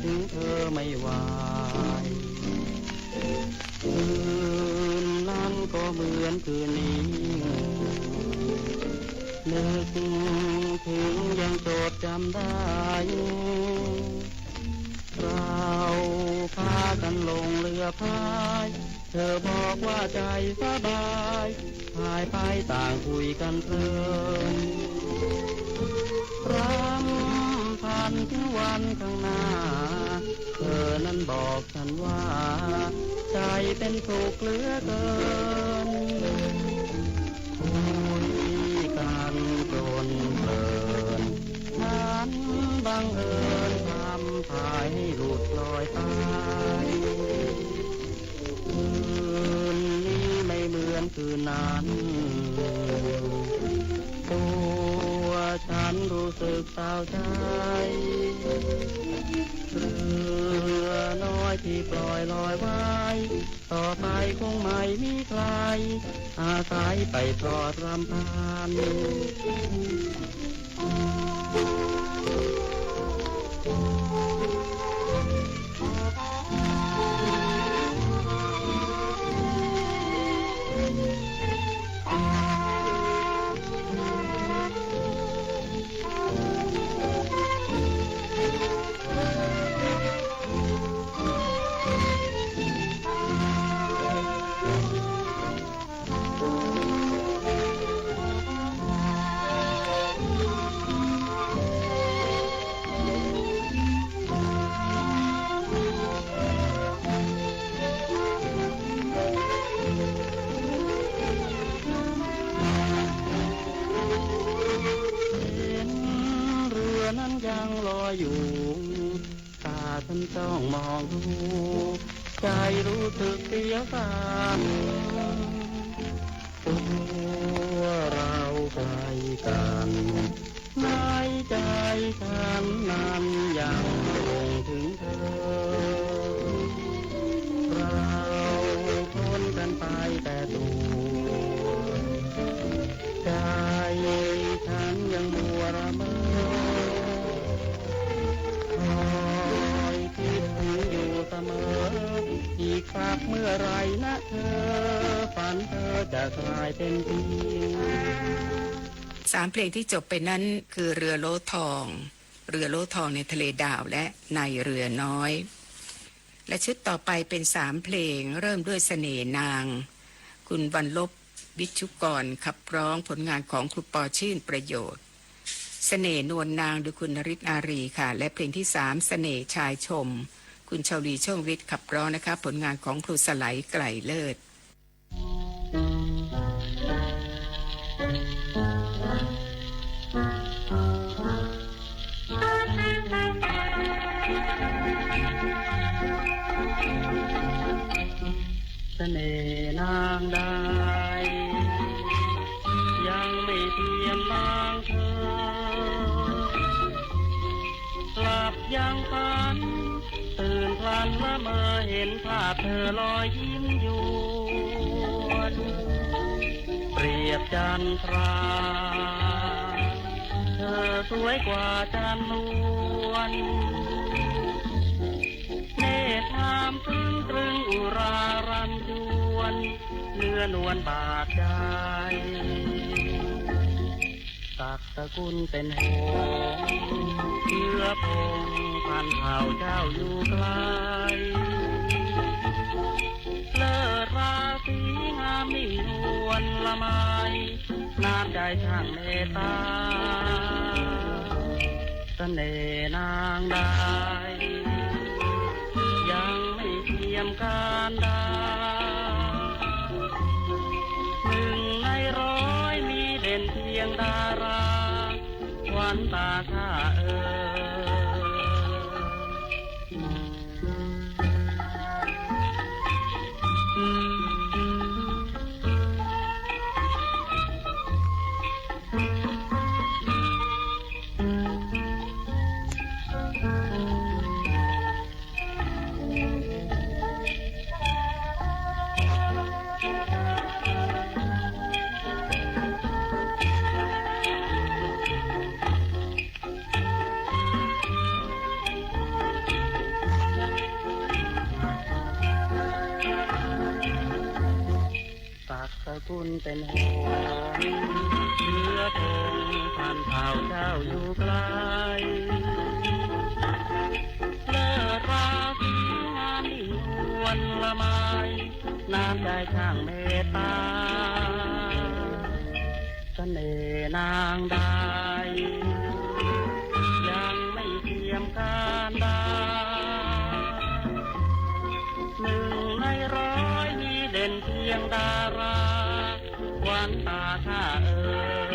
ถึงเธอไม่ไหว คืนนั้นก็เหมือนคืนนี้ นึกถึงยังจดจำได้ เราพากันลงเรือพาย เธอบอกว่าใจสบาย พายไปต่างคุยกันเพลิน รำพันถึงวันข้างหน้า เธอนั้นบอกฉันว่า ใจเป็นสุขเหลือเกิน คุยกันจนเพลิน ฉันบังเอิญทำพายให้หลุดลอยไป คืนนี้ไม่เหมือนคืนนั้น ตัวฉันรู้สึกเศร้าใจ เรือน้อยที่ปล่อยลอยไว้ ต่อไปคงไม่มีใคร อาศัยไปตลอดรำพัน เห็นเรือนั้นยังลอยอยู่ ตาฉันจ้องมองดู ใจรู้สึกเสียวสั่น ตัวเราใกล้กัน ในใจฉันนั้นยังคงถึงเธอ เราพ้นกันไปแต่ตัว ใจฉันยังมัวละเมอ คอยคิดถึงอยู่เสมอ อีกสักเมื่อไหร่นะเธอ ฝันเธอจะกลายเป็นจริง สามเพลงที่จบไปนั้นคือเรือโล้ทอง เรือโล้ทองในทะเลดาว และในเรือน้อย และชุดต่อไปเป็นสามเพลง เริ่มด้วยเสน่ห์นาง คุณวรรณลบ วิชุกร ขับร้อง ผลงานของครูปอ ชื่นประโยชน์ เสน่ห์นวลนาง โดยคุณนฤทธิ์ อารีย์ค่ะ และเพลงที่สาม เสน่ห์ชายชม คุณชาวลี โชคฤทธิ์ ขับร้องนะคะ ผลงานของครูสไล ไกรเลิศ เสน่ห์นางใด ยังไม่เทียมนางเธอ หลับยังฝัน ตื่นพลันละเมอ เห็นภาพเธอลอยยิ้มยวน เปรียบจันทรา เธอสวยกว่าจันนวล เนตรนามตึงตรึงอุรารันจวน เนื้อนวลบาดใจ ศักดิ์สกุลเป็นหงส์ เชื้อพงศ์พันธุ์เผ่าเจ้าอยู่ไกล เลิศราศีงามมิ่งนวลละไม น้ำใจช่างเมตตา เสน่ห์นางใด ยังไม่เทียมกาญดา หนึ่งในร้อยมีเด่นเพียงดารา ขวัญตาข้าเอ๋ย คุณเป๋นหงส์เสือโคร่ง พันธุ์เผ่าเจ้าอยู่ไกล เลิศราศีงามยิ่งควรละไม น้ำใจช่างเมตต๋า เสน่ห์นางใด ยังไม่เทียมกาญดา หนึ่งในร้อยมีเด่นเพียงดารา ขวัญต๋าข้าเอ๋ย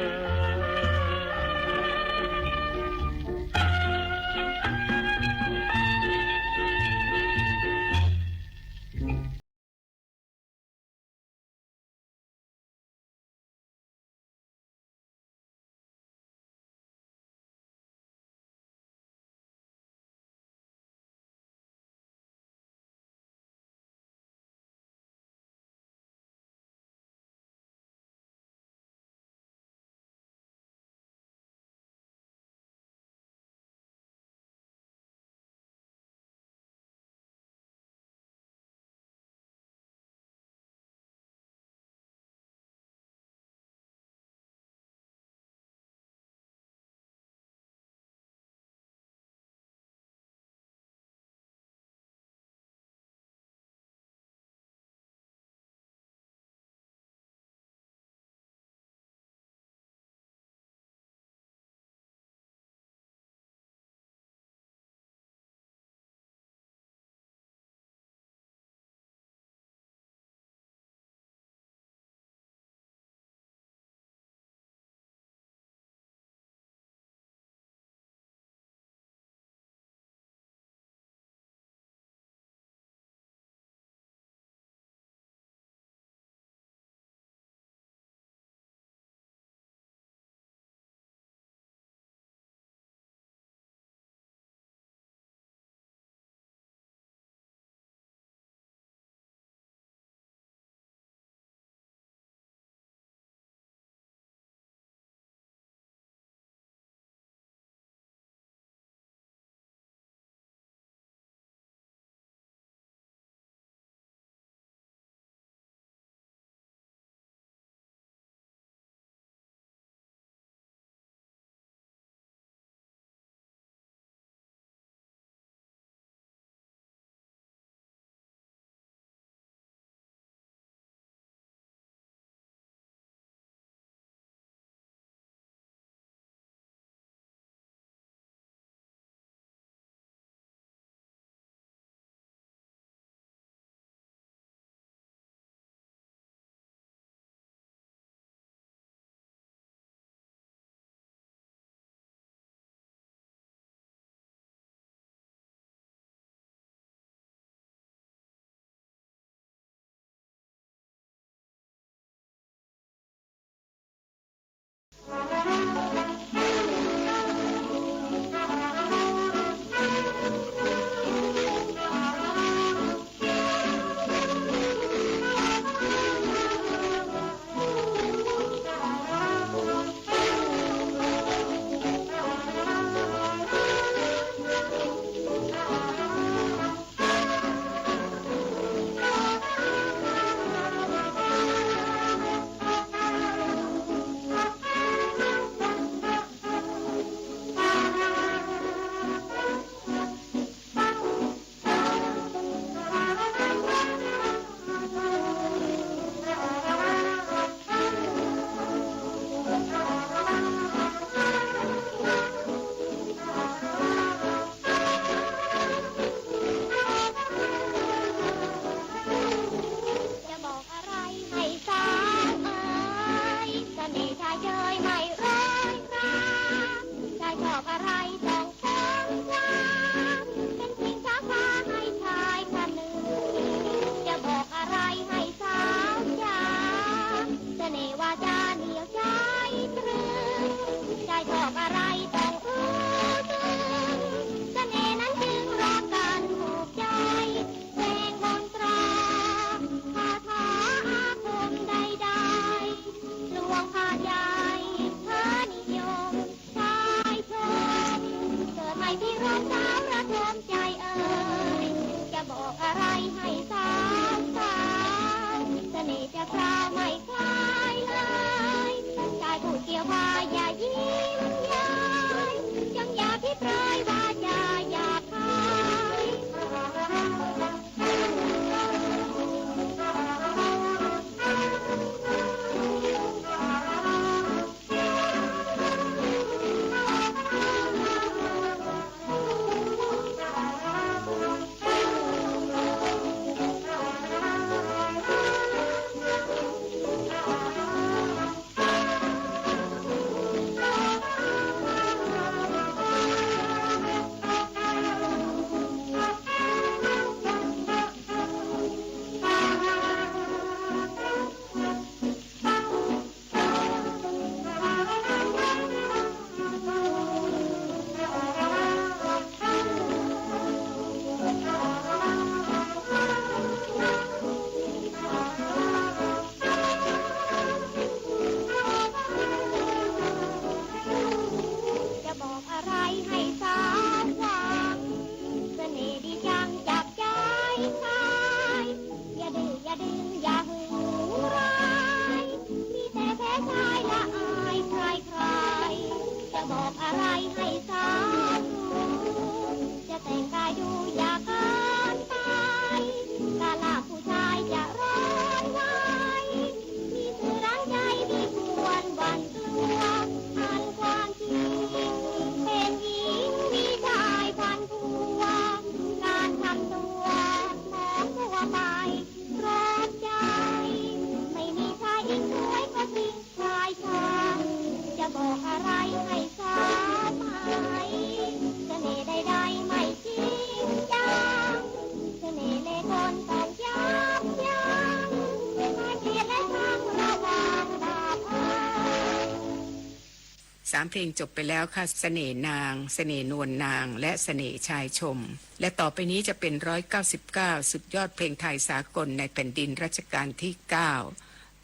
สามเพลงจบไปแล้วค่ะ เสน่ห์นาง เสน่ห์นวลนาง และเสน่ห์ชายชม และต่อไปนี้จะเป็น ร้อยเก้าสิบเก้า สุดยอดเพลงไทยสากลในแผ่นดินรัชกาลที่ เก้า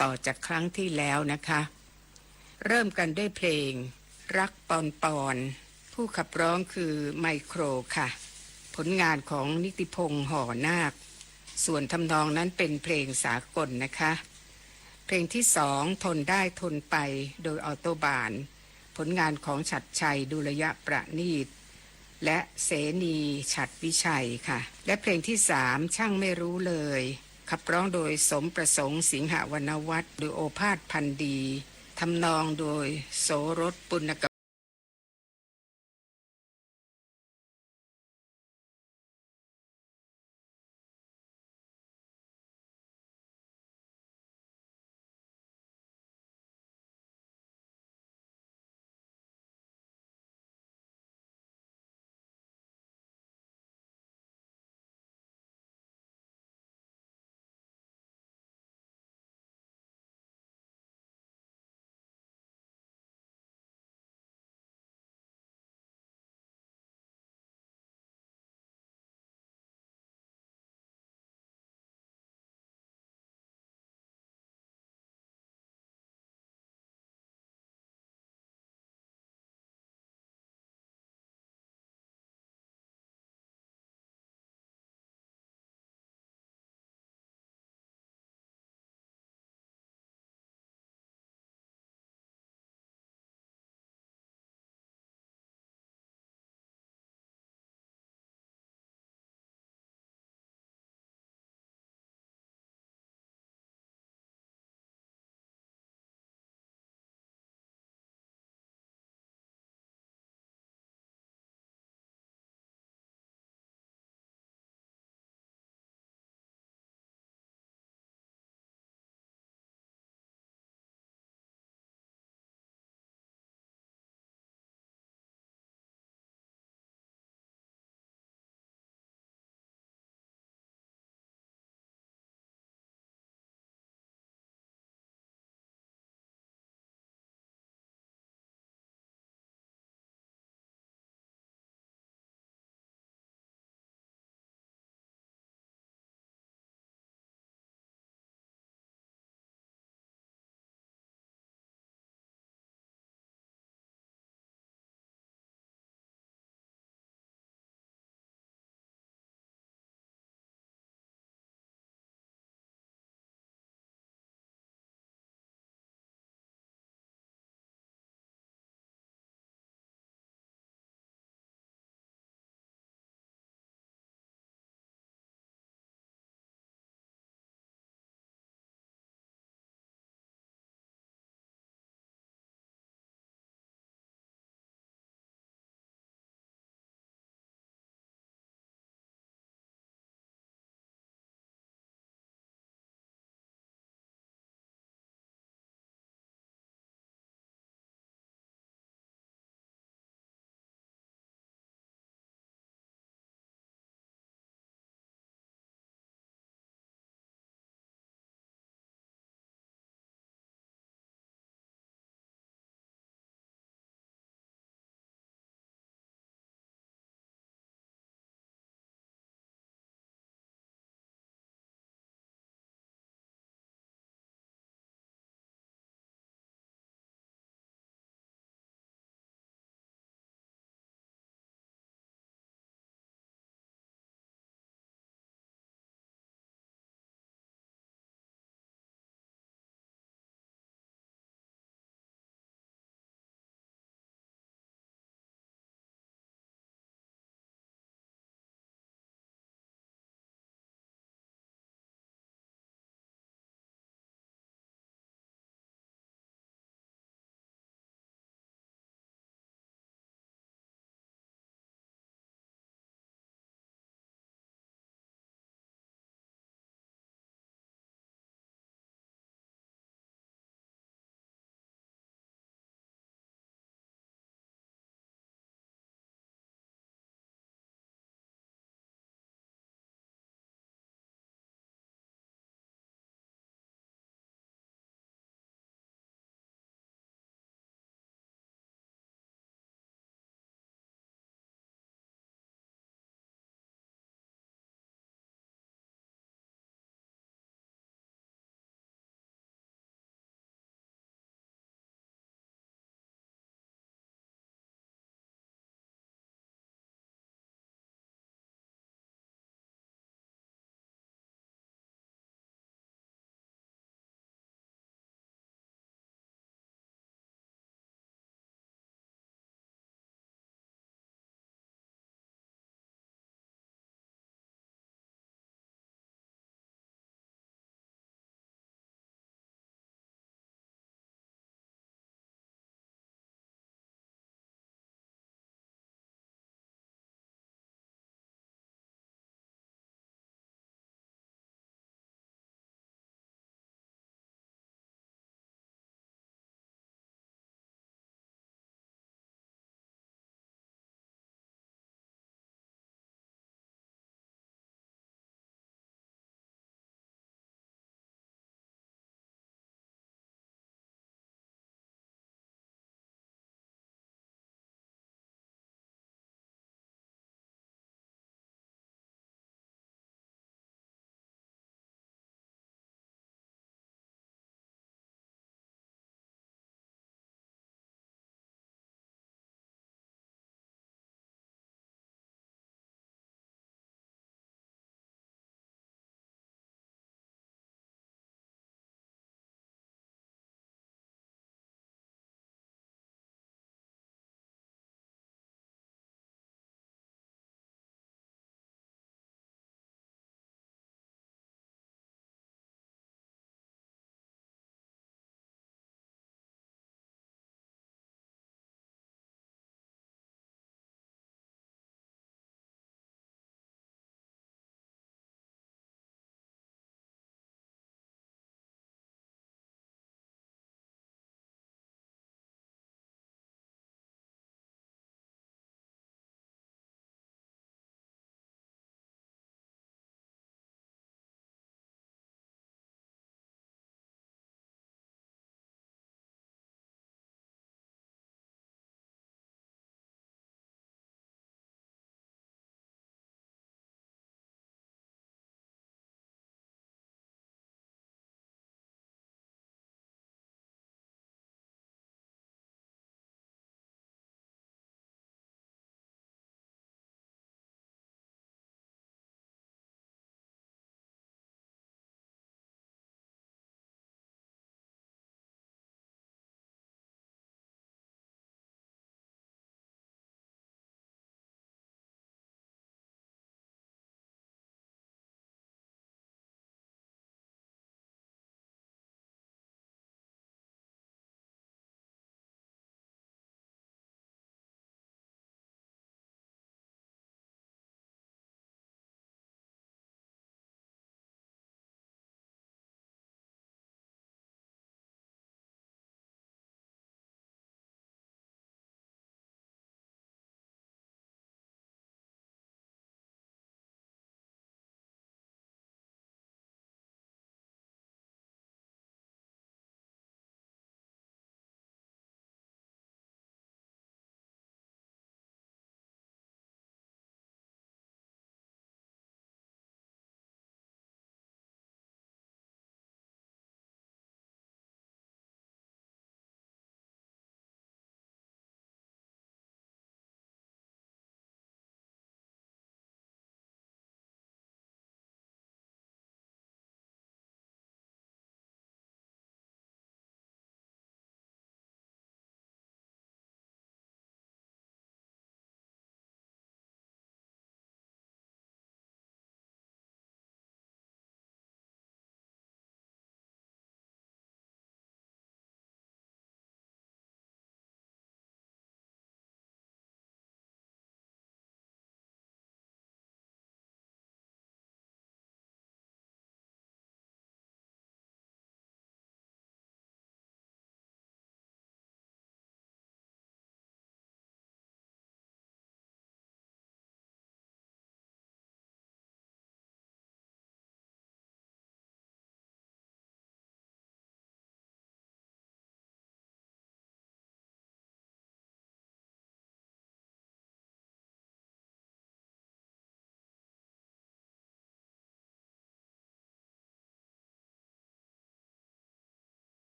ต่อจากครั้งที่แล้วนะคะ เริ่มกันด้วยเพลงรักปอนปอน ผู้ขับร้องคือไมโครค่ะ ผลงานของนิติพงษ์ หอนาค ส่วนทำนองนั้นเป็นเพลงสากลนะคะ เพลงที่สอง ทนได้ทนไป โดยออโตบาน ผลงานของฉัตรชัย ดุลยประณีต และเสนี ฉัตรวิชัยค่ะ และเพลงที่สาม ช่างไม่รู้เลย ขับร้องโดยสมประสงค์ สิงหวรรณวัฒน์ โดยโอภาส พันดี ทำนองโดยโสรส ปุณณก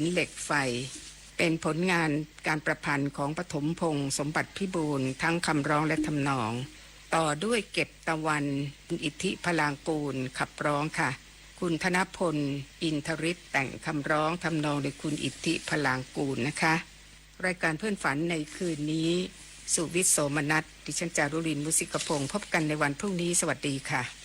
เหล็กไฟ เป็นผลงานการประพันธ์ของปฐมพงษ์ สมบัติพิบูล ทั้งคำร้องและทำนอง ต่อด้วยเก็บตะวัน คุณอิทธิพลางกูล ขับร้องค่ะ คุณธนพล อินทริศ แต่งคำร้อง ทำนองโดยคุณอิทธิพลางกูลนะคะ รายการเพื่อนฝันในคืนนี้ สุวิทย์ โสมนัส ดิฉันจารุรินทร์ มุสิกพงศ์ พบกันในวันพรุ่งนี้ สวัสดีค่ะ